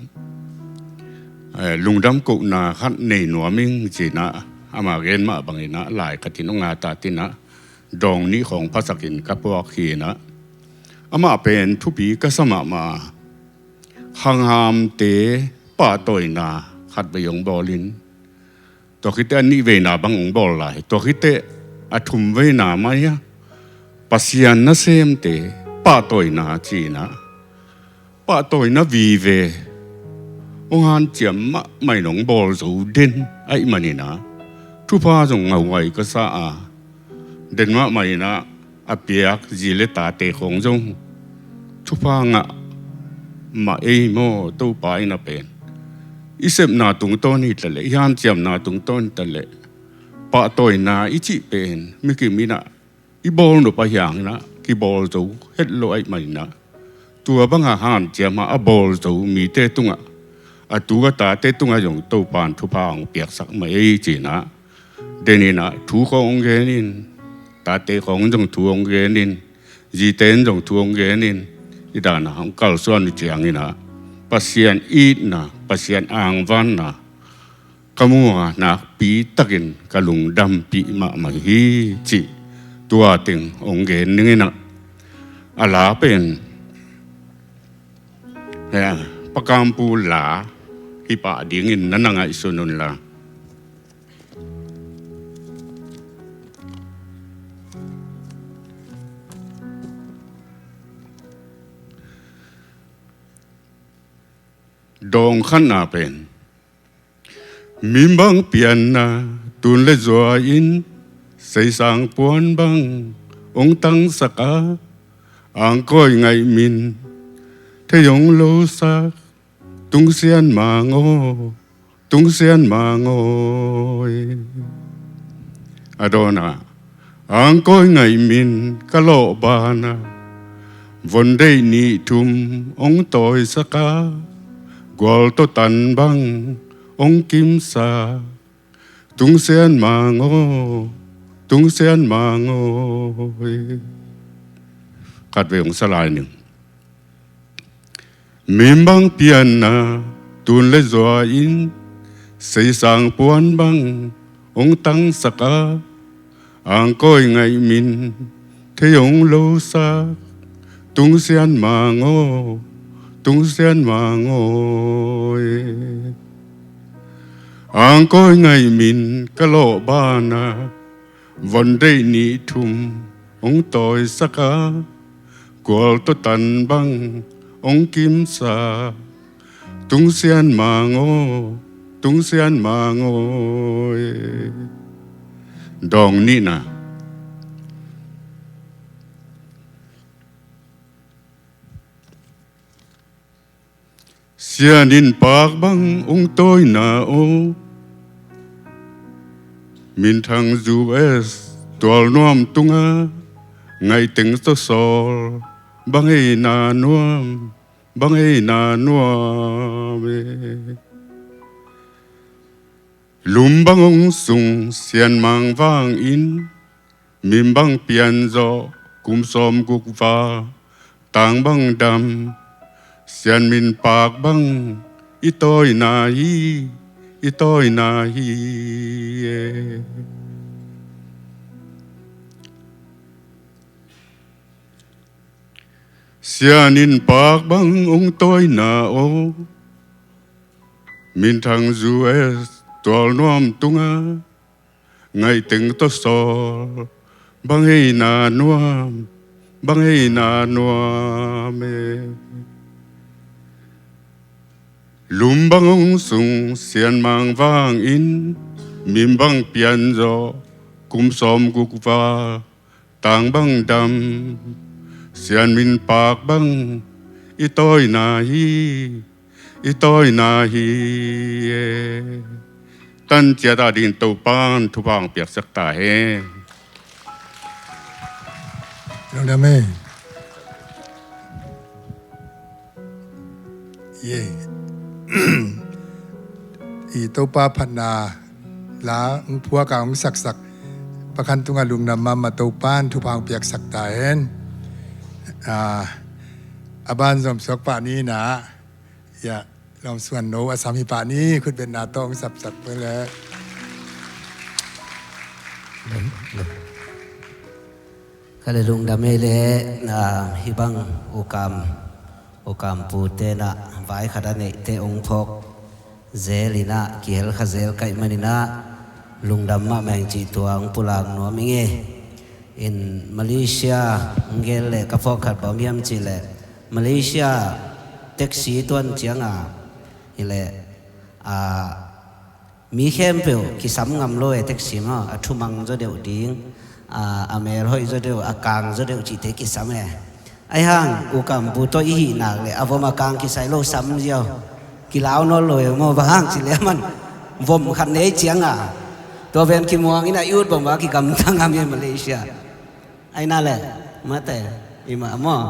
eh, lungdam kohna khat nei nuam ing ci in ah ama gen mah bangin ah lai khat in hong a ta in ah dawng nih khawng phasakin ka puak hi in ah, amah pen thupi ka sa mahmah. Khanghamte pahtawina khatvei hong bawl in, tua khit teh a nihveina bang hong bawl lai, tua khit teh a thumveina mai-ah Pasian nasemte pahtawina ci in ah, pahtawina vive hong hanciam mahmah in hong bawl zo den ahih manin ah thupha zong ngauhuai ka sa a, den mahmah in ah a piak zi le tate khawng zong thupha ngah mah ei maw. Topa in a pen i sepna tungtawn hi taleh, i hanciamna tungtawn hi taleh, pahtawina i cih pen mi kim in ah i bawl nop a hiang in ah kibawl zo het lo ahih manin ah, tua banga hanciam a a bawl zo mite tungah, a tu a tate tungah zong Topan thupha hong piaksak mah ei ci in ah, den in ah thu khawng hong gen in, tate khawng zong thu hong gen in, zite in zong thu hong gen in, i dan a hong kalsuan uh ciangin ah Pasian itna, Pasian angvanna ka mu a nakpi takin ka lungdampih mahmah hi cih tua teng hong gen ning in ah, a la pen, eh, Pa Kam Pu la hi pah dingin na na ngaihsun un la. Dawng khatna pen, mi bang pianna tun le zua in, seisang puan bang hong tangsak a, angkawi ngaih min thei hong losak, Tung Sian Mang aw, Tung Sian Mang aw. A dawnah, angkawi ngaih min ka lawh banah, von deih nih thum hong tawisak a, gual tawh tan bang hong kimsa, Tung Sian Mang aw, Tung Sian Mang aw. Khatvei hong sa lai ning. Mi bang pianna tun le zua in, seisang puan bang hong tangsak a, angkawi ngaih min thei hong losak, Tung Sian Mang aw, Tung Sian Mang aw. Angkawi ngaih min ka lawh banah, von deih nih thum hong tawisak a, gual tawh tan bang hong kimsa, Tung Sian Mang aw, Tung Sian Mang aw. Dawng nihna. Sian in paak bang hong tawina aw, minthang zu es tual nuam tunga, ngaih teng sawsawl bang eina nuam, bang eina nuam e. Lum bang hong sung Sian Mang vangin, min bang pian zawh kum sawm guk val, tang bang dam, Sian min paak bang i tawina hi, i tawina hi. Sian in paak bang ong tawina aw, minthang zu e tual nuam tunga, ngaih teng tawh sawl bang heina nuam, bang heina nuam e. Lum bang ong sung sian mang vangin, mim bang pian zaw kum sawm guk val, tang bang dam, sian min paak bang i tawina hi, i tawina hi e. Tan ciat a dingin Topan thupha hong piaksak ta hen. Lungdam e. Ye. I Topa phatna la hong phuak a hong saksak Pa Khan tungah lungdam mahmah, Topan thupha hong piaksak ta hen. A, a ban zom suak pah ni na. Ya, lawm suan no a sam hi pah ni, khutbetna tawh hong sapsak pah le. Ka le lungdam e le, a, hih bang U Kam, U Kam pute na vai khat a neihte hong phawk zel in a, kihel kha zel ka hih manin a, lungdam mahmah ing cih tua hong pulak nuam ing e. In Malaysia hong gel le ka phawk khat bang hiam cih le, Malaysia taxi tuan ciang a, hi le, a, mi khempeuh kisam ngam lo e, taxi maw, a thumang zaw deuh ding, a, a mel hoih zaw deuh, a kang zaw deuh cihte kisam e. Ahi hang U Kam pu tawh i hih nak le a vom a kang kisai lo sam ziau. Kilau nawn lo e maw, bang hang cih le a man vom khat nei ciang a, tua pen kimuang in a, i ut bang bang kigamtang a mi Malaysia. Ahi na le, mate, i mah maw.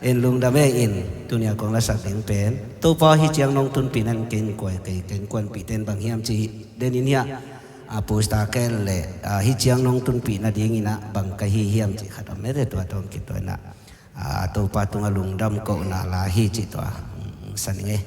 In lungdam e in, tuni a kong lasak ding pen, Topa hih ciang nong tunpih na ding kei in kua, kei, kei in kuanpih ten bang hiam cih den in hiah, a, poster ken le, a, hih ciang nong tunpih na ding in a bang ka hi hiam cih khat om e, tua tawh kituak in a, a, Topa tungah lungdam kohna la hi cih tua, mm, sa ning e.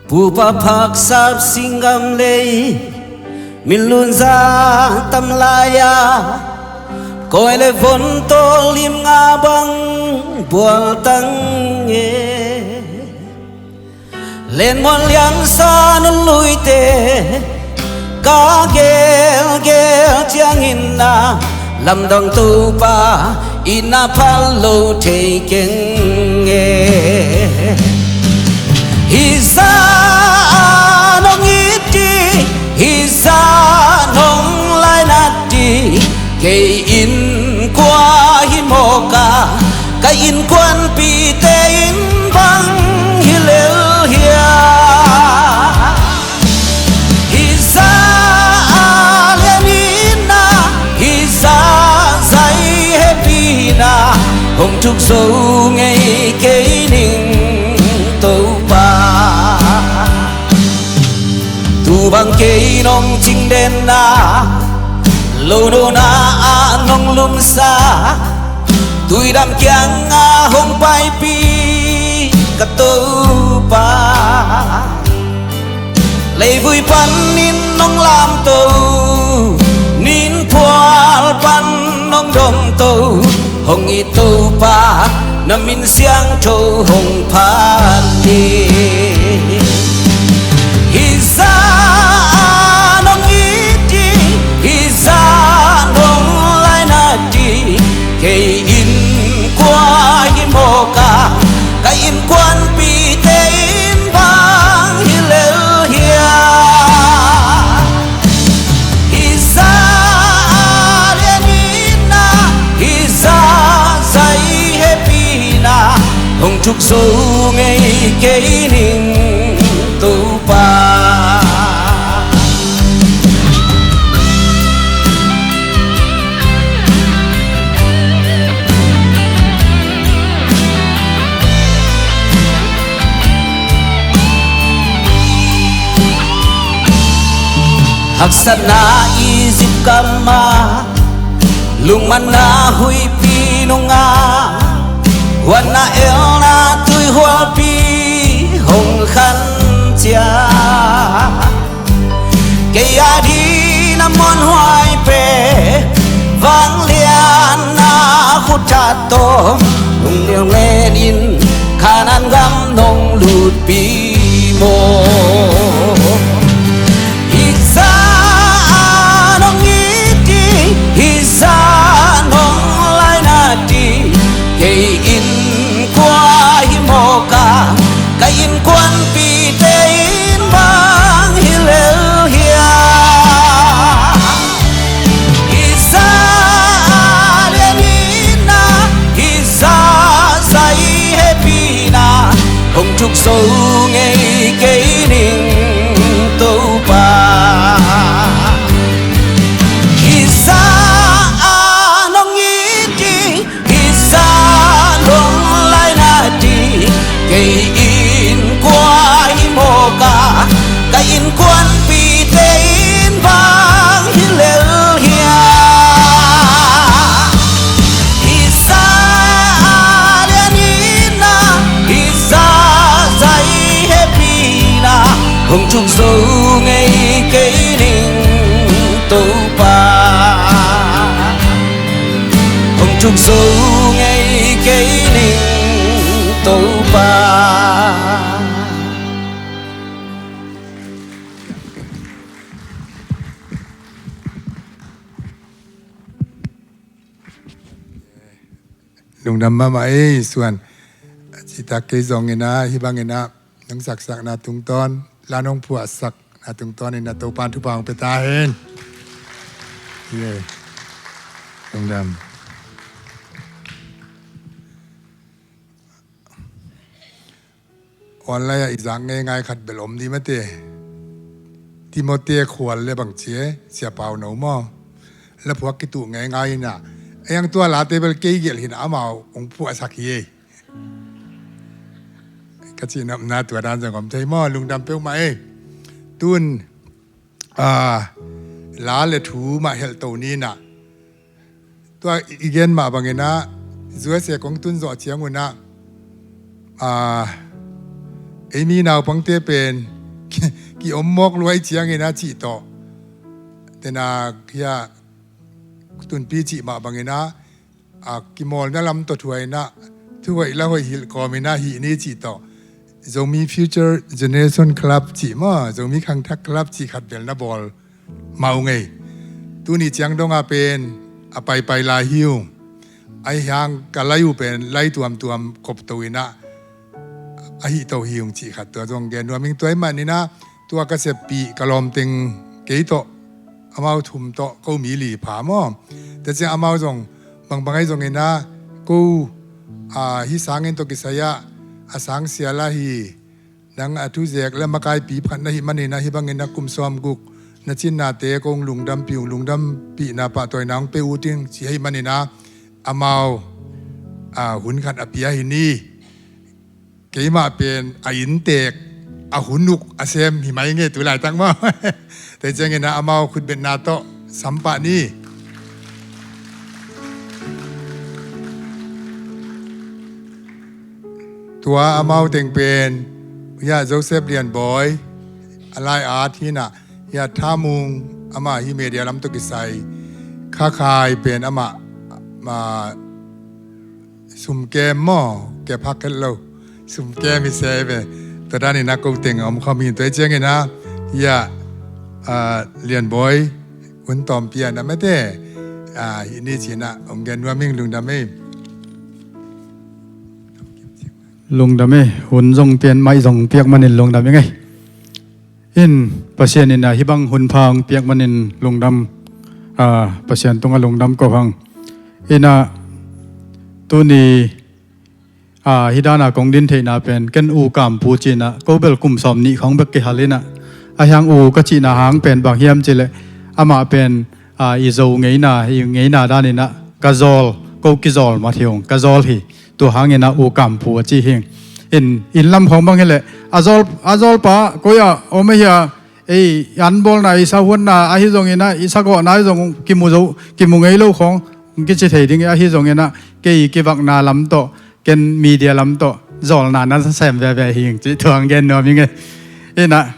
Pupa phak sap singgam lei, min lun za tam lai-a, koi le von tawh lim nga bang bual tang e. Lenmuan liangsa nun luite ka gelgel ciangin na, lamdang Topa in na phal lo thei keng e. Hih zah nong it ding, hih zah nong lainat ding, kei in kua hi mawk a, ka innkuanpihte in bang hi lel hiam? Hih zah lianitna, hih zah zai hehpihna hong thuk zo ngei kei ning Topa. Tu bang kei nong cingdenna, lo nona ah nong lumsa, tuidam kiangah hong paipih ka Topa. Leivui panin nong lamto, ninphual pan nong domto, hong it Topa, na min siangtho hong phat ni. Hih zah nong it ding, hih zah nong lainat ding, kei in kua hi mawk a, ka innkuanpihte in bang hi lel hiam? Hih zah lianitna, hih zah zai hehpihna hong thuk zo ngei kei ning Haksatna Egypt gamah, lungmanna huihpi nungah, huatna elna tuihualpi hong khan ciang, kei adingin a muanhuai pen vangliatna khut tawh hong lianglen in, Kanaan gam nong lutpih maw. Hih zah nong it ding, hih zah nong laina ding, kei innkuan hi mawk a, ka innkuanpihte in bang hi lel hiam. Hih zah lianitna, hih zah zai hehpihna, hong thuk zo ngei kei ning Topa. Hih zah nong it ding, hih zah nong laina ding, kei innkuan hi mawk a, ka innkuanpihte in bang hi lel hiam. Hih zah lianitna, hih zah zai hehpihna, hong thuk zo ngei kei ning Topa. Hong thuk zo ngei kei ning Topa. Lungdam mahmah ei, Suan. Citak kei zong in ah, hih bang in ah, nong saksakna tungtawn, la nong phuahsakna tungtawn in ah, Topa'n thupha hong pia ta hen. Ye. Lungdam. Online ah i zak ngeingai khat bel om ding mate. Timote Khual le bang ci e, Sia Pau No maw. La phuak kituh ngeingai in ah. A yang tua late bel kei gelh hi in ah amau hong phuahsak hi ei. Ka cihnopna tua dan zong om thei maw, lungdam peuhmah ei. Tun, ah, la le thu mah helh to ni in ah. Tua i gen mah bang in ah, U S A kong tun zawh ciang un ah, ah, ei mi naupangte pen ki, ki om mawk lua i ciang in ah cih tawh. Tena hia tunpi cih mah bang in ah, a kimawlna lam tawh thuaina, thuhoih la hoih hilh kawm in ah hih ni cih tawh. Zomi Future Generation Club cih maw, Zomi Khangthak Club cih khat bel na bawl mah ung ei. Tuni ciang dong a pen a paipai lai hi ung. Ahi hang ka lai uh pen lai tuamtuam khop to in ah, ahi to hi ung cih khat tua zong gen nuam ing. Tua ahih manin ah, tua ka seppih ka lawmteng kei tawh, amau thum tawh ko mi li pha maw. Tua ciang amau zong bangbang ahi zongin ah, ko, ah, hih sangin tawh kisai ah a sang sia la hi, nang a thuzek le makaipi pakhat na hih manin ah, hih bangin ah kum sawmguk na cinnate kong lungdampih ung, lungdampihna pahtawina hong pe ut ing ci ahih manin ah, amau, ah, hun khat a pia hi ni. Keimah pen a inntek a hun uk a sem hi mai ing e tu laitak maw. Tua ciangin ah amau khutbetna tawh sam pah ni. Tua amau teng pen, hia Joseph Lian Bawi, a lai at hi in ah, hia Tha Mung, amah hih media lam tawh kisai, Kha Khai pen amah, ma, sumkem maw, kep hak het lo. Sumkem hi se ve. Tua danin ah ko teng a om khawm hi. Tua ciangin ah, hia, ah, Lian Bawi, hun tawmpi a na mate. Ah, hih ni ci in ah hong gen nuam ing, lungdam ei. Lungdam ei, hun zong pian, mic zong piak manin lungdam ing ei. In, Pasian in ah hih bang hun pha hong piak manin lungdam, ah, Pasian tungah lungdam ko hang. In ah, tuni, ah, hih dan a kong din theihna pen, ken U Kam Pu ci in ah, ko bel kum sawmnih khawng bek kihal in ah. Ahi hang U ka cihna hang pen bang hiam cih leh, amah pen, ah, i Zo ngeina, i ngeina danin ah, ka zawl, ko kizawl mat hi ung, ka zawl hi. Tua hangin ah U Kam Pu a ci hi. In, inn lam khawng bang hi leh, a zawl, a zawlpa, koi ah om a hia, ei an bawlna, i sahuanna ahi zongin ah, i sagawhna ahi zong kimu zo, kimu ngei lo khawng kici thei ding ahi zongin ah, kei kivakna lam tawh, ken media lam tawh zawlna na sem veve hing cih tua hong gen nuam ing e. Inah,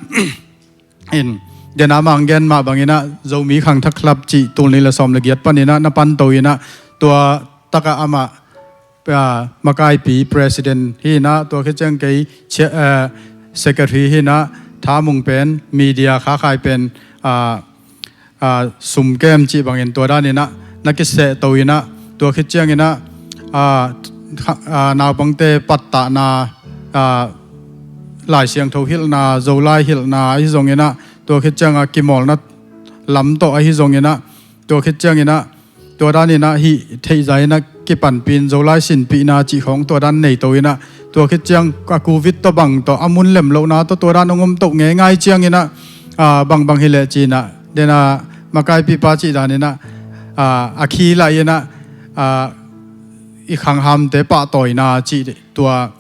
in, den a mah hong gen mah bangin ah, Zomi Khangthak Club cih tul nih le sawm le giat panin ah na panto inah, tua takah amah, ah, makaipi president hi inah, tua khit ciang kei chia-, ah, secretary hi inah, thamung pen, media khakhai pen, ah, ah, sumkem cih bangin tua dan inah na kisehto inah, tua khit ciang inah, ah, kha-, ah, naupangte pattahna, ah, Lai Siangtho hilhna, Zolai hilhna ahi zong inah, tua khit ciang a kimawlna lam tawh ahi zong inah, tua khit ciang inah, tua dan inah hih theihza inah kipanpih in, Zolai sinpihna cih khawng tua dan neito inah, tua khit ciang a Covid tawh bang tawh, a mun lem lohna tawh tua dan hong om toh ngeingai ciang inah, ah, bangbang hi leh ci inah, den a makaipipa cih dan inah, ah, a khi lai inah, ah, i khanghamte pahtawina cih tua,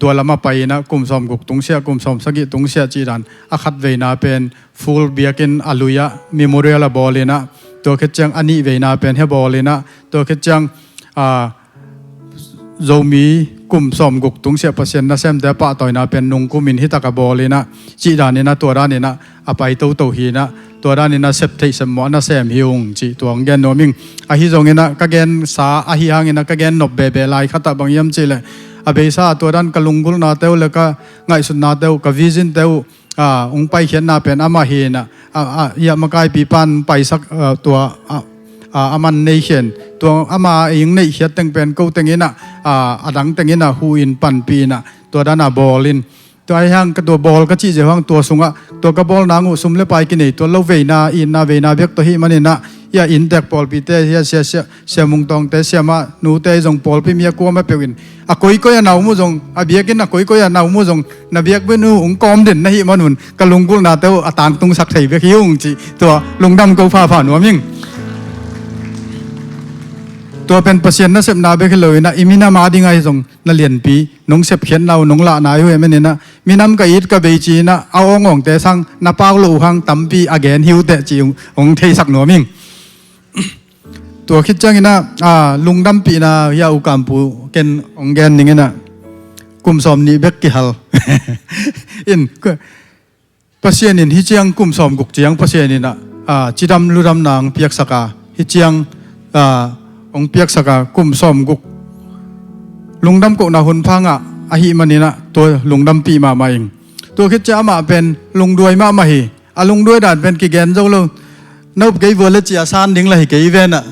tua lam a pai inah, kum sawmguk tungsiah, kum sawmsagih tungsiah cih dan, a khatveina pen full biakinn a lui ah memorial a bawl inah, tua khit ciang a nihveina pen hia bawl inah, tua khit ciang, ah, Zomi kum sawmguk tungsiah Pasian nasemte a pahtawina pen nungkum in hitak a bawl inah, cih dan inah, tua dan inah a pai toto hi inah, tua dan inah sep theih sep mawh na sem hi ung cih tua hong gen nuam ing. Ahi zong inah ka gensa ahi hang inah ka gen nop behbeh lai khat ah bang hiam cih leh, a beisa tua dan ka lunggulhnate uh le ka ngaihsutnate uh, ka vision te uh, ah, hong paikhiatna pen amah hi inah, ah, ah, hiah makaipipan paisak, ah, tua, ah, ah, aman neikhian. Tua ama ing neihkhiat teng pen ko teng inah, ah, a dang teng inah hu in panpih inah, tua dan a bawl in. Tua ahi hang ka tua bawl ka cih ziau hang tua sungah, tua ka bawl nang uh sum le pai kinei tua lo, veina, itna veina biak tawh hih man inah, hiah inntek pawlpite, hiah sia, sia, Sia Mung Tawngte, siamah nute zong pawlpi mi a kuamah peuh in, a koikoi a na om uh zong, a biakinn a koikoi a na om uh zong, na biakinn uh hong kawm den na hih man un, ka lunggulhnate uh a tangtungsak thei bek hi ung cih tua lungdam ko phapha nuam ing. Tua pen Pasian nasepna bek hi lo inah, i minam a ding ahi zong na lianpi, nong sepkhiatna uh, nong lahna ahi uh, amen inah, minam ka it ka bei ci inah a awngawngte sang na pau loh uh hang tampi a gen hi uh teh cih hong, hong theisak nuam ing. Tua khit ciang inah, ah, lungdampihna hiah U Kampu ken hong gen ning inah, kum sawmnih bek kihal. In, ku-, Pasian in hih ciang kum sawmguk ciang Pasian inah, ah, cidam ludamna hong piaksak a, hih ciang, ah, hong piaksak a, kum sawmguk lungdam kohna hun pha ngah ahih man inah tua lungdampih mahmah ing. Tua khit ciang amah pen lungduai mahmah hi. A lungduai dan pen kigen zo lo. Na up kei vua le ci a san ding lah hi kei ven ah.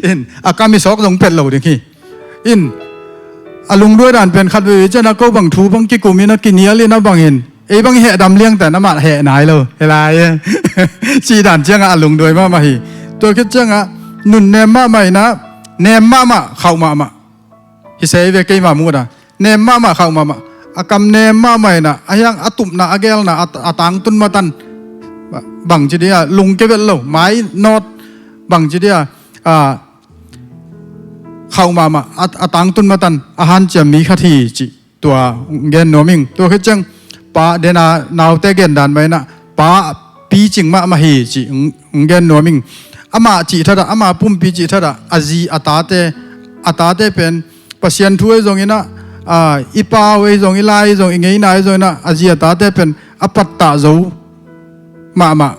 In, a kam i sawk zong pet lo ding hi. In, a lungduai dan pen khat veve ciang a ko bang thu bang kikum inah, kinial inah bang in, ei bang i heh dam liangtan amah heh nai lo. Hi lai e. Cih dan ciang ah a lungduai mahmah hi. Tua khit ciang ah nunnem mahmah inah, nem mahmah, khauh mahmah. Hi se ve, keima muh a nem mahmah, khauh mahmah. A kam nem mahmah inah, a hiang a tupna, a gelna, a, a tangtun matan, bangci dia, lungke vet lo, mai nawt, bangci dia, ah, khauh mahmah, a, a tangtun matan a hanciam mi khat hi cih tua hong gen nuam ing. Tua khit ciang pa, den a naute gen dan mah inah, pa picing mahmah hi cih hong, hong gen nuam ing. Amah cih thadah, ama pumpi cih thadah, a zi a tate, a tate pen Pasian thu ahi zong inah, ah, i pau ahi zong, i lai ahi zong, i ngeina ahi zong inah, a zi a tate pen a pattah zo mahmah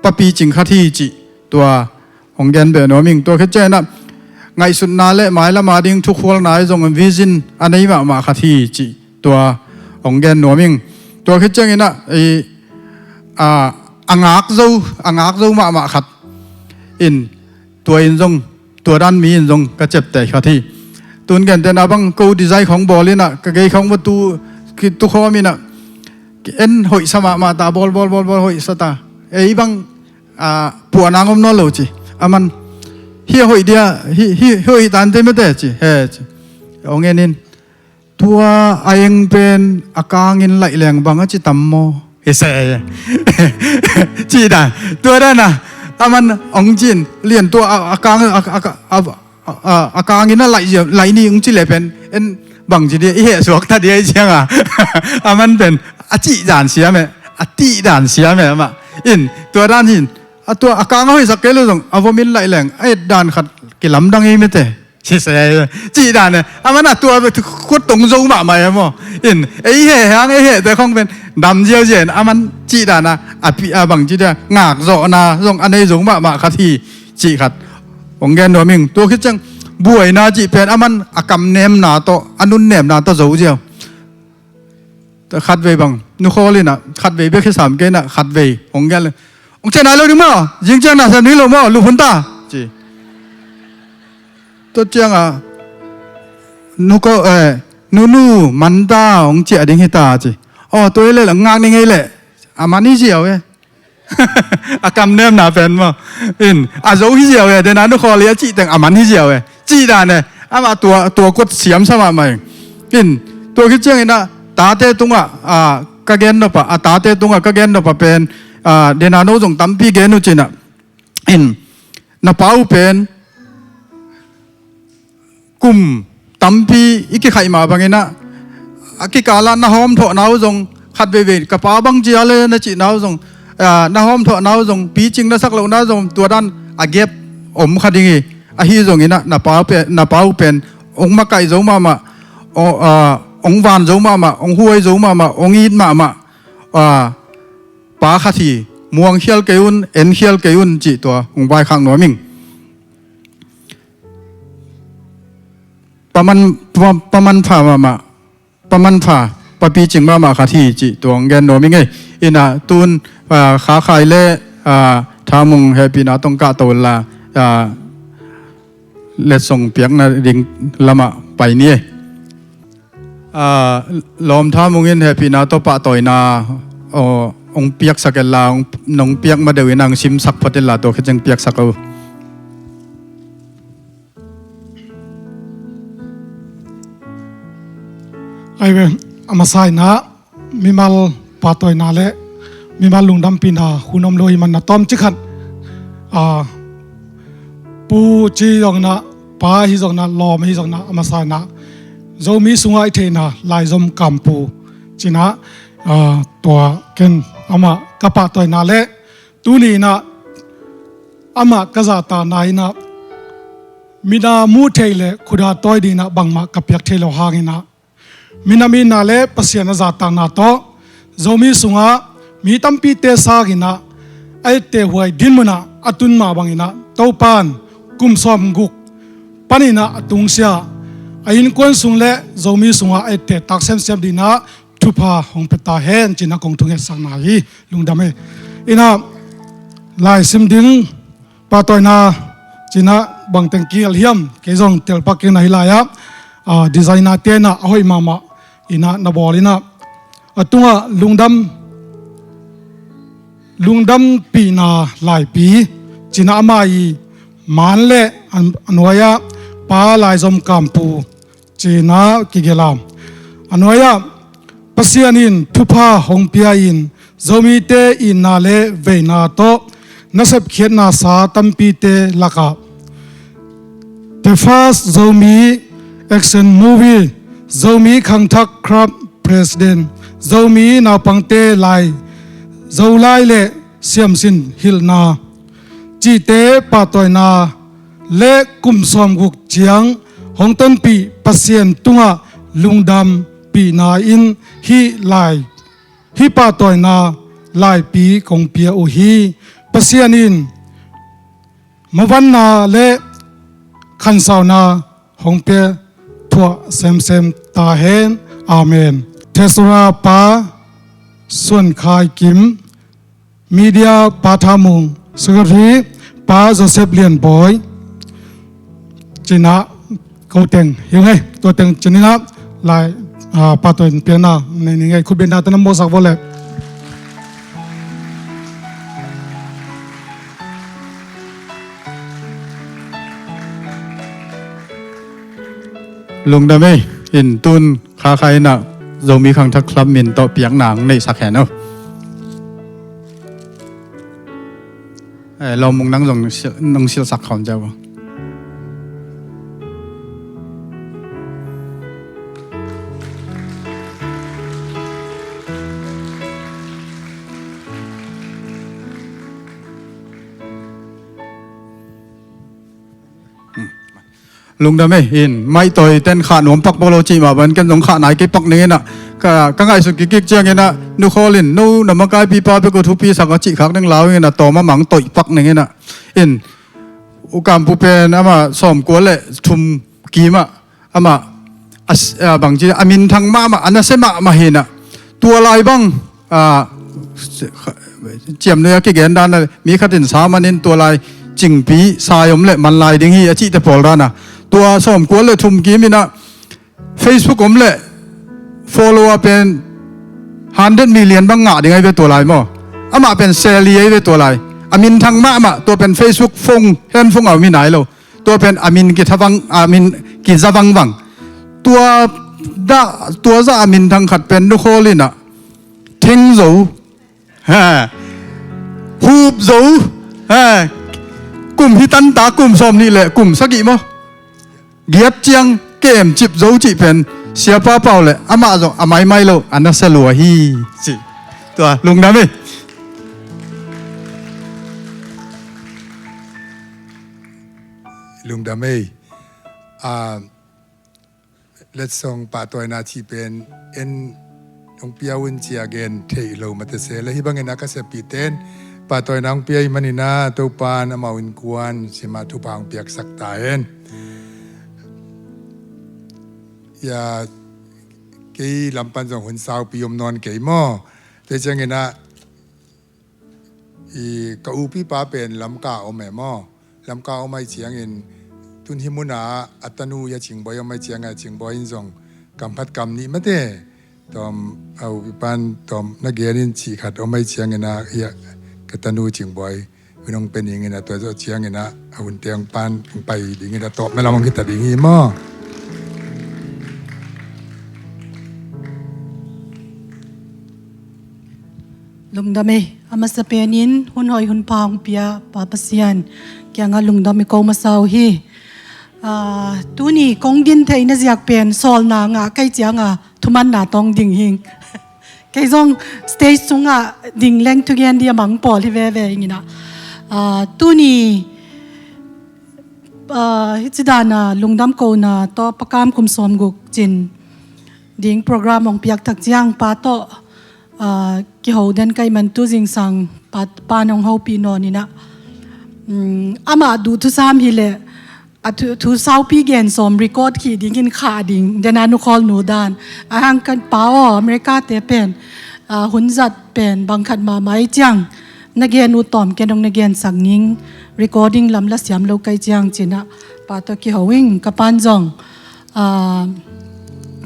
pa picing khat hi cih tua hong gen beh nuam ing. Tua khit ciang inah ngaihsutna le mailam a ding thukhualna ahi zong, vision a nei mahmah khat hi cih tua hong gen nuam ing. Tua khit ciang inah i, a, a ngak zo, a ngak zo mahmah khat in, tua in zong, tua dan mi in zong ka ciapteh khat hi. Tun gentehna bang ko design khawng bawl inah, ka gei khawng va tu, ki, tukhawm inah, en hoihsa mahmah ta, bawl, bawl, bawl, bawl, hoihsa ta. Ei bang, ah, puahnang om nawn lo ci. Aman, hih a hoih dia, hih, hih, hih hoih tante mate ci, he ci. Hong en in, tua a eng pen a kangin laih leng bang a ci tam maw? Hi se. Cih dan, tua dan a, aman hong ci in, lian tua a, a kang, a, a, a, a, a kangin a laih, laih ni hong ci leh pen, en bangci dia, i heh suak ta dia i ciang a. Aman pen, a cih dan siam e. A tih dan siam e amah. In, tua dan hin, a tua a kang a hoihsak kei lo zong a vom in laih leng a et dan khat kilamdang hi mete. Sisei, cih dan e. Aman a tua khut tong zo mahmah e maw. In, ei he hang ei hete khong pen dam ziauzia in aman cih dan a, a pi a bang ci dia ngak zawhna zong a nei zo mahmah khat hi cih khat hong gen nuam ing. Tua khit ciang buaina cih pen aman a kamnemna tawh a nunnemna tawh zo ziau. Khatvei bang nukhawl inah khatvei bek hi sam kei inah khatvei hong gel. Hong ciah nai lo ding maw? Zing ciang na sem ding lo maw? Lup hun ta ci. Tua ciangah nukhawl, eh, nunu man ta, hong ciah ding hi ta ci. Aw, tua hi leh ngak ning ei leh a man hi ziau e. A kamnemna pen maw? In, a zo hi ziau e, dena nukhawl hi a cih teng a man hi ziau e. Cih dan e, amah tua, tua kuat siamsa mahmah ing. In, tua khit ciangin ah tate tungah, a, ka gen nop ah, a tate tungah ka gen nop ah pen, a, dena no zong tampi gen uh cinah. In, na pa uh pen kum tampi i kikhaih mah bangin ah, a kikalah na hawmthawhna uh zong khat veivei, ka pa bang cia le na cihna uh zong, ah, na hawmthawhna uh zong, picing na sak lohna uh zong, tua dan a gep om kha ding hi. Ahi zongin ah na pa pen, na pa uh pen hong makaih zo mahmah, hong, ah, hong van zo mahmah, hong huai zo mahmah, hong it mahmah, ah, pa khat hi. Muangkhial kei un, enkhial kei un cih tua hong vaikhak nuam ing. Paman, pa, paman pha mahmah, paman pha, papicing mahmah khat hi cih tua hong gen nuam ing ei. Inah tun, ah, Kha Khai le, ah, Tha Mung hehpihna tawh kah to la, ah, letsong piakna ding lamah pai ni ei. Ah, lawm Tha Mung in hehpihna tawh pahtawina, aw, hong piaksak inla, hong, nong piak ma deuh inah hong simsak phot inla, tua khit ciang piaksak o. Ai ve, a masa inah mimal pahtawina le mimal lungdampihna hun om lo hi manah tawmcik khat, a, pu ci zong inah, pa hi zong inah, lawm hi zong inah, a masa inah Zomi sungah i theihna laizom kampu cinah, a, tua ken amah ka pahtawina le tuni inah amah ka zahtakna inah, mit a muh theih le khut a tawi ding inah bangmah ka piak thei lo hang inah, minam itna le Pasian a zahtakna tawh Zomi sungah mi tampite sang inah a ettehhuai dinmun ah a tun mah bang inah Topa'n kum sawmguk pan inah a tungsiah a innkuan sung le Zomi sungah a etteh tak semsem ding inah thupha hong pia ta hen cinah kong thungetsakna hi. Lungdam ei. Inah laisim ding pahtawina cinah bangteng kihel hiam, kei zong telpak keng na hi lai-ah, ah, designer te inah a hoih mahmah inah na bawl inah, a tungah lungdam, lungdampihna laipi cinah amah i man le a nuai-ah pa laizom kampu cinah kigelh a. A nuai-ah Pasian in thupha hong pia in Zomite itna le veina tawh nasepkhiatna sa tampite lakah The First Zomi Action Movie, Zomi Khangthak Club President, Zomi Naupangte Lai, Zolai le Siamsin Hilhna cihte pahtawina le kum sawmguk ciang hong tonpih Pasian tungah lungdampihna in hih lai, hih pahtawina laipi kong pia uh hi. Pasian in mavanna le khansauna hong pia thuah semsem ta hen. Amen. Treasurer Pa Suan Khai Kim, Media Pa Tha Mung, Secretary Pa Joseph Lian Bawi, cinah ko teng hi ung ei. Tua teng cininah lai, ah, pahtawina piakna nei ning ei. Khutbetna tawh na mawhsak vawh leh. Lungdam ei. In tun Kha Khai inah Zomi Khangthak Club min tawh piakna hong neihsak hen aw. Eh, Lawm Mung, nang zong sil-, nong silhsak khawm cia vo. Lungdam ei, in maihtawi ten khah nuam pak bawk lo cih mah bang ken zong khah nai kei pak ning inah, ka, ka ngaihsut kikik cianginah Nu Khawl in no na makaipipa bek uh thupi sak a cih khak ding lau inginah tawm a mangtawi pak ning inah, in U Kampu pen amah sawmkua le thum kimah amah a, a bangci a minthang mahmah, a nasia mahmah hinah, tua lai bang a, ciamnui a kigen dan a mi khat in sa manin tua lai cingpi sai om le man lai ding hi a cihte pawl dan a, tua sawmkua le thum kim inah Facebook om le follower pen hundred million bang ngah ding ahi ve tua lai maw? Amah pen seli ahi ve tua lai. A minthang mahmah, tua pen Facebook phone, handphone a om hi nai lo. Tua pen a min kitha vang, a min kiza vangvang. Tua dah, tua zah a minthang khat pen Nu Khawl inah theng zo, ha, hup zo, ha, kum hi tanta, kum sawm nih le kum sagih maw? Giat ciang kem cip zo cih pen Siapa Pau le amah zong a maimai lo, a nasia lua hi cih. Tua lungdam ei. Lungdam ei. A, letsong pahtawina cih pen en hong pia un ci a gen theih lo mate se le, hih bangin a ka sepih ten pahtawina hong pia ih maninah Topan amau innkuan simah thupha hong piaksak ta hen. Ya, kei lampan zong hun saupi om nawn kei maw? Te cianginah i ka upipa pen Lamka om e maw? Lamka om ahi ciangin tun hih munah a tanu hi a Cingbuai om ahi ciangin a Cingbuai in zong kamphat kam nih mate tawm a upipan tawm na gen in cih khat om ahi ciangin a, ia, ka tanu Cingbuai hun hong pe ning in a, tua zawh ciangin a, a hunte hong pan hong pai ding in a tawpna lam hong hita ding hi maw? Lungdam ei. A masa penin hun hoi hun pha hong pia Pa Pasian kiangah lungdam i ko masa uh hi. Ah, tuni kong din theihna ziak pen sawlna ngah kei cianga thumanna tawng ding hing. Kei zong stage sungah ding leng thugen ding a mang pawl hi veve inginah. Ah, tuni, ah, hih ci dana lungdam kona tawh Pa Kam kum sawmguk cin ding program hong piak thak ciang Pa tawh, ah, kiho den ka hih man tu zingsang Pa, Pa nong hopih nawn inah, um, amah duh thusam hileh a thu, thu saupi gen sawm record khih dingin khah ding dena Nu Khawl nu dan. A hang kan Pa aw, America te pen, ah, hun zat pen bang khat mahmah ahi ciang na gen uh tawm ken dong na gensak ning, recording lam la siam lo ka hih ciang cinah Pa tawh kiho ing. Ka pan zong, ah,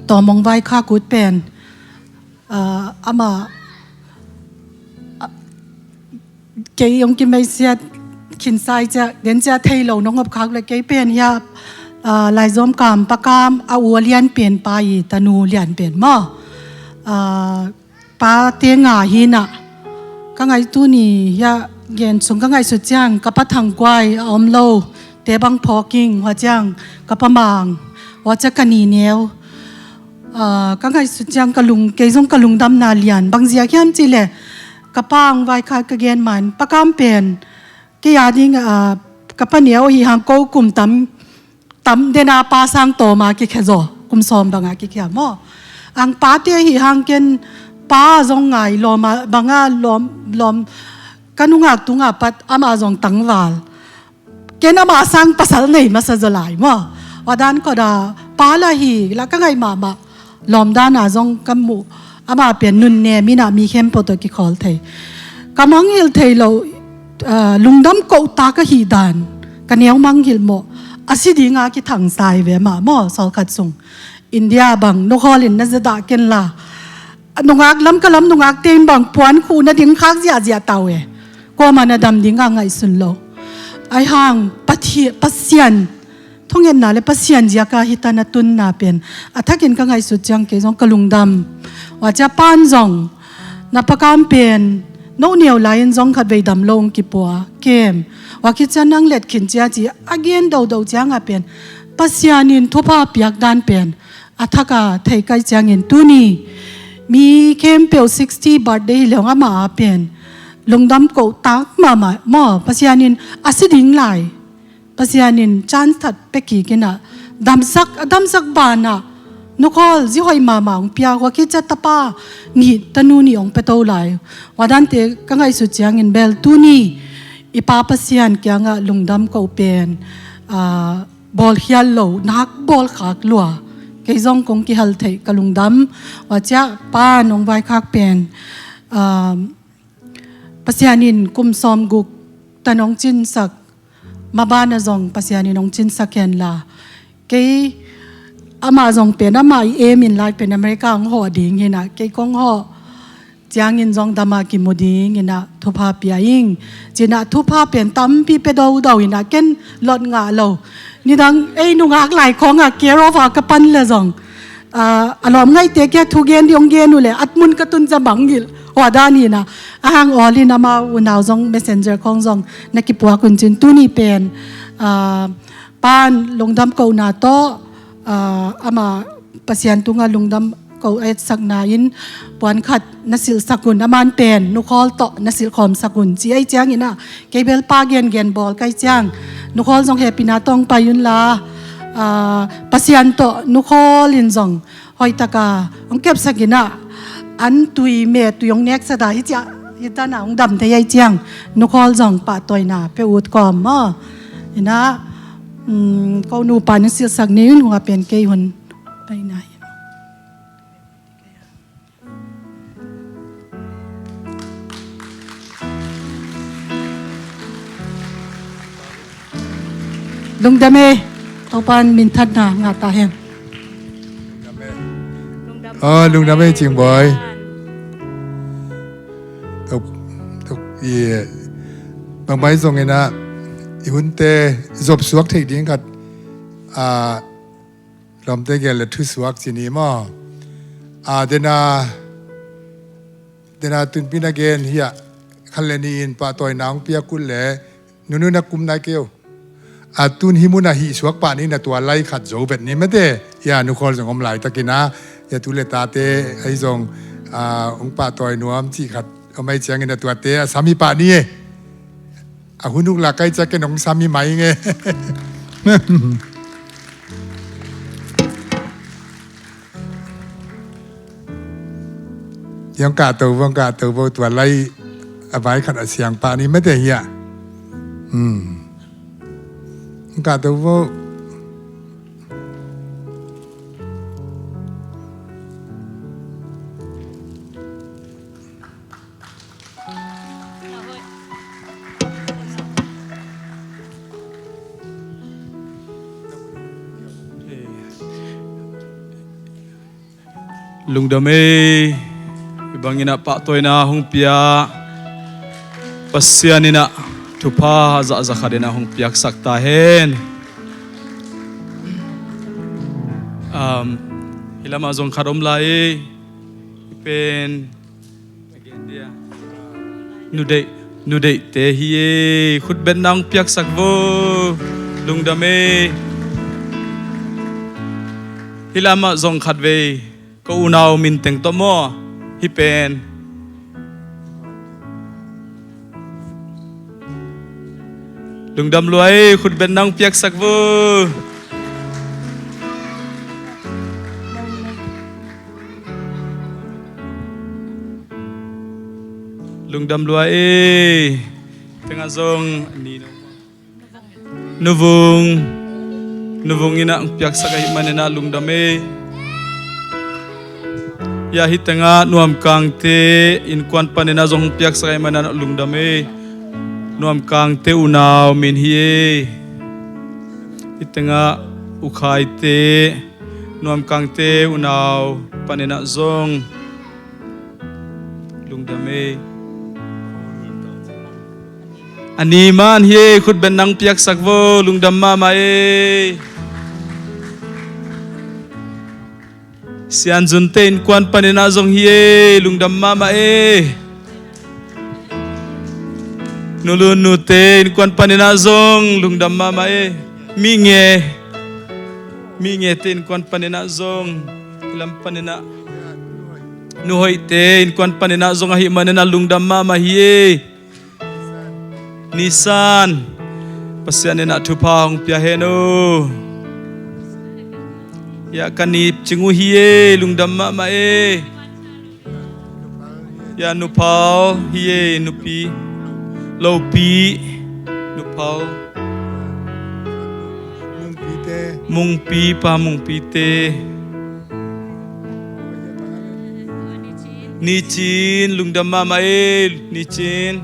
tawm hong vaikhak ut pen, ah, amah, ah, kei hong kimeisiat khinsa ih ciah den ciah thei lo nong hopkhak le kei pen hiah, ah, Laizawm Kam Pa Kam a u a lian pen pa i tanu lian pen maw? Ah, pate nga hinah ka ngaih tuni hiah gen sung ka ngaihsut ciang ka Pa Thang Kuai a om lo te bang phawk ing, hua ciang ka Pa Mang, hua ciang ka ni neu. Ah, ka ngaihsut ciang ka lung, kei zong ka lungdamna lian bang ziak hiam cihleh ka Pa hong vaikhak ka gen man Pa Kam pen kei a ding, ah, ka Pa neu ahi hang ko kum tam tam dena Pa sang tawma kikhia zaw, kum sawm banga kikhia maw? Ang pate ahi hang ken Pa zong ngai lawma banga lawm, lawm ka nungak tunga pat amah zong tangval. Ken amah sang pasal nei masa zaw lai maw? Wa dan kawda Pa la hi la ka ngaih mahmah. Lawm dana zong ka muh, amah pen nunnem inah mi khempeuh tawh kikhawl thei. Ka mangngilh thei lo, ah, lungdam kohtak ahih dan ka neu mangngilh mawh. A si dinga kithangsa hi ve mah maw, sawlkhat sung. India bang Nu Khawl in na zadah ken la, nungak Lamka lam nungakte in bang puan khuh nading khak ziahziah ta uh e. Kuamah na dam dinga ngaihsun lo. Ahi hang Pathi-, Pasian thungetna le Pasian ziaka hih tan a tunna pen a thakin ka ngaihsut ciang kei zong ka lungdam. Wa cia pan zong na Pa Kam pen no neu lai-in zong khatvei dam lo hong kipua kem. Wa khit ciang nang let khin cia ci a gen dodo cianga pen Pasian in thupha piak dan pen a thaka thei ka hih ciangin tuni mi khempeuh sixty birthday hi le hong amah a pen lungdam kohtak mahmah maw? Pasian in a si ding lai Pasian in chance that pia kik inah damsak, a damsak banah, nukhawl zi hoih mahmah hong pia, hua khit ciah tapa nih tanu nih hong pia to lai. Hua dante ka ngaihsut ciangin bel tuni i Pa Pasian kiangah lungdam ko pen, ah, bawlkhial lo, nak bawlkhak lua. Kei zong kong kihal theih ka lungdam. Hua ciah Pa nong vaikhak pen, ah, Pasian in kum sawmguk tan hong cinsak, maban a zong Pasian in hong cinsak hen la. Kei amah zong pen, amah i em in lai pen America hong hawh ding hinah, kei kong hawh ciangin zong damah kimu ding hinah thupha pia ing. Cinah thupha pen tampi pia dodau hinah ken lot ngah lo. Nidang ei nungak lai khawngah care of a ka pan le zong, ah, a lawm ngaihte kia thu gen dih hong gen uh le at mun ka tun za bang ngilh. Hua dan hinah, a hang awlin amau unau zong messenger khawng zong na kipuak un cin tuni pen, ah, Pan lungdam kohna tawh, ah, amah Pasian tungah lungdam ko a etsakna in puan khat na silhsak un, aman pen nukhawl tawh na silhkhawmsak un ci ei cianginah, kei bel Pa gengen bawl kai ciang nukhawl zong hehpihna tawh hong pai unla, ah, Pasian tawh nukhawl in zong hoihtaka hong kepsak inah, an tui me tui hong neksak a hi ciah, hi tanah hong dam thei ei ciang nukhawl zong pahtawina pia ut kawm maw. Inah, um, ko nupa na silhsak ni un, hua pen kei hun paina hi. Lungdam e, Topan minthanna ngah ta hen. Oh, lungdam e, Cingbawi. Tok, tok, i, bangbai zong inah, i hunte zop suak thei ding khat, ah, lawmte gel le thusuak ci ni maw. Ah, dena, dena tunpi na gen hiah, khat le ni in pahtawina hong piak ut le, nunu na kum nai keu. A tun hih munah hih suak pah ni na tua lai khat zo vet ni mate. Hia nukhawl zong om laitakinah, hia tu le tate ahi zong, ah, hong pahtawi nuam cih khat om ahi ciangin a tuate a sam hi pah ni e. A hun uk lak kai ciah ken hong sam hi mai nge. Hong kahto vo, hong kahto vo, tua lai a vai khat a siang pah ni mate hia. Hmm. Hong kahto vo. Lungdam ei, i bangin ah pahtawina hong pia Pasian in ah thupha a zahzah khat in ah hong piaksak ta hen. Um, hih lamah zong khat om lai ei, hih pen nudeih, nudeihte hi ei, khutbetna hong piaksak vo, lungdam ei. Hih lamah zong khat vei, ka unau minteng tawh maw, hih pen. Lungdam lua ei, khutbetna hong piaksak vo. Lungdam lua ei. Tengah zong ni no. Nuvung, Nuvung in ah hong piaksak ahih manin ah lungdam ei. Hia hih tengah Nuamkangte innkuan panin ah zong hong piaksak ahih manin ah lungdam ei. Nuamkangte unau min hi ei. Hih tengah U Khaite, Nuamkangte unau panin ah zong lungdam ei. A ni man hi ei, khutbetna hong piaksak vo, lungdam mahmah ei. Sianzunte innkuan panin ah zong hi ei, lungdam mahmah ei. Nulun nute innkuan panin ah zong lungdam mahmah ei. Minge, Mingete innkuan panin ah zong, hih lam panin ah Nu Hoihte innkuan panin ah zong ahih manin ah lungdam mahmah hi ei. Nisan, Pasian in ah thupha hong pia hen o. Ya ka nipcing uh hi e, lungdam mahmah e. Ya nuphal hi e, nupi. Lopi. Nuphal. Mungpi pa, Mungpi te. Nicin, lungdam mahmah e, Nicin.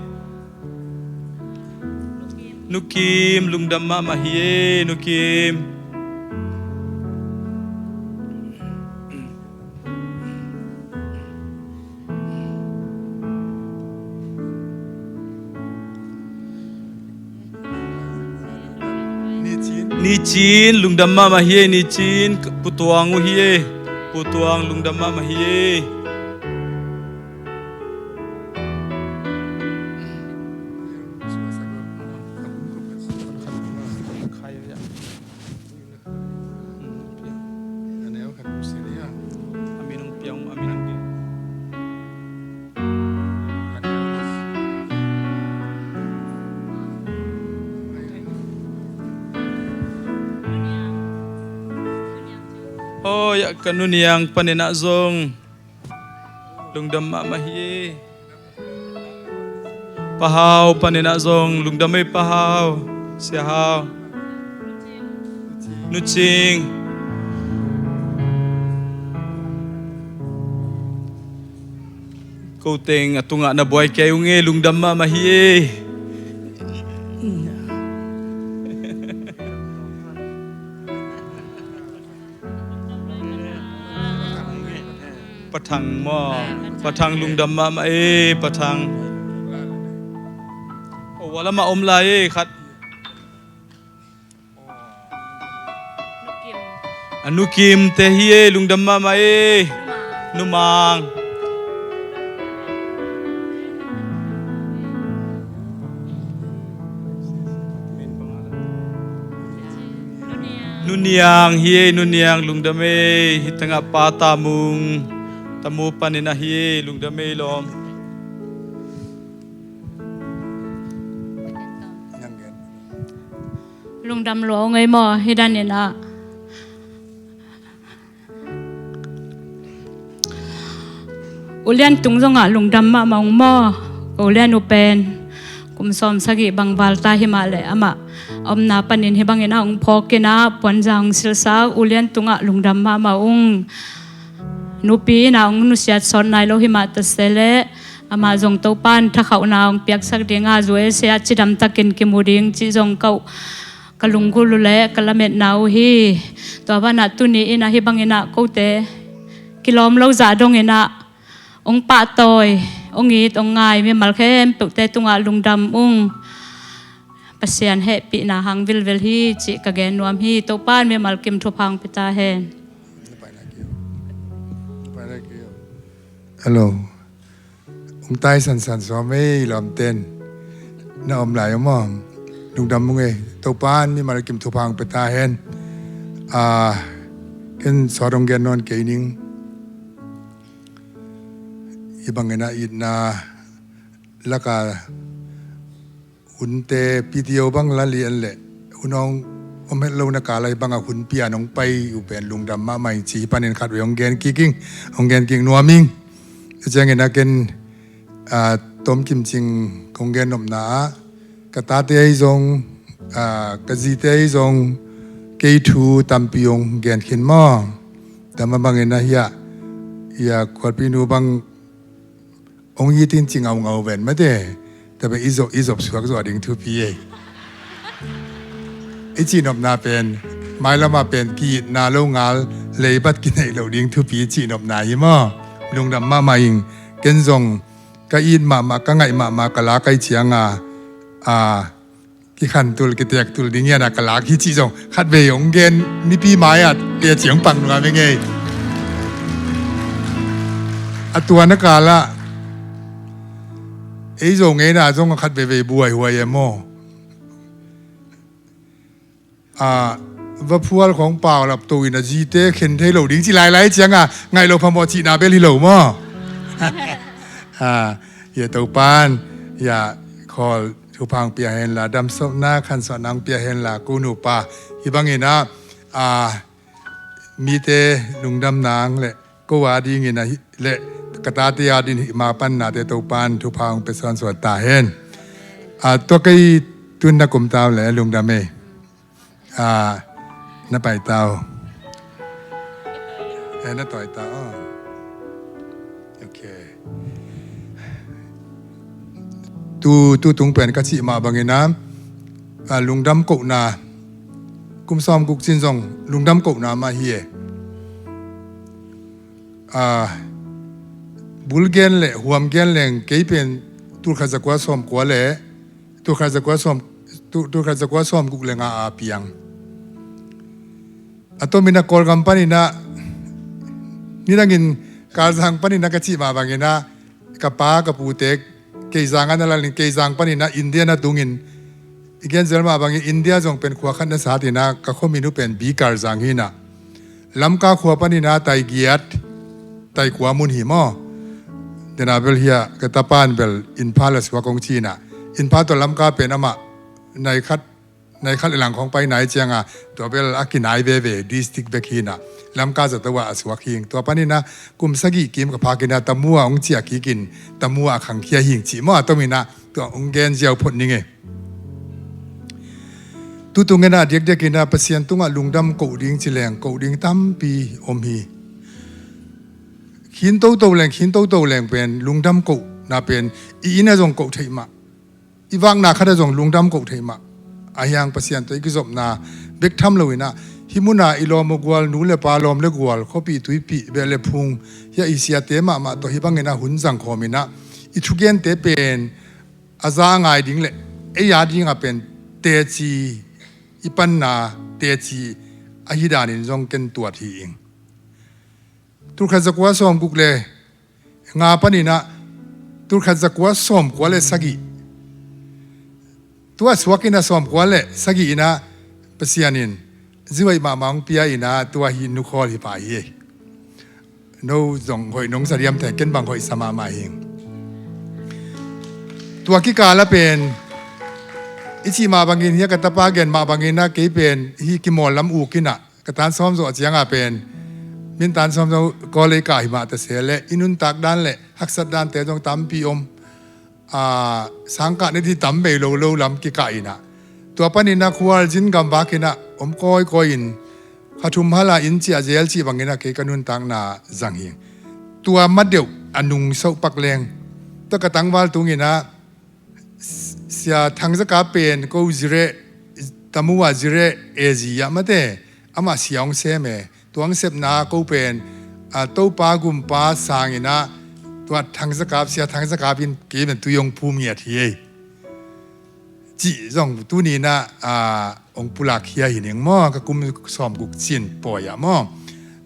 Nukim, lungdam mahmah hi e, Nukim. Nicin, lungdam mahmah hi e, Nicin, Pu Tuang uh hi e. Pu Tuang, lungdam mahmah hi e. Hoi, a ka Nu Niang panin ah zong lungdam mahmah hi. Pa Hau panin ah zong lungdam ei, Pa Hau. Sia Hau. Nu Cing. Ko teng a tungah na buai kei ung e, lungdam mahmah hi e. Pa Thang maw? Pa Thang, lungdam mahmah e, Pa Thang. O, a lamah om lai e, khat. A Nu Kim te hi e, lungdam mahmah e. Nu Mang. Nu Niang hi e, Nu Niang lungdam e. Hih tengah Pa Tamung, Tamu panin ahi e, lungdam e lawm. Lungdam lua ung ei maw, hih danin ah. U Lian Tung zongah lungdam mahmah ung maw. Ka u Lian uh pen kum sawm sagih bang val ta himah leh amah a omna panin hih bangin a hong phawk in ah puanza hong silsa, U Lian Tungah lungdam mahmah ung. Nupi in ah hong nusiat sawt nai lo himah ta se leh amah zong Topa in thakhauhna hong piaksak ding a, U S A ah cidamtakin kimu ding cih zong ka uh, ka lunggulh uh leh ka lametna uh hi. Tua banah tuni in ah hih bangin ah kote kilawm lo zah dongin ah hong pahtawi, hong it, hong ngai mimal khempeuhte tungah lungdam ung. Pasian hehpihna hang vilvel hi cih ka gen nuam hi. Topa in mimal kim thupha hong pia ta hen. Hello. Hong tai sansan sawm ei lawmten. Na om lai om aw. Lungdam ung ei. Topa in mimal kim thupha hong pia ta hen. Ah, ken sawt hong gen nawn kei ning. Hih bangin ah itna laka hunte P T O bang la lian leh hun hong om het lo na kal ah hih bangah hun pian hong pai uh pen lungdam mahmah ing ci, hih panin khatvei hong gen kik ing, hong gen kik nuam ing. Tua ciangin ah ken, ah, Tom Kim Cing kong gen nopna ah ka tate ahi zong, ah, ka zite ahi zong kei thu tampi hong gen khin maw. Tua mah bangin ah hiah, hiah khualpi nu bang hong it in ci ngaungau ven mate. Tua pen i zop, i zop suak zawh ding thupi ei. I cihnopna pen mailamah pen ki-itna lo ngal, leibat kineih loh ding thupi i cihnopna hi maw. Lungdam mahmah ing. Ken zong ka it mahmah, ka ngaih mahmah, ka lak ahi cianga, a, kikhantul, kitektul ding hiana ka lak hi cih zong khatvei hong gen, mipi mai-ah teci hong pang nuam hi ngei. A tua na kal ah ei Zo ngeina zong khat veivei buaihuai e maw. A, vaphual khawng paulap to in a zite khen thei lo ding ci lailai cianga ngaih lo phamawh cihna bel hi lo maw. A, hia Topan, hia khawl thupha hong pia henla, damsopna khansuahna hong pia henla, ko nupa. Hih bangin ah, a, mite lungdam nang le ko a dingin ahi le ka tate a dingin hih ma pannate Topan thupha hong pia sawnsawn ta hen. A, tua kei tun na kum tau le lungdam ei. A, na pai tau. E, na tawi tau. Ok. Tu, tu tung pen ka cih mah bangin a, a, lungdam kohna, kum sawm guk cin zong lungdam kohna mah hi e. A, bul gen le huam gen leng kei pen tulkhat zakua sawm kua le tulkhat zakua sawm, tu, tulkhat zakua sawm guk le nga a piang. A tomin a Kawlgam panin a, nidangin Kalzang panin a ka cih mah bangin a, ka pa ka pute Keizang a na lalin Keizang panin a India na tungin i gen zel mah bangin India zong pen khua khat na sat in a ka khuamin uh pen B Kalzang hi in a. Lamka khua panin a tai giat, tai kua mun hi maw. Dena bel hi a ka tapan bel Imphal a suak hong ci in a. Imphal tawh Lamka pen amah nai khat, nai khat le lang khawng pai nai ciang a, tua bel a kinai veve, district bek hi in a. Lamka zato ah a suak hi ing. Tua panin a kum sagih kim ka phak in a Tamu ah hong ciah kik in, Tamu ah a khangkhia hi ing cih maw a tomin a tua hong gen ziau phot ning e. Tu tung in a diakdiak in a Pasian tungah lungdam koh ding ci leng koh ding tampi om hi. Khin toto leng, khin toto leng pen lungdam kohna pen i inn ah zong koh theih mah. I vakna khat ah zong lungdam koh theih mah. Ahi hang Pasian tawh i kizopna bek tham lo in a, hih mun a i lawm uh gual, nu le pa, lawm le gual, khuapih tuipih, beh le phung, hi a i siate mahmah tawh hih bangin a hun zang khawm in a, i thugente pen a za a ngai ding le ei a ding a pen teci, i panna teci ahi danin zong ken tuat hi ing. Tulkhat zakua sawm guk le nga panin a tulkhat zakua sawm kua le sagih. Tua suak in a sawm kua le sagih in a Pasian in zivaih mahmah hong pia in a tua hi nukhawl hi pah hi. No zong hoih nong sa diam thei, ken bang hoih sa mahmah hi ing. Tua kikal a pen i cih mah bangin hi a ka tapa gen mah bangin a kei pen hi kimawl lam uk in a ka tan sawm zawh ciang a pen min tan sawm zawh kaw lei kah hi mah ta se le i nuntak dan le haksat dante zong tampi om. A, sangkah na ti tam bei lo lo lam kikah in a tua panin a khualzin gamvak in a om kawikawi in kha thum hal a inn ciah zel cih bangin a kei ka nuntakna zang hi. Tua ma deuh a nung sauh pak leng tua ka tangval tung in a Sia Thang Zaka pen ko zireh, Tamu a zireh e zi ah mate amah sia hong sem e. Tua hong sepna ko pen a Topa gumpa sang in a tua Thang Zakap, Sia Thang Zakap in kei pen tui hong phum ngiat hi ei. Cih zong tuni in a, a, hong pulak khia hi ning maw, ka kum sawm guk cin pawi ah maw.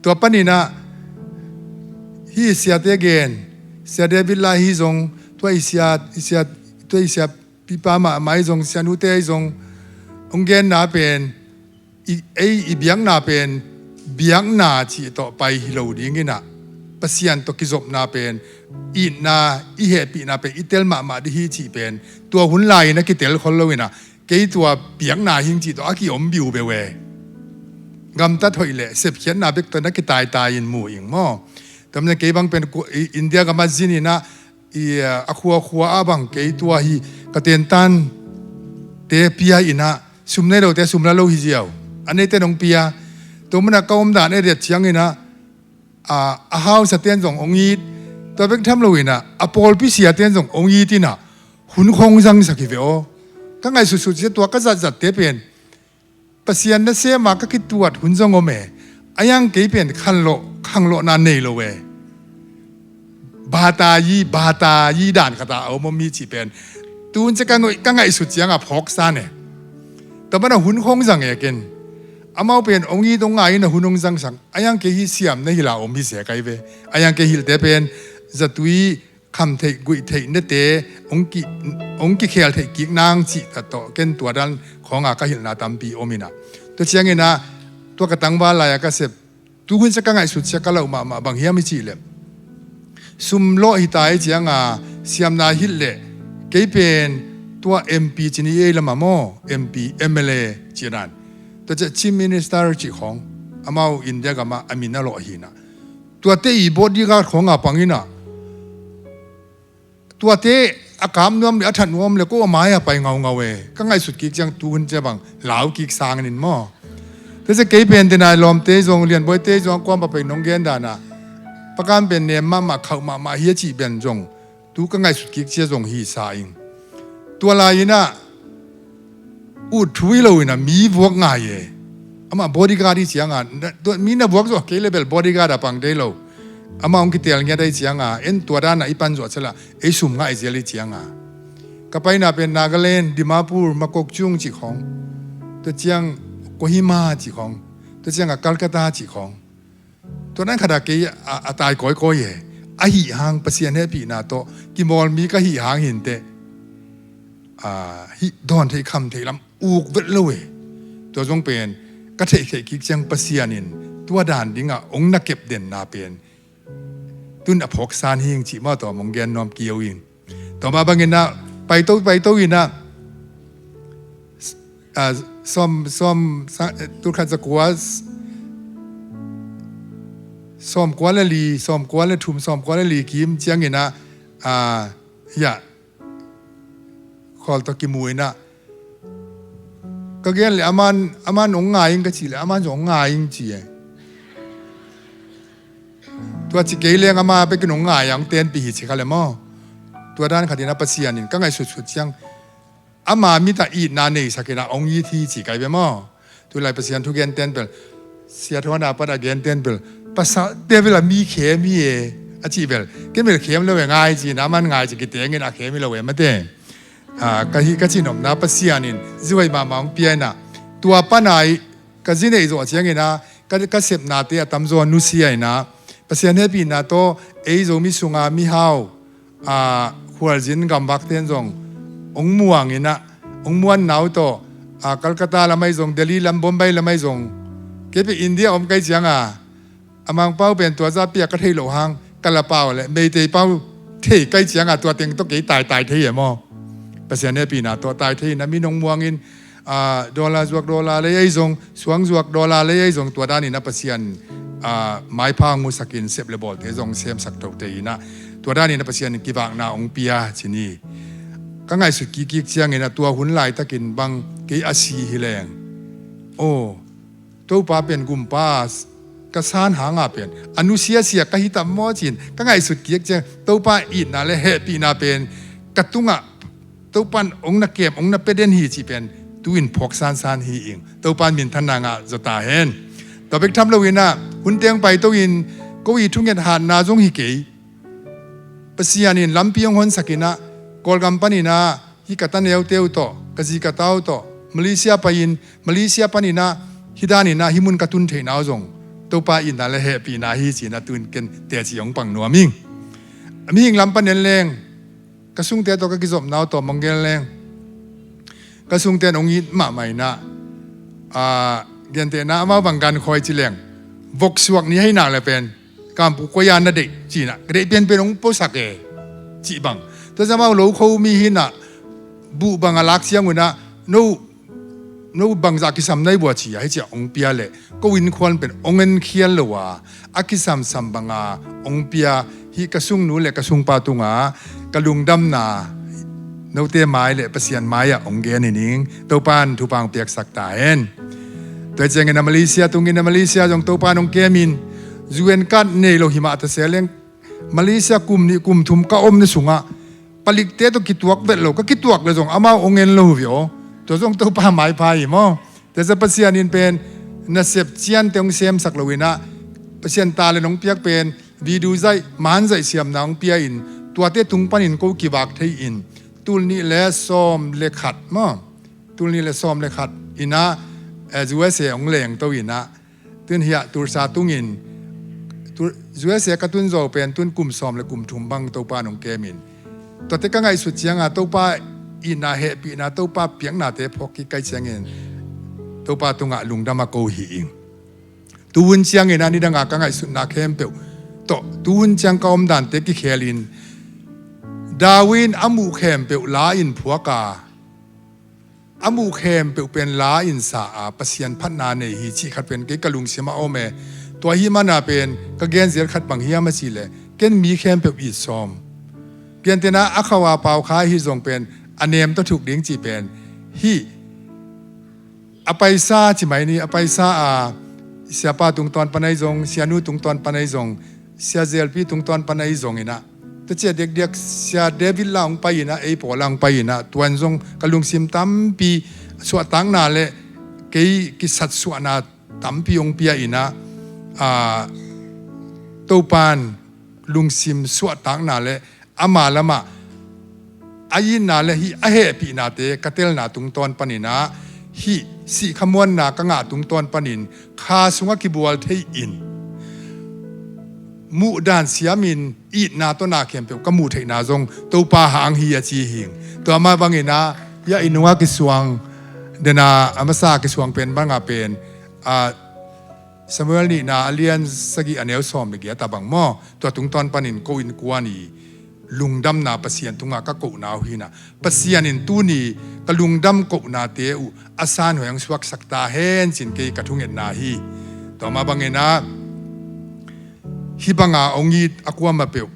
Tua panin a hi siate gen, Sia David Lai hi zong, tua i sia, i sia, tua i sia pipa mahmah i zong, sianute i zong hong genna pen i, ei i biakna pen biakna cih tawh pai hi lo ding in a Pasian tawh kizopna pen itna i hehpihna pen i tel mahmah dih hi cih pen tua hun lai in a kitel khol lo in a kei tua biakna hing cih tawh a kiom biu beu e. Gamtat hoih le sepkhiatna bek tawh na kitaitai in mu ing maw. Tua manin kei bang pen ku-, i, India gam ah zin in a i, a, a khuakhua ah bang kei tua hi ka tentan te pia in a sum nei lo te sum la lo hi ziau. A nei te nong pia. Tua mun a ka om dan e riat ciang in a, a, a hausa ten zong hong it. Tua bek tham lo in a, a pawlpi sia ten zong hong it in a hun khawng zangsak hi ve aw. Ka ngaihsutsut sia tua ka zatzat te pen Pasian nasem a ka kituat hun zong om e. A yang kei pen khanlawh, khanglawhna nei lo e. Bata yi, bata yi dan khat a om om mi cih pen tun cia ka ngaih, ka ngaihsut ciang a phawk san e. Tua ban a hun khawng zang e ken. Amau pen hong it hong ngai in a hun hong zangsak. A yang kei hi siam na hilh a om hi se kai ve. A yang kei hilhte pen zatui kham theih guih theih nete hong ki, hong kikhel theih kik nang cih ta tawh ken tua dan khawng a ka hilhna tampi om in a. Tua ciang in a tua ka tangval lai a ka sep tu hun sia ka ngaihsut sia ka lauh mahmah bang hiam i cih leh sum lawh hi ta i ciang a siamna hilh leh kei pen tua M P cin i ei lam a maw M P M L A cih dan tua ciah Chief Minister cih khawng Amau India gamah a min a lawh hi inah, tuate i bodyguard khawngah pang inah, tuate a kap nuam le a that nuam le ko a mai-ah pai ngaungau e. Ka ngaihsut kik ciang tuhun ciah bang lau kik sang in maw. Tua ciah kei pen tenai lawmte zong, Lianbawite zong a kuam pah pen nong gen danah, Pa Kam pen nem mahmah, khauh mahmah hi a cih pen zong tu ka ngaihsut kik ciah zong hi sa ing. Tua lai inah ut thu hi lo inah mi vuak ngai e. Amah bodyguard hi cianga, na, tua, mi na vuak zawh kei le bel bodyguard a pang dei lo. Amah hong kitel ngiat ahi cianga, en tua danah i pan zawh ciah lah ei sum ngai zial hi cianga. Ka paina pen Nagaland, Dimapur, Mokokchung cih khawng, tua ciang Kohima cih khawng, tua cianga Kolkata cih khawng. Tua dan khatah kei a, a tai kawikawi e. Ahi hang Pasian hehpihna tawh kimawl mi ka hi hang hinteh, a, hih dawn theih kham theih lam uk vet lo e. Tua zong pen ka theihtheih kik ciang Pasian in tua dan dingah hong na kep denna pen tun a phawksan hing cih mah tawh mong gen nuam kio in. Tua mah bang inah paito paito inah, a, sawm, sawm, sa-, tulkhat zakua, sawmkua le li, sawmkua le thum, sawmkua le li kim ciang inah, a, hiah khawl tawh kimu inah, ka gen le aman, aman hong ngai ing ka cih le aman zong hong ngai ing ci e. Tua ci kei leng ama bekin hong ngai a hong tenpih hi ci kha le maw. Tua dan khat inah Pasian in ka ngaihsutsut ciang ama mitah itna neisak inah hong it hi ci kai ve maw. Tulai Pasian thugenten bel, Sia Thawn a pat a genten bel, pasalte bel a mi khem hi e a cih bel, ken bel khem lo e ngai ci inah aman ngai ci kiteng inah khem hi lo e mate. A, ka hih ka cihnopna Pasian in zuai mahmah hong pia inah, tua pana i ka zi neih zawh ciang inah ka, ka sepnate a tamzaw nusia inah, Pasian hehpihna tawh ei Zomi sunga mihau, a, khualzin gamvakte in zong hong muang inah, hong muanna uh tawh, a, Kolkata lam ahi zong, Delhi lam, Bombay lam ahi zong, kei pen India om kai cianga, a Mangpau pen tua zah pia ka theih loh hang, Kalapau le Meitei pau thei kai cianga tua teng tawh kei taitai thei e maw. Pasian hehpihna tawh tai thei inah mi nong muangin, a, dollar zuak dollar lei ahi zong, suang zuak dollar lei ahi zong, tua dan inah Pasian, a, maipha hong musakin sep le bawlte zong semsak tote inah, tua dan inah Pasian in kivakna hong pia ci ni. Ka ngaihsut kikkik ciang inah tua hun laitakin bang kei a si hi leng, aw, Topa pen gumpa ka san hanga pen a nusiasia ka hi tam maw ci-in ka ngaihsut kik ciang Topa itna le hehpihna pen ka tungah Topa in hong na kem, hong na pia den hi cih pen tu-in phawk sansan hi ing. Topa in minthanna ngah zaw ta hen. Tua bek tham lo inah hun teng paito in ko i thunget hatna zong hi kei. Pasian in lampi hong honsak inah Kawlgam pan inah hih ka ta neute uh tawh, ka zi ka ta uh tawh Malaysia pai-in, Malaysia pan inah hih dan inah hih mun ka tun theihna uh zong Topa itna le hehpihna hi ci inah tu-in ken teci hong pang nuam ing. A mihing lam pan en leng, ka sungte tawh ka kizopna uh tawh mong gen leng, ka sungte in hong it mahmah inah, a, gentehna amau bang gan khawi ci leng, voksuak ni hei nak le pen, kampu koi a na deih ci inah, ka deih pianpian hong puasak e cih bang. Tua zah amau lo kho mi hi inah, buh bang a lak ciang uh inah, no, no bangzah kisam nai bua ci a, hei ci a hong pia le ko innkhuan pen hong enkhial lo a, a kisamsam banga hong pia, hih ka sungnu le ka sungpa tunga ka lungdamna note mai le Pasian mai-ah hong gen hi ning. Topa in thupha hong piaksak ta hen. Tua ciangin a Malaysia tungin a Malaysia zong Topa in hong kemin, U N card nei lo hi mah ta se leng, Malaysia kum nih kum thum ka omna sungah palikte tawh kituak vet lo, ka kituak le zong amau hong en lo uh ve aw. Tua zong Topa maipha hi maw. Tua zah Pasian in pen nasep ciante hong semsak lo inah, Pasian talent hong piak pen video zaih, man zaih siamna hong pia in, tuate tung panin ko kivak thei in, tul nih le sawm le khat maw, tul nih le sawm le khat inah, eh, U S A hong lengto inah, tun hiah Tulsa tungin, Tul-, U S A ka tun zaw pen tun kum sawm le kum thum bang Topa in hong kemin. Tuate ka ngaihsut cianga Topa itna hehpihna, Topa piaknate phawk kik kai ciangin Topa tungah lungdam a ko hi ing. Tuhun ciangin a nidanga ka ngaihsutna khempeuh tawh, tuhun ciang ka omdante kikhelin, Darwin a muh khempeuh la in phuak a, a muh khempeuh pen la in sa a, Pasian phatna nei hi cih khat pen kei ka lungsim ah om e. Tua hi mana pen ka genzel khat bang hiam a cih leh, ken mi khempeuh it sawm. Gentehna a khau a pau kha hi zong pen a nem tawh thuk ding cih pen hih a paisa ci mai ni, a paisa a siapa tungtawn pan ahi zong, sianu tungtawn pan ahi zong, sia Zelpi tungtawn pan ahi zong in ah, tua ciah diakdiak sia David la hong pai in ah, ei pawl la hong pai in ah, tuan zong ka lungsim tampi suahtakna le kei kisatsuahna tampi hong pia in ah, a, Topan lungsim suahtakna le ama lamah a itna le hih a hehpihnate ka telna tungtawn panin ah, hih sihkhamuanna ka ngah tungtawn panin kha sungah kibual thei in, muhdan siamin itna tawh na khempeuh ka muh theihna zong Topa hang hi a ci hing. Tua mah bangin ah, hiah i nungah kisuang, dena a masa kisuang pen bangah pen, a, Samuel nihna a lian sagih a neu sawm le giat a bang maw? Tua tungtawn panin ko innkuan i lungdamna Pasian tungah ka kohna uh hi in ah, Pasian in tuni ka lungdam kohnate uh a sanhuai hong suaksak ta hen cin kei ka thungetna hi. Tua mah bangin ah, hih banga hong it a kuamah peuh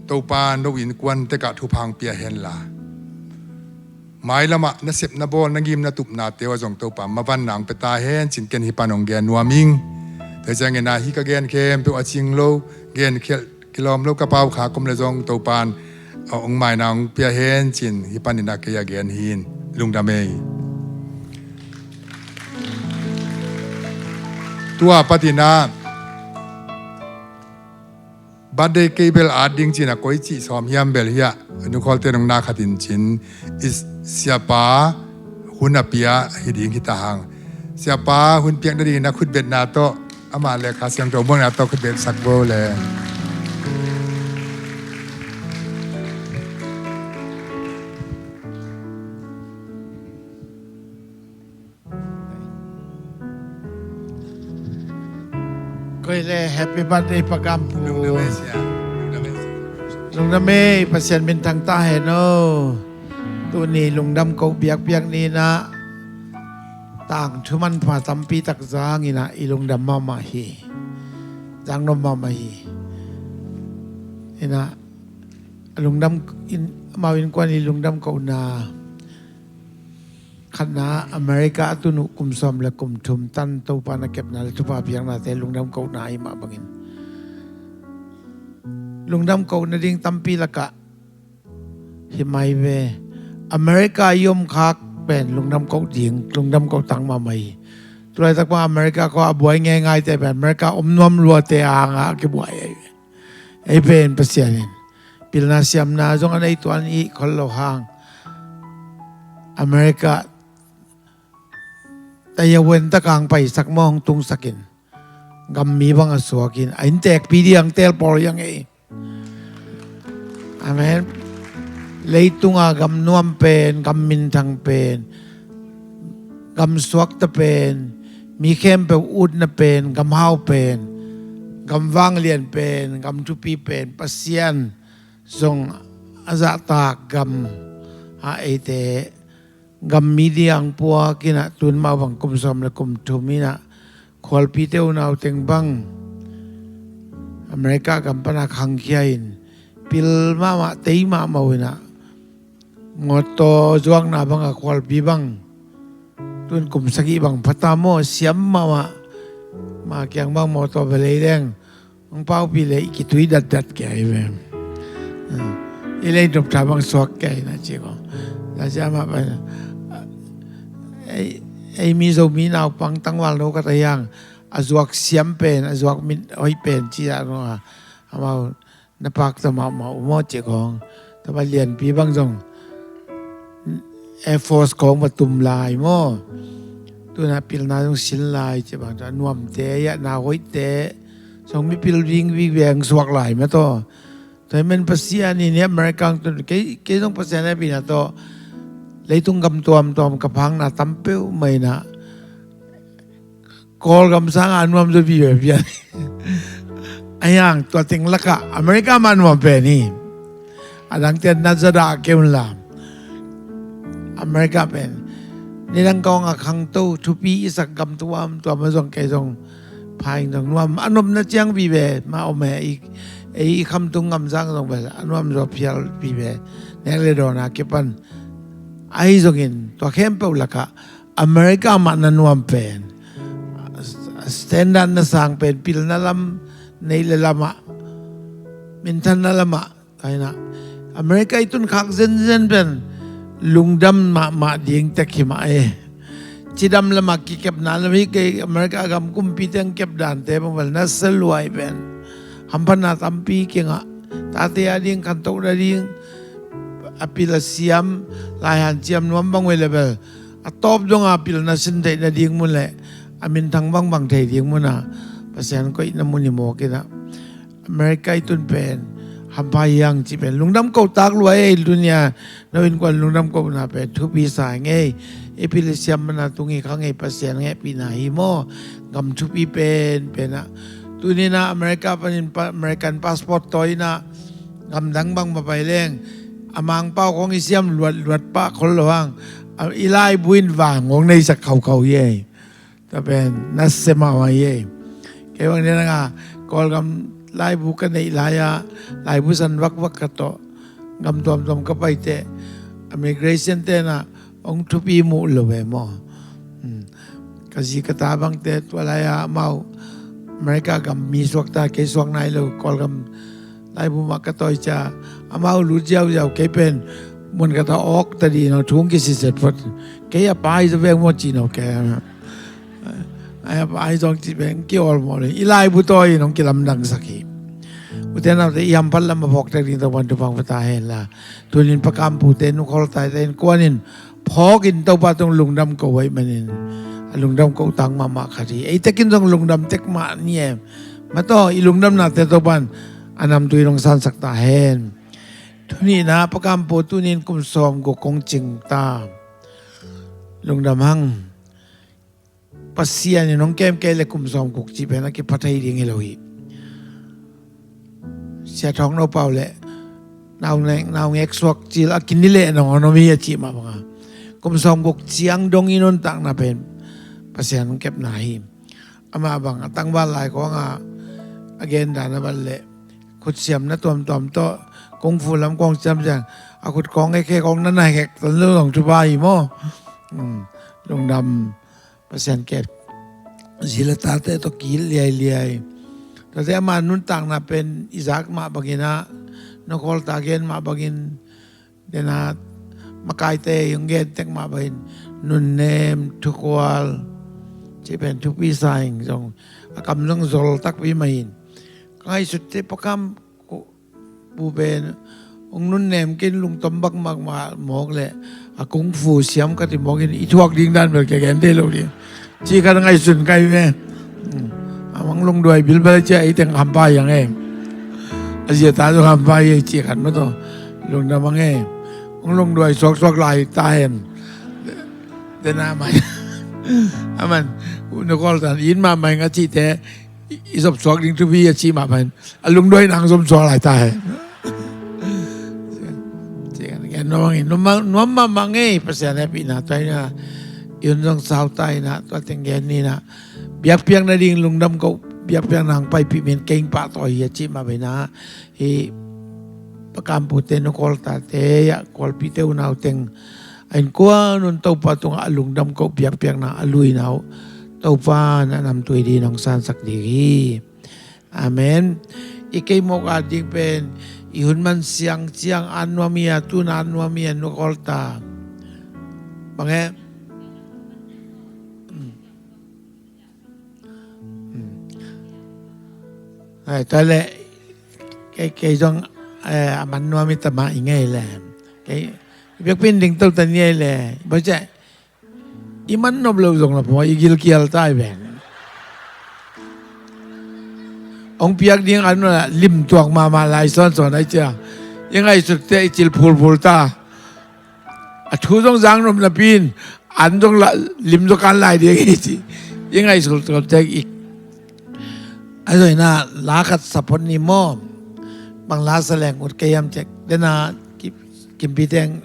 Topa no innkuan tekah thupha hong pia henla, mailamah na sep na bawl, na ngim na tupnate uh ah zong Topa mavanna hong pia ta hen cin ken hih pan hong gen nuam ing. Tua ciangin ah hih ka gen khempeuh a cing lo, gen khialh kilawm lo ka pau kha kom le zong Topan, a, hong maina hong pia hen cin hih panin ah kei a gen hi in. Lungdam ei. Tua patin ah, birthday cake bel at ding cin a koi cih sawm hiam bel hiah, nu Khawlte nong na khat in cin, i siapa hun a pia hi ding hi ta hang. Siapa hun piak nadingin a khutbetna tawh, amah le Kha Siangtho muakna tawh khutbetsak bo le. Koi le, happy birthday Pa Gam Pu. Lungdam ei sia. Lungdam ei sia. Lungdam ei, Pasian minthang ta hen aw. Tuni lungdam koh biakpiak ni in ah, tangthu manpha tampi tak zang in ah i lungdam mahmah hi. Zang nuam mahmah hi. In ah, a lungdam in, amau innkuan i lungdam kohna khatna, America a tun uh kum sawm le kum thum tan Topa na kepna le thupha piaknate lungdam kohna ahih mah bangin, lungdam kohna ding tampi lakah hi mai ve. America i om khak pen lungdam koh ding, lungdam koh tang mahmah hi. Tulaitak bang America khua a buai ngeingaite pen America om nuam luate a hangah a kibuai ahi ve. Ei pen Pasian in pilna siamna zong a nei tuan i khol lo hang, America taiawen tak hang paisak maw, hong tungsak in, gam mi bang a suak in, a inntekpi ding hong teel pawl hi hang ei. Amen. Leitunga gam nuam pen, gam minthang pen, gam suakta pen, mi khempeuh utna pen, gam hau pen, gam vanglian pen, gam thupi pen, Pasian zong a zahtak gam ah eite gam mi ding hong puak in ah, tun mah bang kum sawm le kum thum in ah, khualpite unau teng bang America gam pana khangkhia in, pil mahmah, tei mahmah uh in ah, mawtaw zuakna bang a khualpi bang, tun kum sagih bang phata maw, siam mahmah, ma kiang bang mawtaw bel ei leng hong paupih leh i kitui datdat kei ahi ve. I lei noptha bang suak kei na ci ko. Tua ciang amah pen, ei, ei Mizo mi naupang tangval no ka ta hiang, a zuak siam pen, a zuak mit hoih pen ci a no a, amau na pakta mahmah uh maw ci kong. Tua bang lianpi bang zong Air Force kong va tum lai maw, tuna pilna zong sin lai ci bang, tua nuamte, hiah na hoihte zong mipil vingving veng suak lai mah taw. Tua hi men Pasian in hih America hong tun, kei, kei zong Pasian hehpihna tawh leitung gam tuamtuam ka phakna tam peuhmah in ah, Kawlgam sanga nuam zaw vive pian. A hiang tua teng lakah America mah nuam pen hi. A dangte na zadah kei un la, America pen Nidang kong a khangto thupi i sak gam tuamtuam a zong kei zong phaing zong nuam a nopna ciang vive mah om e. I, ei i khamtung ngamzang zong bel a nuam zaw phial vive. Nek le dawn a kipan ahi zongin tua khempeuh lakah America mah na nuam pen, standard na sang pen, pilna lam, neih le lamah, minthanna lamah, aina America i tun khak zenzen pen lungdam mahmah ding tek hi mah e. Cidam lamah kikepna lam hi kei, America gam kumpi teng kep dante bang bel na sa luai pen hamphatna tampi kingah, tate a ding, khantohna ding, a pil a siam, laihan ciam nuam bang uh le bel a tawp donga pilna sin theih nading mun le a minthang bangbang thei ding muna Pasian koihna mun i mawk inah America i tun pen hampha hiang cih pen lungdam ko tak lua ei. Dunia no innkuan lungdam kohna pen thupi sa ngei. I pil i siam mana tung hi kha ngei, Pasian ngehpihna hi maw. Gam thupi pen penah tunina America panin pa, American passport tawi inah gamdang bang mapai leng a Mangpau khong i siam luatluat pah khol lo hang, a, i laibu in vang hong neisak khaukhau hi ei. Tua pen nasia mahmah hi ei. Kei bang ni nanga Kawlgam laibu ka neih lai-a laibu san vakvak ka tawh gam tuamtuam ka paite immigration tenah hong thupi muh lo ve maw. Ka zi ka ta bangte tua lai-a amau America gam mi suakta, kei suak nai lo, Kawlgam laibu mah ka tawi cia amau lut ziauziau, kei pen mun ka ta awk ta dih no, thung kisiset phot. Kei a pai za veng maw ci no kei. Ai a pai zong ci veng ki awl maw le. I laibu tawi nong kilamdangsak hi. Ute naute i hamphat lam a phawktek ding Topan thupha pia ta hen la. Tunin pakampute nukhol taite in kuanin phawkin Topa tung lungdam ko uh ahih manin a lungdam ko tak mahmah khat hi. Ei tekin zong lungdam tek mah ni em. Mataw i lungdamnate Topan a namtui nong sansak ta hen. Tunina pakampu tunin kum sawm guk kong cing ta. Lungdam hang. Pasian in hong kem kei le kum sawm guk cih pen a kipha thei ding hi lo hi. Sia Thawng No Pau le naungek, naungek suak cil a kini leh nong hong om hi a cih mah banga kum sawm guk ciang dong i nuntakna pen Pasian hong kepna hi. Amah bang a tangval lai kawngah a gen dan a bal le khutsiamna tuamtuam tawh kung fu lam kawng ciamciam a khut kawng hekhe kawng na na hek tan lo zong thupha hi maw. Lungdam. Pasian kep. Zi le tate tawh ki liailiai. Tuate ama nuntakna pen i zak mah banginah, nokhawl ta gen mah bangin, dena makaite i hong gen tek mah bangin nunnem, thukual cih pen thupi sa ing zong a kam zong zol takpi mah in. Ka ngaihsutte pakam bu pen hong nunnem kei in lungtom bakbak mah mawk le a kung fu siam khat i mawk in i thuak ding dan bel kia gen thei lo ding. Cih khat a ngaihsun kai ve. A mang lungduai bilbel cia ei teng hampha hi ang e. A zia ta zong hampha hi ei cih khat mataw. Lungdam ang e. Hong lungduai suaksuak lai ta hen. Dena mai. Aman. Nokhawl tan in mahmah ing a cihte i zop suak ding thupi a cih mah pen a lungduai nang zom suak lai ta he. Nuam mahmah ngei Pasian hehpihna tua inah i hun zong sau ta inah tua teng gen ninah biakpiak nading lungdam ko biakpiak nang paipih min keng pahtawi hi a cih mah pen ah hi. Pakampute nokhawl tate ah khualpite unau teng a innkuan un Topa tungah a lungdam ko biakpiakna a luina uh Topa na namtui ding nong sansak ding hi. Amen. I kei mawk a ding pen i hun man siang ciang an nuam hi a, tun an nuam hi a, nokhawl ta. Bang e. Ai, tua le kei, kei zong a man nuam i tamah i ngei le kei biakpin ding to ta ni ai le. Bang ciah i man nop lo zong la pua i gilkial tai ven. Hong piak ding an la lim tuak mahmah lai sawnsawn ai cia i ngaihsutte i cil phulphul ta. A thu zong zang nop napi in an zong la lim zong kan lai ding i ci i ngaihsut tuak tek i. A zoina la khat support ni maw. Bang la sa leng ut kei hiam cek dena kimpi teng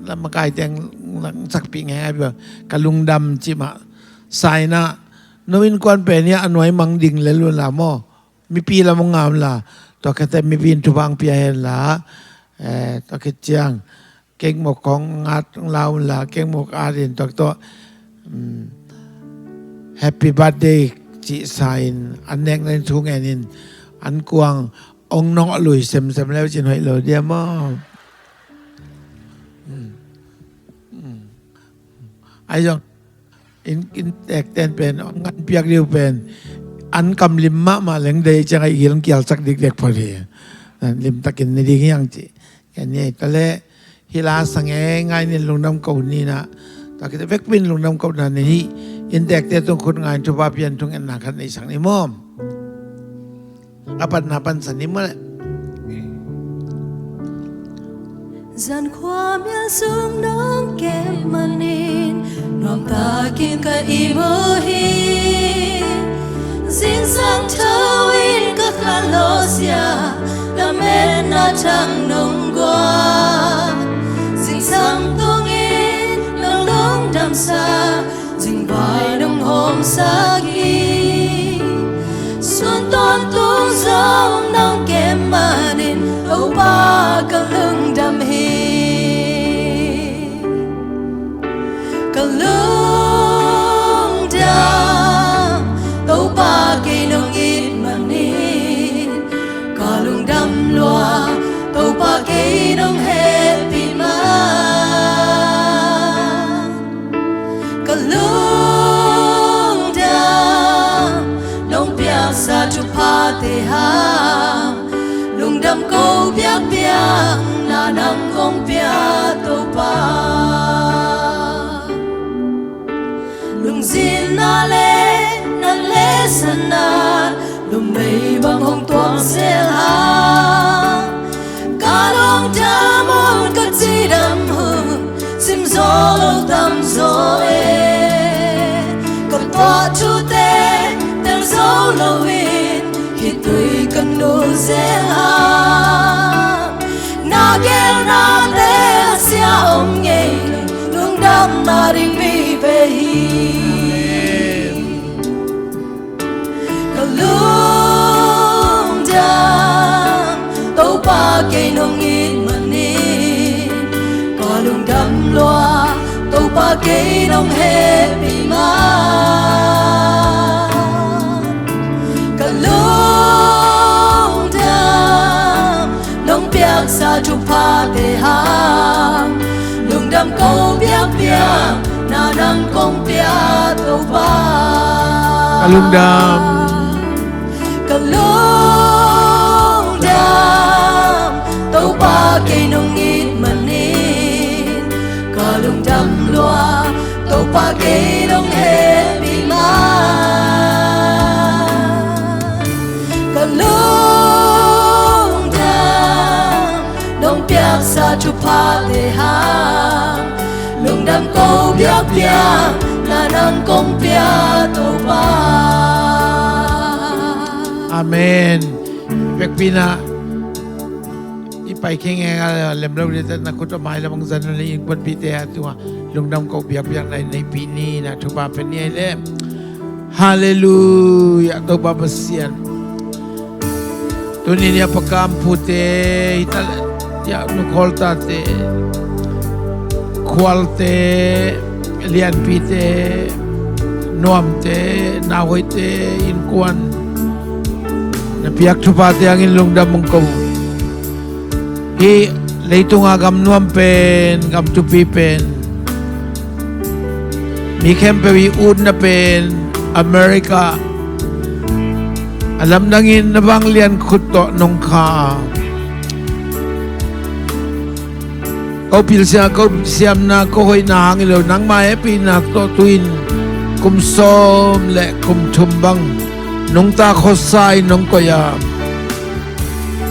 lamakai teng nang sakpih ngeingai bia ka lungdam cih mah. Saina no innkuan pen hi a nuai mang ding lel un la maw. Mipi lam hong ngam la. Tua khate mipi in thupha hong pia hen la. Eh, tua khit ciang kengmok hong ngat hong la un la, kengmok at in tua tua, um, happy birthday cih sa in an nekna in thu ngen in an kuang hong nawh lui semsem leu cin hoih lo dia maw. Um, um. Ai zong in, in tek ten pen hong ngan piak diu pen an kam lim mahmah leng dei ciang ai gil hong kialsak dikdek phot hi. Lim takin ni ding hiang ci. Ken ni ai ta le hi la sa ngeingai nin lungdam ko ni na. Tua khit vekpin lungdam ko na ni hi. In tekte tung khut ngai in thupha pian thungetna khat nei sak ni maw. A patna pansan ni maw le. Zan khua mial sung nong kem manin nuam takin ka i mu hi. Zingsang tho in ka khan lo sia lametna thang nong guan. Zingsang tungin nong lungdamsa zingvai nong hawmsak hi. Sun tawntung zong nong kem manin Topa ka lungdam hi. Ka lungdam Topa kei nong it manin ka lungdam lua Topa kei nong hehpih man. Ka lungdam nong piaksa thuphate hang lungdam ko biakpiakna nang kong pia Topa. Lungzinna le na lesanna numei bang hong tuang zel hang. Ka lungdam hun ka cidam hun sim zaw lo tam zaw e. Ka tuah thute tel zo lo in khitui ka nu zel hang. Na gelnate a sia om ngei lungdamna ding mi ve hi. Ka lungdam Topa kei nong it manin ka lungdam lua Topa kei nong hehpih man. Ka lungdam nong piaksa thuphate hang lungdam ko biakpiakna nang kong pia Topa. Ka lungdam. Ka lungdam Topa kei nong it manin ka lungdam lua Topa kei nong hehpih man. Ka lungdam nong piaksa thuphate hang lungdam ko biakpiakna nang kong pia Topa. Amen. Vekpi na i pai kheng e a lem lo dite na khut a mai lamang zan le innkuanpite a tua lungdam ko biakpiakna i neihpih ni na thupha pia ni ai le. Halleluiah Topa Pasian. Tuni ni a pakam pute i ta le ya nukhawl tate khualte lianpite nuamte nauhoite innkuan na piak thuphate hangin lungdam hong ko. Hih leitunga gam nuam pen gam thupi pen mi khempeuh i utna pen America a lamdangin na vanglian khut tawh nong kha a ko pilsiam ko siamna ko hoihna hang hi lo nangma hehpihna tawh tuin kum sawm le kum thum bang nungta khuasa in nong koih a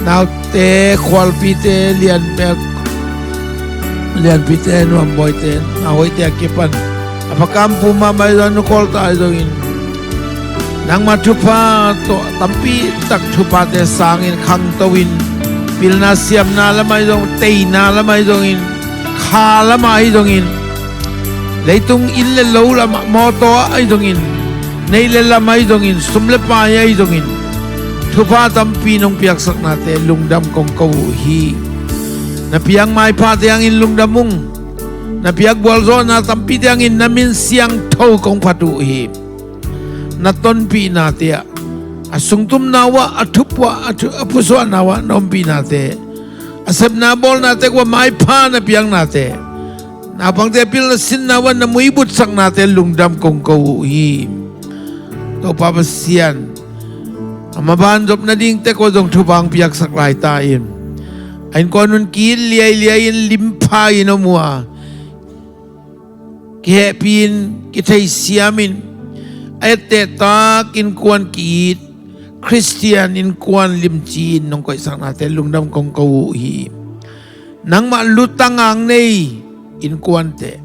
naute khualpite lianpek lianpite nuambawite nauhoite a kipan a pakam pu mahmah i zong nukhawl ta i zongin nangma thupha tawh tampi tak thuphate sangin khangto in pilna siamna lamah i zong teina lamah i zongin kha lamah i zongin Leitung inn le lo lamah, mawtaw ah ahi zongin, neih le lam ahi zongin, sum le pai ahi zongin, thupha tampi nong piaksaknate lungdam kong ko uh hi. Na piak maiphate hangin lungdam ung. Na piak gualzawhna tampite hangin na min siangtho kong phat uh hi. Na tonpihnate ah, a sungtumna uh ah, a thup uh ah, a thu-, a pusuahna uh ah na ompihnate, a sepna bawlnate uh ah maipha na piaknate, naupangte a pilna sinna uh ah na muibutsaknate lungdam kong ko uh hi. Topa Pasian, a maban zop nading tek uh ah zong thupha hong piaksak lai ta in. A innkuan un ki-it liailiai in, limpha in om uh a, kihehpih in, kitheisiam in, a etteh tak innkuan ki-it, Khristian innkuan limci in nong koihsaknate lungdam kong ko uh hi. Nangmah lutang ang nei innkuante,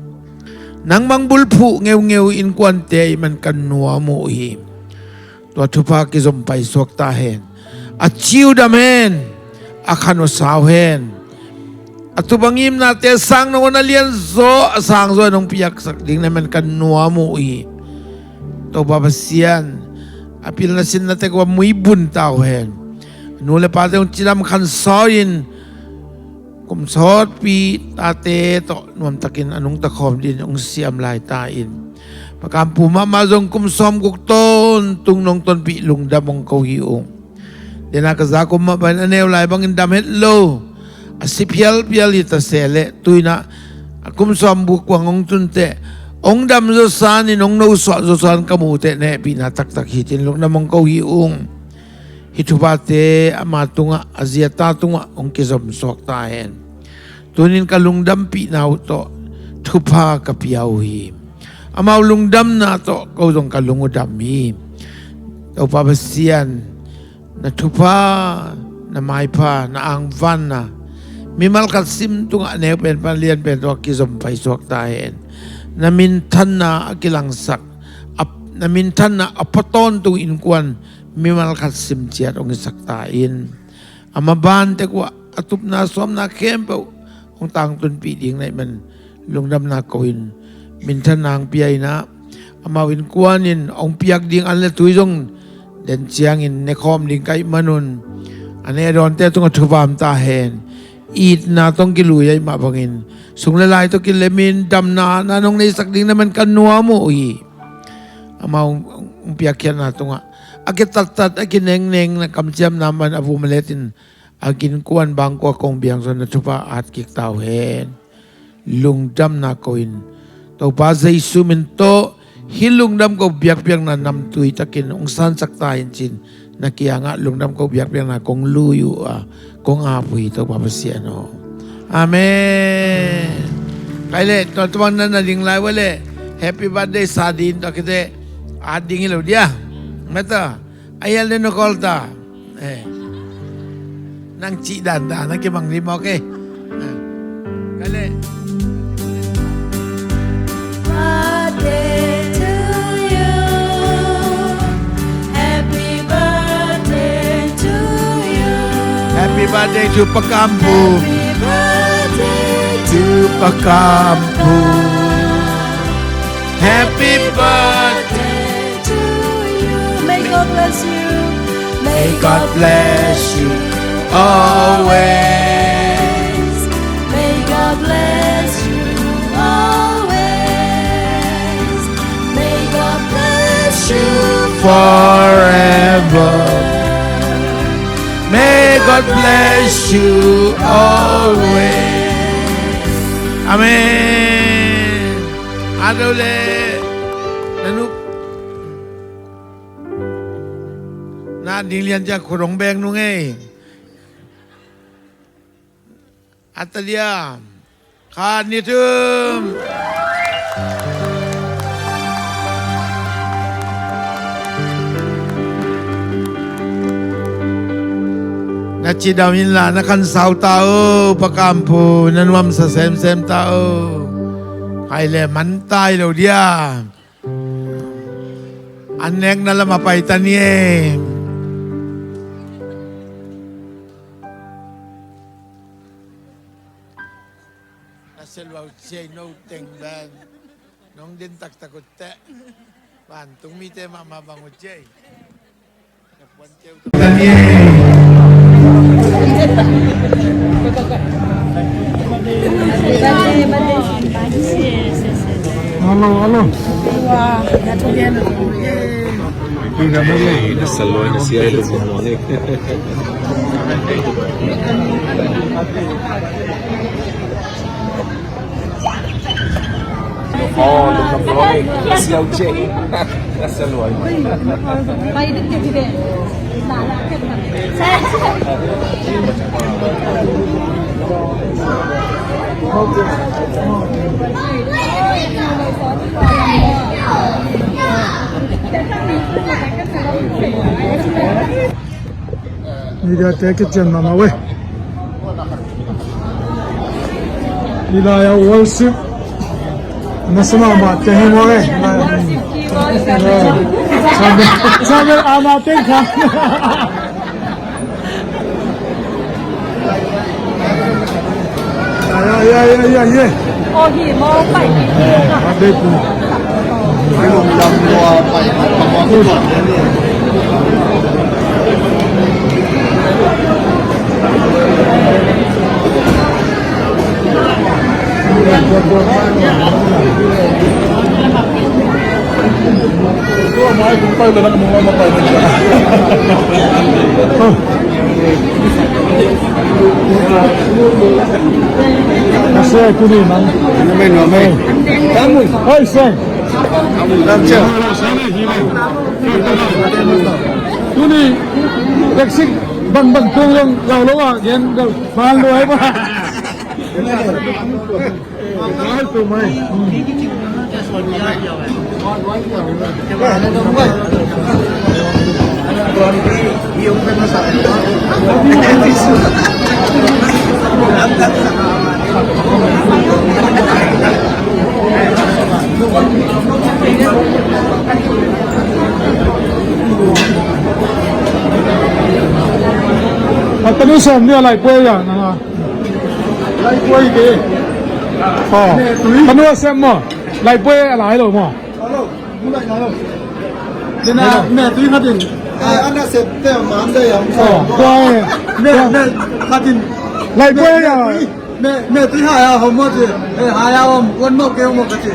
nangmah bulphuh ngeungeu innkuante ahih man ka nuam uh hi. Tua thupha kizom paisuak ta hen. A ci uh dam hen, a khan uh sau hen. A tup a ngimnate sang nangawn a lianzaw, a sangzaw in hong piaksak ding na hih man ka nuam uh hi. Topa Pasian, a pilna sinna tek uh ah muibun ta uh hen. Nu le pate hong cidam khansawn in, kum sawtpi tate tawh nuamtakin a nungta khawm dingin hong siam lai ta in. Pa Kam Pu mahmah zong kum sawmguk tawntung nong tonpih lungdam hong ko hi ung. Dena ka za kum mah bangin a neu lai bangin dam het lo, a si phialphial hi ta se leh, tu-in ah a kum sawmguk kuang hong tun teh, hong dam zawsan in, hong nosuah zawsan ka muh teh, na hehpihna taktak hi ci-in lungdam hong ko hi ung. Hih thuphate ama tungah, a zi a ta tungah hong kizom suak ta hen. Tuni-in ka lungdampihna uh tawh thupha ka pia uh hi. Amau lungdamna tawh ko zong ka lung uh dam hi. Topa Pasian, na thupha, na maipha, na angvanna mimal khat sim tungah a neu pen pan lian pen tawh kizom paisuak ta hen. Na minthanna a kilangsak, a, na minthanna a pua tawntung innkuan mimal khat sim ciat hong hisak ta in. A maban tek uh ah a tupna sawmna khempeuh hong tangtunpih ding na hih man lungdamna ko-in, minthanna hong pia in ah, amau innkuan in hong piak ding an le tui zong den ciangin ne khawm ding ka hih manun, a ne a dawnte tungah thupha om ta hen. Itna tawh kilui ahih mah bangin, sung le lai tawh kilemin damna na nong neisak ding na hih man ka nuam uh hi. Amau hong piakkhiatna tungah a kitattat, a kinengneng, na kamciamna man a vum a letin a innkuan bangkua kong biang zong na thupha at kik ta uh hen. Lungdamna ko-in, Topa Jesu min tawh hih lungdam ko biakpiakna namtui takin hong sansak ta in ci-in na kiangah lungdam ko biakpiakna kong lui uh a, kong ap uh hi, Topa Pasian aw. Amen. Kai leh, tua tua bang na na ding lai uh leh, happy birthday sa ding, tua khit teh at ding hi lo dia. Mata, a hial den no call ta. Eh. Nang cih dandan a kibang ding mawk e. Eh. Kai leh. Birthday to you. Happy birthday to you. Happy birthday to Pa Kam Pu. Happy birthday to Pa Kam Pu. Happy birthday to you. May God bless you. May God bless you always. May God bless you always. May God bless you forever. May God bless you always. Amen. Ado le. Nanu. Na ding lian cia khut hong beng nung ei. Atalia. Khat, nih, thum. Na cidam inla na khansau ta o, Pa Kam Pu, na nuamsa semsem ta o. Hai le man tai lo dia. An nekna lamah pai ta ni e. Na seluau ciai no teng dan. Nong den taktak ut teh. Vantung mite mahmah bang ut ciai. Alo, alo. Mediate kician mahmah ve. Hih lai-ah worship na sa mahmah teng hi maw ve. Sabe, sabe ama teng kha. Ye, ye, ye, ye, ye. Aw, hi maw, pai. Abe ku. Ase kuni man. Amen, amen. Oi, se. Tuni, Mexico, bang bang kong long lau lo a gen lau bang lo ai ba. A tanu sem ni a lai puai ya na. Lai puai ke. Oh. Tanu sem mo. Lai puai a lai lo mo. Alo, mu lai na lo. Dena me tui khatin. Ana sep te man de yam. Oh, puai. Me me khatin. Lai puai ya. Me, me tui haya hom mo ci. Eh, haya hom, wan mo ke mo ka ci.